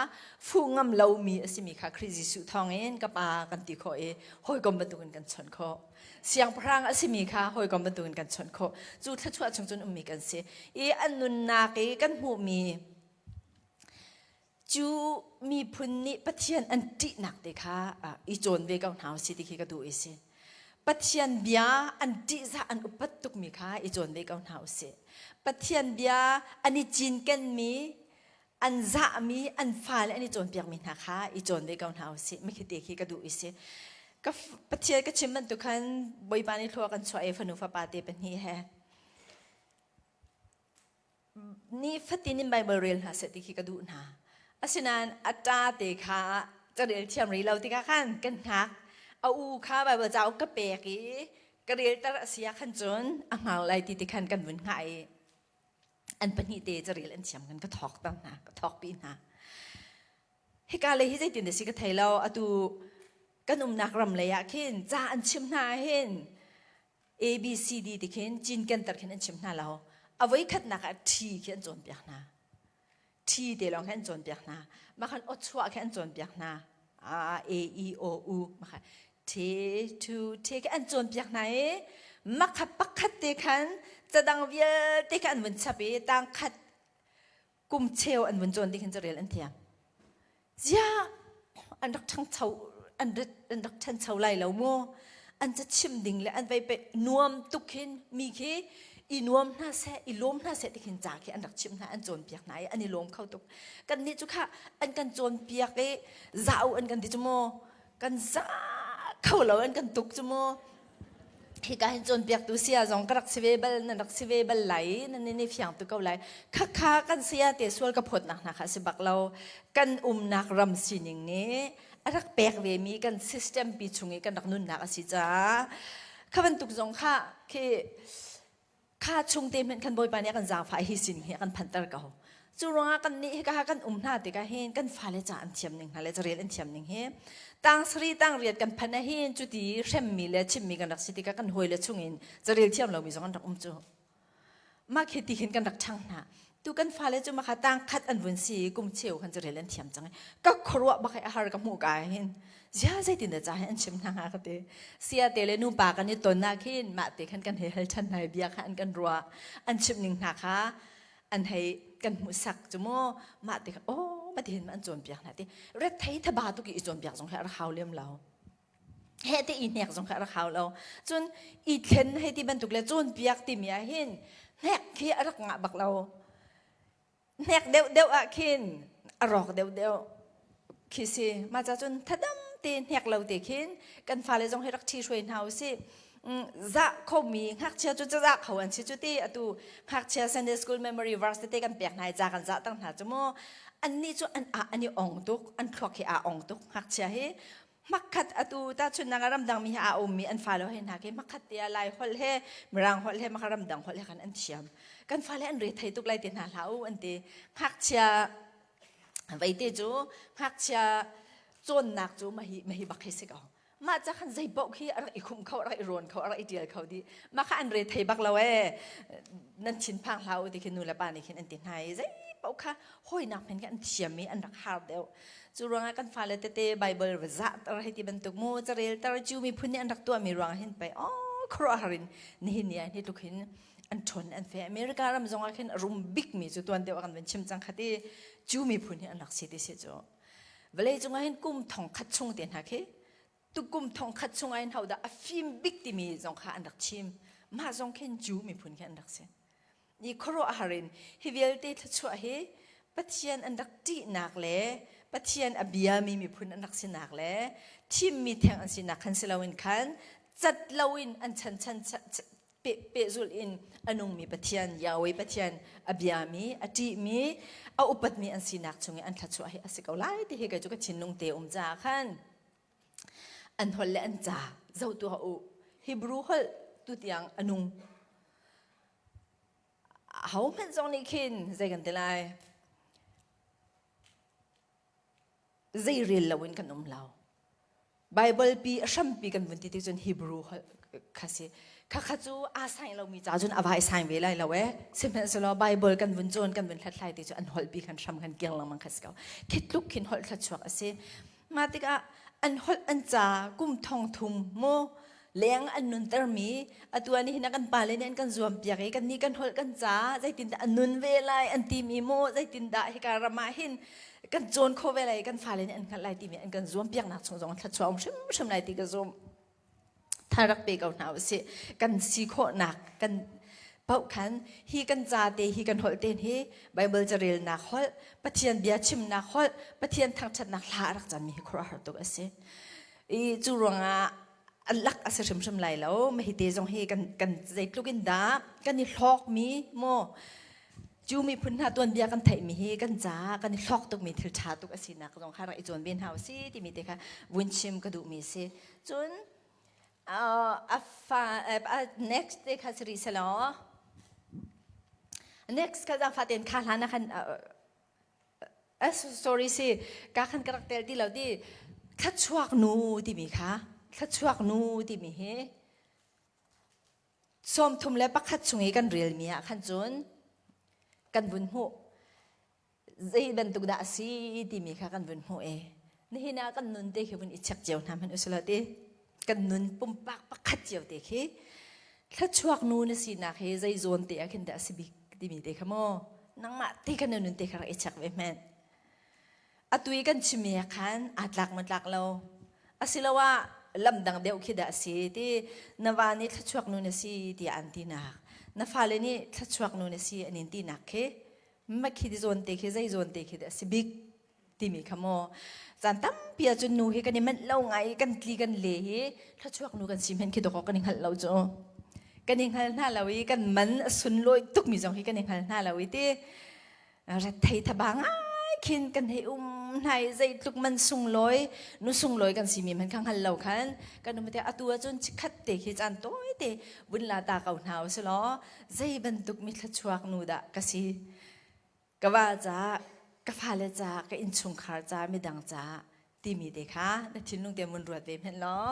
fuh ngam lomi a simi kha Khrih Jesuh thawngin ka pa kan ti khawh i hawikom bantukin kan chawnh khawh siangpahrang a simi kha hawikom bantukin kan chawnh khawh cu thluachuah chung cun ummi kan si i an nunnak i kan hmuhmi. Cu miphun nih Pathian an ṭihnak te kha i cawn ve ko hna usih ti khi ka duh i si. Pathian bia an ṭihzah an upat tukmi kha i cawn ve ko hna usih. Pathian bia an i cinkenmi, an zahmi, an fale an i cawnpiakmi hna kha i cawn ve ko hna usih. Mikhi te khi ka duh i si. Ka Pathian ka chim bantuk khan Bawipa nih thlua kan chuah i fanu fapa te pahnih he Nifatin in Baibal rel hna seh ti khi ka duh hna. Asinain a ṭa te kha carel thiam rih lo tikah khan kan hngak. A u kha Baibal cauk ka pek i ka relter a si ah khan cun a hngak lai ti ti khan kan vun hngah i an pahnih te carel an thiam khan ka thawk ter hna, ka thawkpi hna. Hika lei hi zeitin dah si ka thei lo. Atu kan umnak ram lei ah khin ca an chim hna ah hin A, B, C, D ti khin cinkenter khin an chim hna lo. A voikhatnak ah T khi an cawnpiak hna. T te lawng khi an cawnpiak hna. Mah khan aw chuah khi an cawnpiak hna. A, A, E, O, U. Mah khan T, tu, T khi an cawnpiak hna i mah kha pakhat te khan cadang vialte kha an vun chap i tang khat kum cheu an vun cawn ti khin carel an thiam. Ziah an rak ṭhangcho an rak an rak ṭhancho lai lo mu an ca chim ding le an vei pe nuam tuk khin mi khi i nuam hna seh i lawm hna seh ti khin ca khi an rak chimh hna an cawnpiak hna i an i lawm kho tuk kan nih cu kha an kan cawnpiak i zau an kan ti cu mu kan za kho lo an kan tuk cu mu hika hin cawnpiaktu saya zong ka rak si ve bal nan rak si ve bal lai nan ni fiang tu ko lai khakha kan saya te sual ka phawtnak hna kha si bak lo kan umnak ram sining nih a rak pek ve mi kan system pi chung i kan rak nunnak a si caah kha bantuk zong kha khi Kha chung te hmanh khan Bawipa nih a kan zaangfah hi sin hi a kan phanter ko. Cu ruangah kan nih hika kan um hna tikah hin kan fale ca an thiam ning hna le carel an thiam ning hi tang sari tang riat kan phan ah hin cuti hremmi le chimmi kan rak si tikah kan hawi le chungin carel thiam lomi zong an rak um cu. Mah khi ti hin kan rak ṭhang hna. Tu kan fale cu makha tang khat an vun si i kum cheu khan carel an thiam cang i ka khuaruah bak i a har ka hmuh ka hin zia zeitin dah ca hi an chim hna hnga ka ti sia te le nupa kan i ton ah khin mah te khan kan hei hal ṭhan hna i bia kha an kan ruah an chimh ning hna kha an hei kan hmuhsak cu mu mah te kha oh mah ti hin an cawnpiak hna ti rethei thaba tuk i i cawnpiak zong hi a rak hau lem lo he te i hnek zong kha a rak hau lo cun i thlen hei ti bantuk le cawnpiak timi ah hin hnek khi a rak ngah bak lo hnek deuh deuh ah khin a rawk deuh deuh khi si mah ca cun thadam te hnek lo te khin kan fale zong hi rak ṭhi hruai hna usih zah khomi ngakchia cu cazah kho an si cu ti atu ngakchia Sunday school memory verse tete kan pek hna i ca kan zah tang hna cu mu annih cu an an i ong tuk an thluak hi aa ong tuk ngakchia hi Hmakhat atu tahchunhnak ah ramdangmi he aa ummi an fale he hna khi hmakhat te ah Lai holh he Mirang holh he maka ramdang holh he khan an thiam. Kan fale an re thei tuk lai ti hna hlah u an ti. Ngakchia veite cu ngakchia cawnnak cu mahi mahi bak hi si ko. Mah ca khan zei paoh khi a rak i khumh kho, a rak i rawn kho, a rak i ṭial kho dih. Mah kha an re thei bak lo ee. Nan thin phang hlah u ti khi nu le pa nih khin an ti hna i zei paoh kha hawinak hmanh kha an thiam i an rak har deuh. Cu ruangah kan fale tete Bible va zahter hei ti bantuk mu carelter Jew miphun nih an rak tuahmi ruangah hin pei oh khuaruahhar in nihin ni ah hi tluk hin an ṭhawn an fe America ram zongah khin a rum bikmi cu tuan deuh ah kan van chim cang khat i Jew miphun hi an rak si ti si cu vawlei cungah hin kum thong khat chung te hna khi tukum thong khat chungah hin hodah a fim bik timi zong kha an rak chim mah zong khin Jew miphun khi an rak si Ni khuaruahhar in hi vialte thluachuah hi Pathian an rak ṭihnak le Pathian a biami miphun an rak sinak le thimmi theng an sinak khan si loin khan cat loin an chan chan pehzulh in a nungmi Pathian Yahweh Pathian a biami a ṭihmi a upatmi an sinak chung i an thluachuah hi a si ko lai ti hi kei cu ka thinlung te um caah khan an holh le an ca zoh tuah u Hebrew holh tutiang a nung Ahohmanh zong nih khin zei kan ti lai? Zei rel loin kan um lo. Bible pi a hrampi kan vun ti tik cun Hebrew holh kha si. Khakha cu aa saing lomi ca cun a vai saing ve lai lo eh. Sihmanhsehlaw Bible kan vun cawn kan vun hlathlai ti cu an holh pi khan hram khan kiang lengmang kha si ko. Khi tluk khin holh thluachuak a si. Mah tikah an holh an ca kum thong thum mu leng an nuntermi atu ah nihin ah kan pale nih an kan zuampiak i kannih kan holh kan ca zeitindah an nun ve lai an timi mu zeitindah hika ram ah hin Kan cawn kho ve lai, kan fale nih an hngalh lai timi an kan zuam piaknak chung zong thluachuah um hrimhrim lai ti ka zum. Tha rak pe ko hna usih. Kan si khawhnak kan paoh khan hi kan ca te hi kan holh te hi Bible carelnak holh, Pathian bia chimnak holh, Pathian thangṭhatnak hla a rak canmi hi khuaruahhar tuk a si. I cu ruangah a lak a si hrimhrim lai lo. Hi te zong hi kan kan zeitluk in dah kan i hlawkmi maw cu miphun hna tuanbia kan theihmi hi kan caah kan i hlawk tukmi thil ṭha tuk a sinak zong kha rak i cawn ve hna usih timi te kha vun chim ka duhmi a si. Cun a fa next te kha si rih selaw next kha zaangfah tein kha hlan ah khan sorry si ka khan ka rak tel ti lo ti thlachuak nu timi kha thlachuak nu timi hi 31 chung i kan relmi ah khan cun kan vun hmuh zei bantuk dah a si timi kha kan vun hmuh i nihin ah kan nun te khi vun i check cio hna hmanh usila ti kan nun pumpak pakhat cio te khi thluachuak nu na sinak hi zei zawn te ah khin dah a si bik timi te kha maw nangmah te kha na nun te kha rak i check ve hmanh atu i kan chimmi ah khan aa tlak maw tlak lo asiloah lamdang deuh khi dah a si ti na va nih thluachuak nu na si tiah an tinak na fale nih thluachuak nu na si an in tinak khi ma khi zawn te khi zei zawn te khi dah a si bik timi kha maw caan tampi ahcun nu hi kan i manh lo ngai kan tli kan le hi thluachuak nu kan si hmenh khi dawk kan i hngalh lo cu kan i hngal hna lo i kan man a sunlawi tukmi zong hi kan i hngal hna lo i ti rethei thaba ngai khin kan hei um hna i zeitluk man sunglawi nu sunglawi kan simi hmanh kha hngal lo khan kan um te atu ahcun chikkhat te khi caan tawi te vun la ta ko hna usilaw zei bantuk mi thluachuak nu dah ka si ka va ca ka fale ca ka innchungkhar ca midang ca timi te kha na thinlung te mun ruat ve hmenh law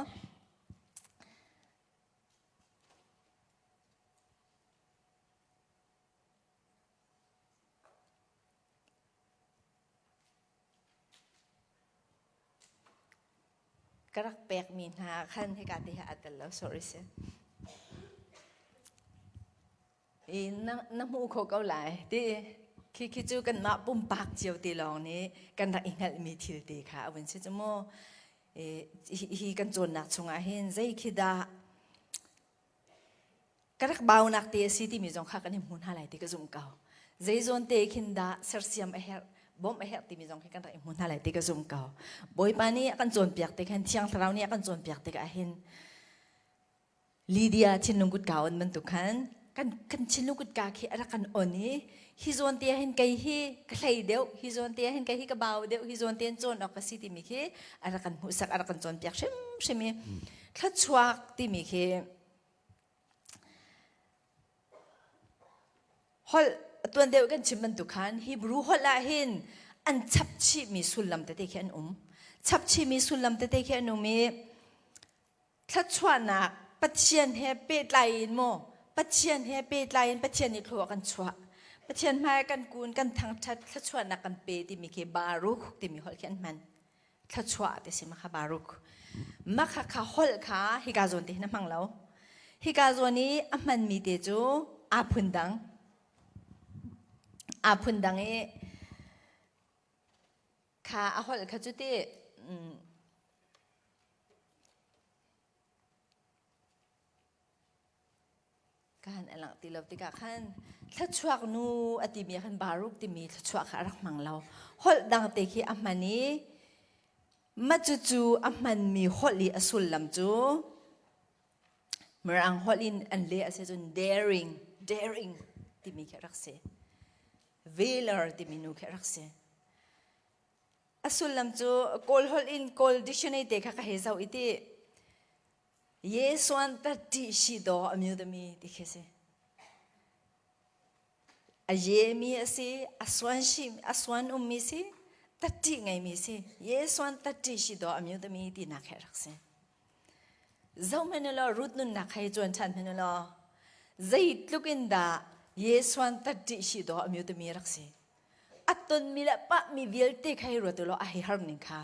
Ka rak pekmi hna khan hika te hi aa tel lo sorry si. I na, na hmuh khawh ko lai ti khi khi cu kanmah pumpak cio te lawng nih kan rak i hngalhmi thil te kha a vun si cu mu. Hi, hi kan cawnnak chungah hin zei khi dah ka rak baunak te a si timi zong kha kan i hmu hna lai ti ka zumh ko. Zeizawn te khin dah sersiam a herh, bawmh a herh timi zong khi kan rak i hmu hna lai ti ka zumh ko. Bawipa nih a kan cawnpiak te khan Thiang Thlarau nih a kan cawnpiak tikah hin Lydia thinlung kutka on bantuk khan kan kan thinlung kutka khi a rak kan on i hi zawn te ah hin kei hi ka hlei deuh hi zawn te ah hin kei hi ka bau deuh hi zawn te in cawn awk ka si timi khi a rak kan hmuhsak a rak kan cawnpiak hrimhrim i thluachuak timi khi Holh tuan deuh kan chim bantuk khan Hebrew holh ah hin an chap chihmi sullam tete khi an um. Chap chihmi sullam tete khi an um i thluachuahnak Pathian he pehtlai in maw Pathian he pehtlai in Pathian nih thlua kan chuah. Pathian hmai kan kun kan thangṭhat thluachuahnak kan pe timi khi Baruch timi holh khi an hman. Thluachuah ti si makha Baruk. Makha kha holh kha hika zawn te hin a hmang lo. Hika zawn i a hmanmi te cu aa phun dang. Aa phun dang i kha a holh kha cu ti Kan a langh ti lo tikah khan thluachuak nu a timi ah khan Baruk timi thluachuah kha a rak hmang lo. Holh dang te khi a hman i mah cucu a hmanmi holh i a sullam cu Mirang holh in an leh a si cun daring, daring timi khi a rak si. Valor timi nu khi a rak si. A sullam cu Kawl holh in Kawl dictionary te kha ka hei zoh i ti Yesuan ta ṭih shi daw a myudami ti khi si. A yemi a si, a suan shi, a suan ummi si, ta ṭih ngeimi si. Yesuan ta ṭih shi daw a myudami ti nak he rak si. Zohhmanh law Ruth nunnak hei cuan ṭhan hmanh law zeitluk in dah Yesuan ta ṭih shi daw a myudami rak si. A tonmi le pahmi vialte kha hei ruat law a hei har ning kha.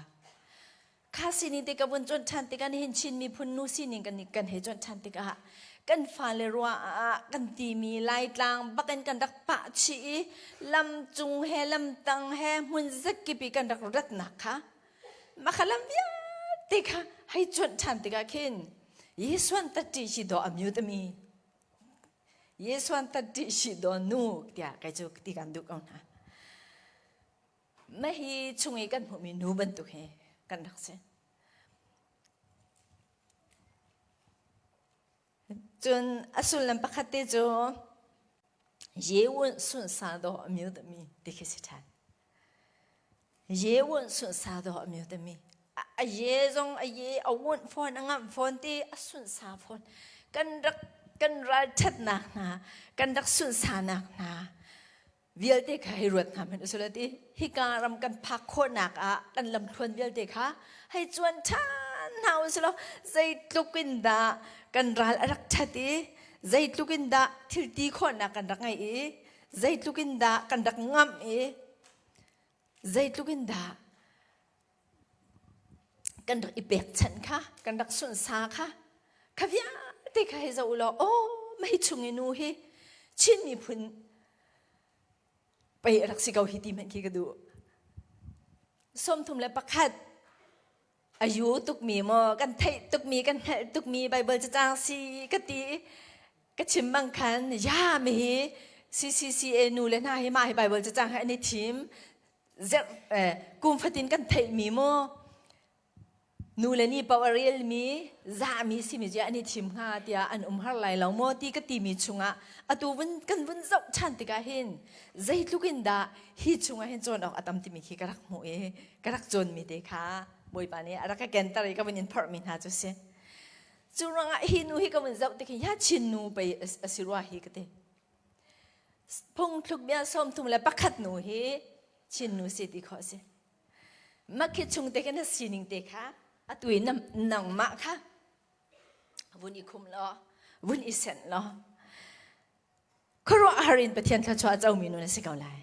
Kha sining te ka vun cuanh ṭhan tikah nihin Chin miphun nu sining kan kan hei cuanh ṭhan tikah. Kan fale ruah ah kan timi Laitlang bakin kan rak pah chih i lam cung he lam tang he hmun zakip i kan rak ratnak kha mah lam vialte kha hei cuanh ṭhan tikah khin Yesuan tatti si daw a mute mi Yesuan tatti si daw nu tiah kai cu ti kan duh ko hna. Mah hi chung i kan hmuhmi nu bantuk hi kan rak si. Cun a sullam pakhat te cu Yewun sunsa daw a myu mi ti khi si ṭhan. Yewun sunsa daw a myu mi. A ye zong a ye a wunh fawn a ngamh fawn ti a sunsa fawn. Kan rak kan ralṭhatnak hna kan rak sunsanak hna vialte kha hei ruat hna hmanh usula ti hika ram kan phak khawhnak ah kan lamthluan vialte kha hei cuan ṭhan hna usulaw zeitluk in dah kan ral a rak ṭhat i zeitluk in dah thil ti khawhnak kan rak ngeih i zeitluk in dah kan rak ngamh i zeitluk in dah kan rak i pekchanh kha kan rak sunhsa kha kha vialte kha hei zoh law aw mei chung i nu hi Chin miphun pei a rak si ko hi ti hmanh khi ka duh. 31 a yu tukmi maw kan theih tukmi kan hngalh tukmi Bible cacang si ka ti ka chim bang khan ya mi hi CCCA nu le hna hi mah hi Bible cacang hi an i thim Zerh kum fatin kan theihmi mu nu le ni paoh a relmi zahmi simi cu an i thim hnga tiah an um har lai lo maw ti ka timi chungah atu vun kan vun zoh ṭhan tikah hin zeitluk in dah hi chungah hin cawn awk a tam timi khi ka rak hmuh i ka rak cawnmi te kha Bawipa nih a rak ka kenter i ka vun in phorhmi hna cu si. Cu ruangah hi nu hi ka vun zoh tik hin ya Chin nu pei a si rua hi ka ti. Phungthluk bia 31 nu hi Chin nu si ti khawh a si. Makhi chung te khin a sining te kha atu i nangmah kha vun i khum law vun i senh law khuaruahhar in Pathian thluachuah a comi nu na si ko lai.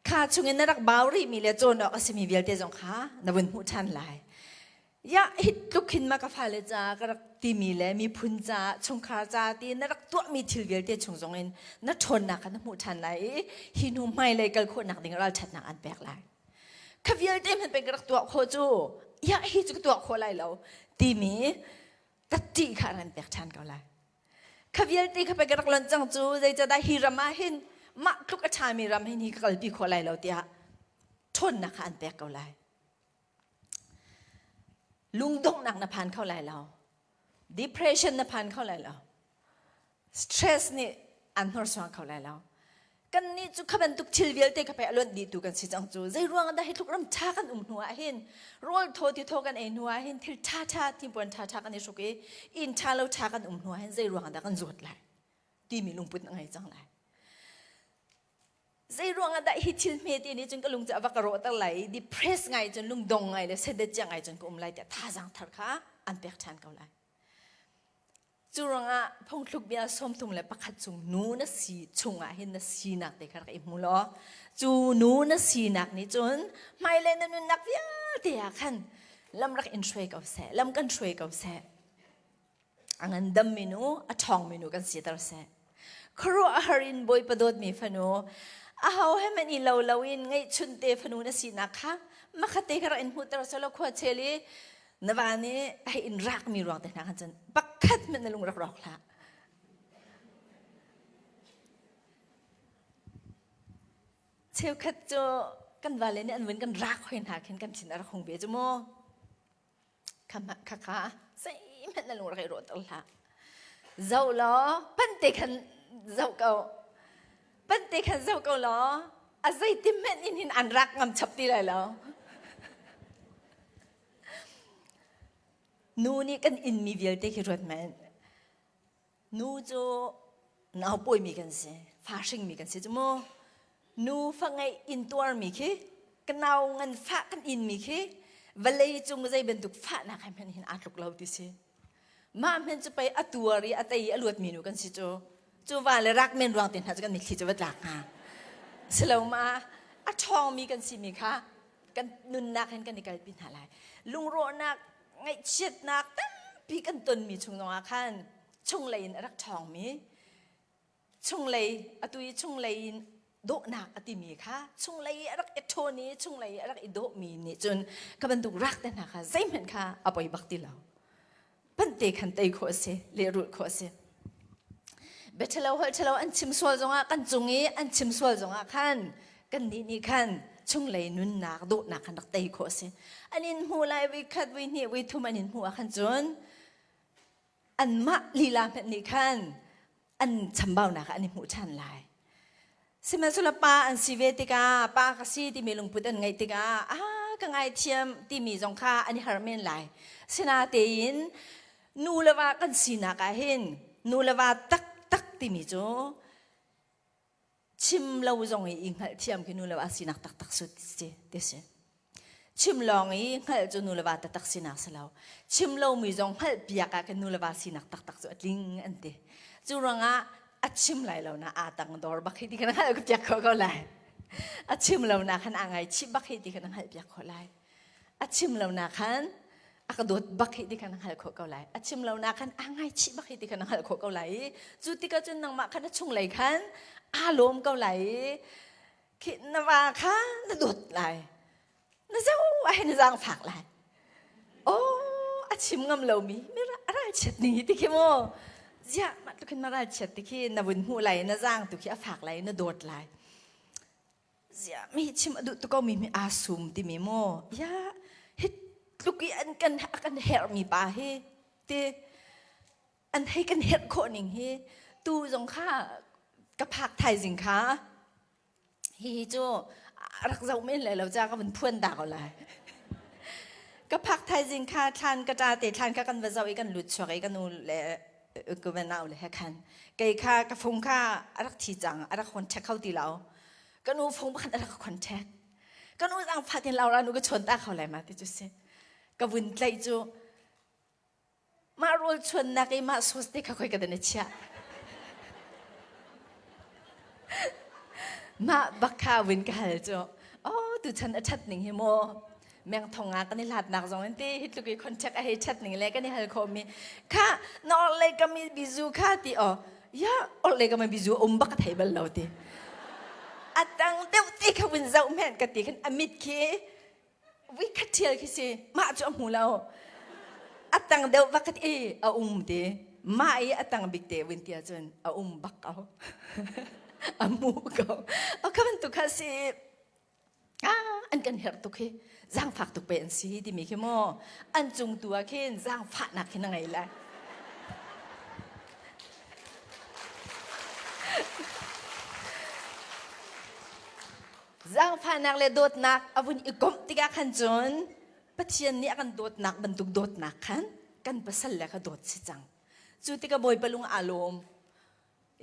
Kha chungin na rak bau rihmi le cawn awk a simi vialte zong kha na vun hmuh ṭhan lai. Ya hi tluk hin ma ka fale ca ka rak timi le miphun ca chungkhar ca ti na rak tuahmi thil vialte chung zong in na ṭhawnnak kha na hmuh ṭhan lai i hi hnu hmailei kal khawhnak ding ralṭhatnak an pek lai. Kha vialte hmanh pei ka rak tuah khawh cu ya hi cu ka tuah khawh lai lo timi tatṭi kha an pek ṭhan ko lai. Kha vialte kha pei ka rak lonh cang cu zeicahdah hi ram ah hin mah tluk a ṭhami ram hin hi ka kalpi khawh lai lo tiah ṭhawnnak kha an pek ko lai. Lungdonghnak na phan kho lai lo. Depression na phan kho lai lo. Stress nih an hnorsuang kho lai lo. Kan nih cu kha bantuk thil vialte kha pei a luanh dih tu kan si cang cu. Zei ruang dah hi tluk ram ṭha kan um hnu ah hin rawl thaw ti thaw kan ei hnu ah hin thil ṭha ṭha thingpuan ṭha ṭha kan i hruk i inn ṭha lo ṭha kan um hnu ah hin zei ruang dah kan zawt lai timi lungput na ngei cang lai. Zei ruangah dah hi thil hme te nih cun ka lung cu a va ka rawhter lai i depress ngai cun lungdong ngai le sedet cia ngai cun ka um lai tiah thazaang thar kha an pek ṭhan ko lai. Cu ruangah phungthluk bia 31 chung nu na si chungah hin na sinak te kha rak i hmu law cu nu na sinak nih cun hmailei na nunnak vialte ah khan lam rak in hruai ko seh lam kan hruai ko seh A ngandammi nu, a ṭhawngmi nu kan siter seh. Khuaruahhar in Bawipa dawtmi fanu, aho he hmanh i lo loin ngeihchun te fanu na sinak kha makhate kha rak in hmuhter selaw khua chel i na va nih hei in rakmi ruang te hna khan cun pakhat hmanh na lung rak rawk hlah. Cheukhat cu kan vale nih an vun kan rak hoi hna khin kan thin a rak hung ve cu mu. Khakha zeihmanh na lung rak i rawhter hlah. Zoh law pante khan zoh ko. Pante khan zoh ko law a zeitin hmanh in hin an rak ngam chap ti lai lo. Nu nih kan inmi vialte khi ruat hmanh. Nu cu nau pawimi kan si, fa hringmi kan si cu mu. Nu fa ngeih intuarmi khi, ka nau ngan fah kan inmi khi vawlei cung zei bantuk fahnak he hmanh hin aa tluk lo ti si. Mah hmanh cu pei a tuar i a tei i a luatmi nu kan si cu. Cu va le rak men ruang te hna cu kan mitthli cu va tlak hnga. Silo ma a ṭhawngmi kan simi kha kan nunnak hin kan i kalpi hna lai. Lungrawhnak, ngaihchiatnak tampi kan tonmi chung zongah khan. Chunglei in a rak ṭhawngmi, chunglei atu i chunglei in dawhnak a timi kha chunglei i a rak i ṭhawn i chunglei i a rak i dawhmi nih cun kha bantuk rak te hna kha zeihmanh kha a poi bak ti lo. Pante khan tei khawh a si, lehrulh khawh a si. Biaṭhalo holh ṭhalo an chim sual zongah kan cung i an chim sual zongah khan kannih nih khan chunglei nunnak dawhnak khan rak tei khawh a si. An in hmuh lai voi khat, voi hnih, voi thum an in hmuh ah khan cun anmah lila hmanh nih khan an chambaunak ah an i hmuh ṭhan lai. Sihmanhsehlaw pa an si ve tikah pa ka si timi lungput an ngeih tikah ah ka ngaithiam timi zong kha an i harh men lai. Sinatein nu le va kan sinak ah hin nu le va taktak timi cu chim lo zong i i hngalhthiam khi nu le va sinak taktak su ti si. Chim lawng i hngalh cu nu le va taktak sinak si lo. Chim lomi zong hngalh piak ah kan nu le va sinak taktak cu a tling an ti. Cu ruangah a chim lai lo na aa tang dor bak hi ti khan hngalh piak khawh ko lai. A chim lo na khan aa ngaichih bak hi ti khan hngalh piak khawh lai. A chim lo na khan a ka dawt bak hi ti khan hngalh khawh ko lai. A chim lo na khan aa ngaichih bak hi ti khan hngalh khawh ko lai i cu tikah cun nangmah khan a chunglei khan aa lawm ko lai i khi na va kha na dawt lai na zo ah hin na zaangfak lai oh a chim ngam lomi mi a ralchiat ning hi ti khi mu ziah mah tluk hin na ralchiat ti khi na vun hmuh lai na zaang tu khi a fak lai na dawt lai ziah mi chim a duh tu ko mi mi aa sum timi mu ya hi tluk i an kan a kan herhmi pa hi ti an hei kan herh khawh ning hi tu zong kha ka phak thaizing kha hihi cu rak zoh men lai lo ca ka vun phuan ta ko lai ka phak thaizing kha thlan ka ṭa te thlan kha kan va zoh i kan lut chuak i ka nu le ka va nau le he khan kei kha ka fung kha a rak thi cang a rak hon ṭhek kho ti lo ka nu fung pakhat a rak khon ṭhek ka nu zang fatin laura nu ka chawn ta kho lai ma ti cu si ka vun tlaih cu Mah rawl chuannak i mah sauce te kha khoi ka dan i chiah. Mah bak kha win ka hal cu. Oh, tuchan a ṭhat ning hi maw? Meng thong ah kan i hlatnak zong in ti hi tluk i contact a hei ṭhat ning le kan i hal khawhmi kha na orhlei ka mi bizu kha ti oh ya orhlei ka mi bizu um bak ka thei bal lo ti. A tang deuh te kha vun zoh men ka ti khan a mit khi Vui khat ṭhial khi si mah cu a hmu lo a tang deuh vakhat i a um ti mah i a tang bik te vun ti ahcun a um bak ko a mu ko o kha bantuk kha si ah an kan herh tuk hi zaangfak tuk pe an si timi khi mu an cung tu ah khin zaangfahnak khi na ngei lai Zaangfahnak le dawtnak a vun i komh tikah khan cun Pathian nih a kan dawtnak bantuk dawtnak khan kan pasal le kha dawt si cang. Cu tikah Bawipa lung aa lawm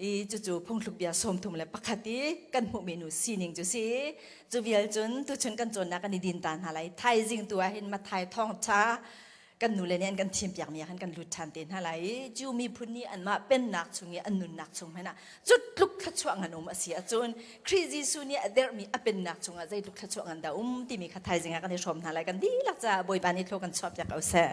i cucu phungthluk bia 31 i kan hmuhmi nu sining cu si. Cu vial cun tuchun kan cawnnak kan i din ta hna lai. Thaizing tu ah hin Matthai thawngṭha kan nule nih an kan thimpiakmi ah khan kan lut ṭhan te hna lai i Jew miphun nih anmah pennak chung i an nunnak chung hmanh ah cu tluk thluachuah ngan um a si ahcun Khrih Jesuh nih a derhmi a pennak chungah zeitluk thluachuah ngan dah um timi kha thaizing ah kan i hrawm hna lai kan dihlak caah Bawipa nih thlua kan chuahpiak ko seh.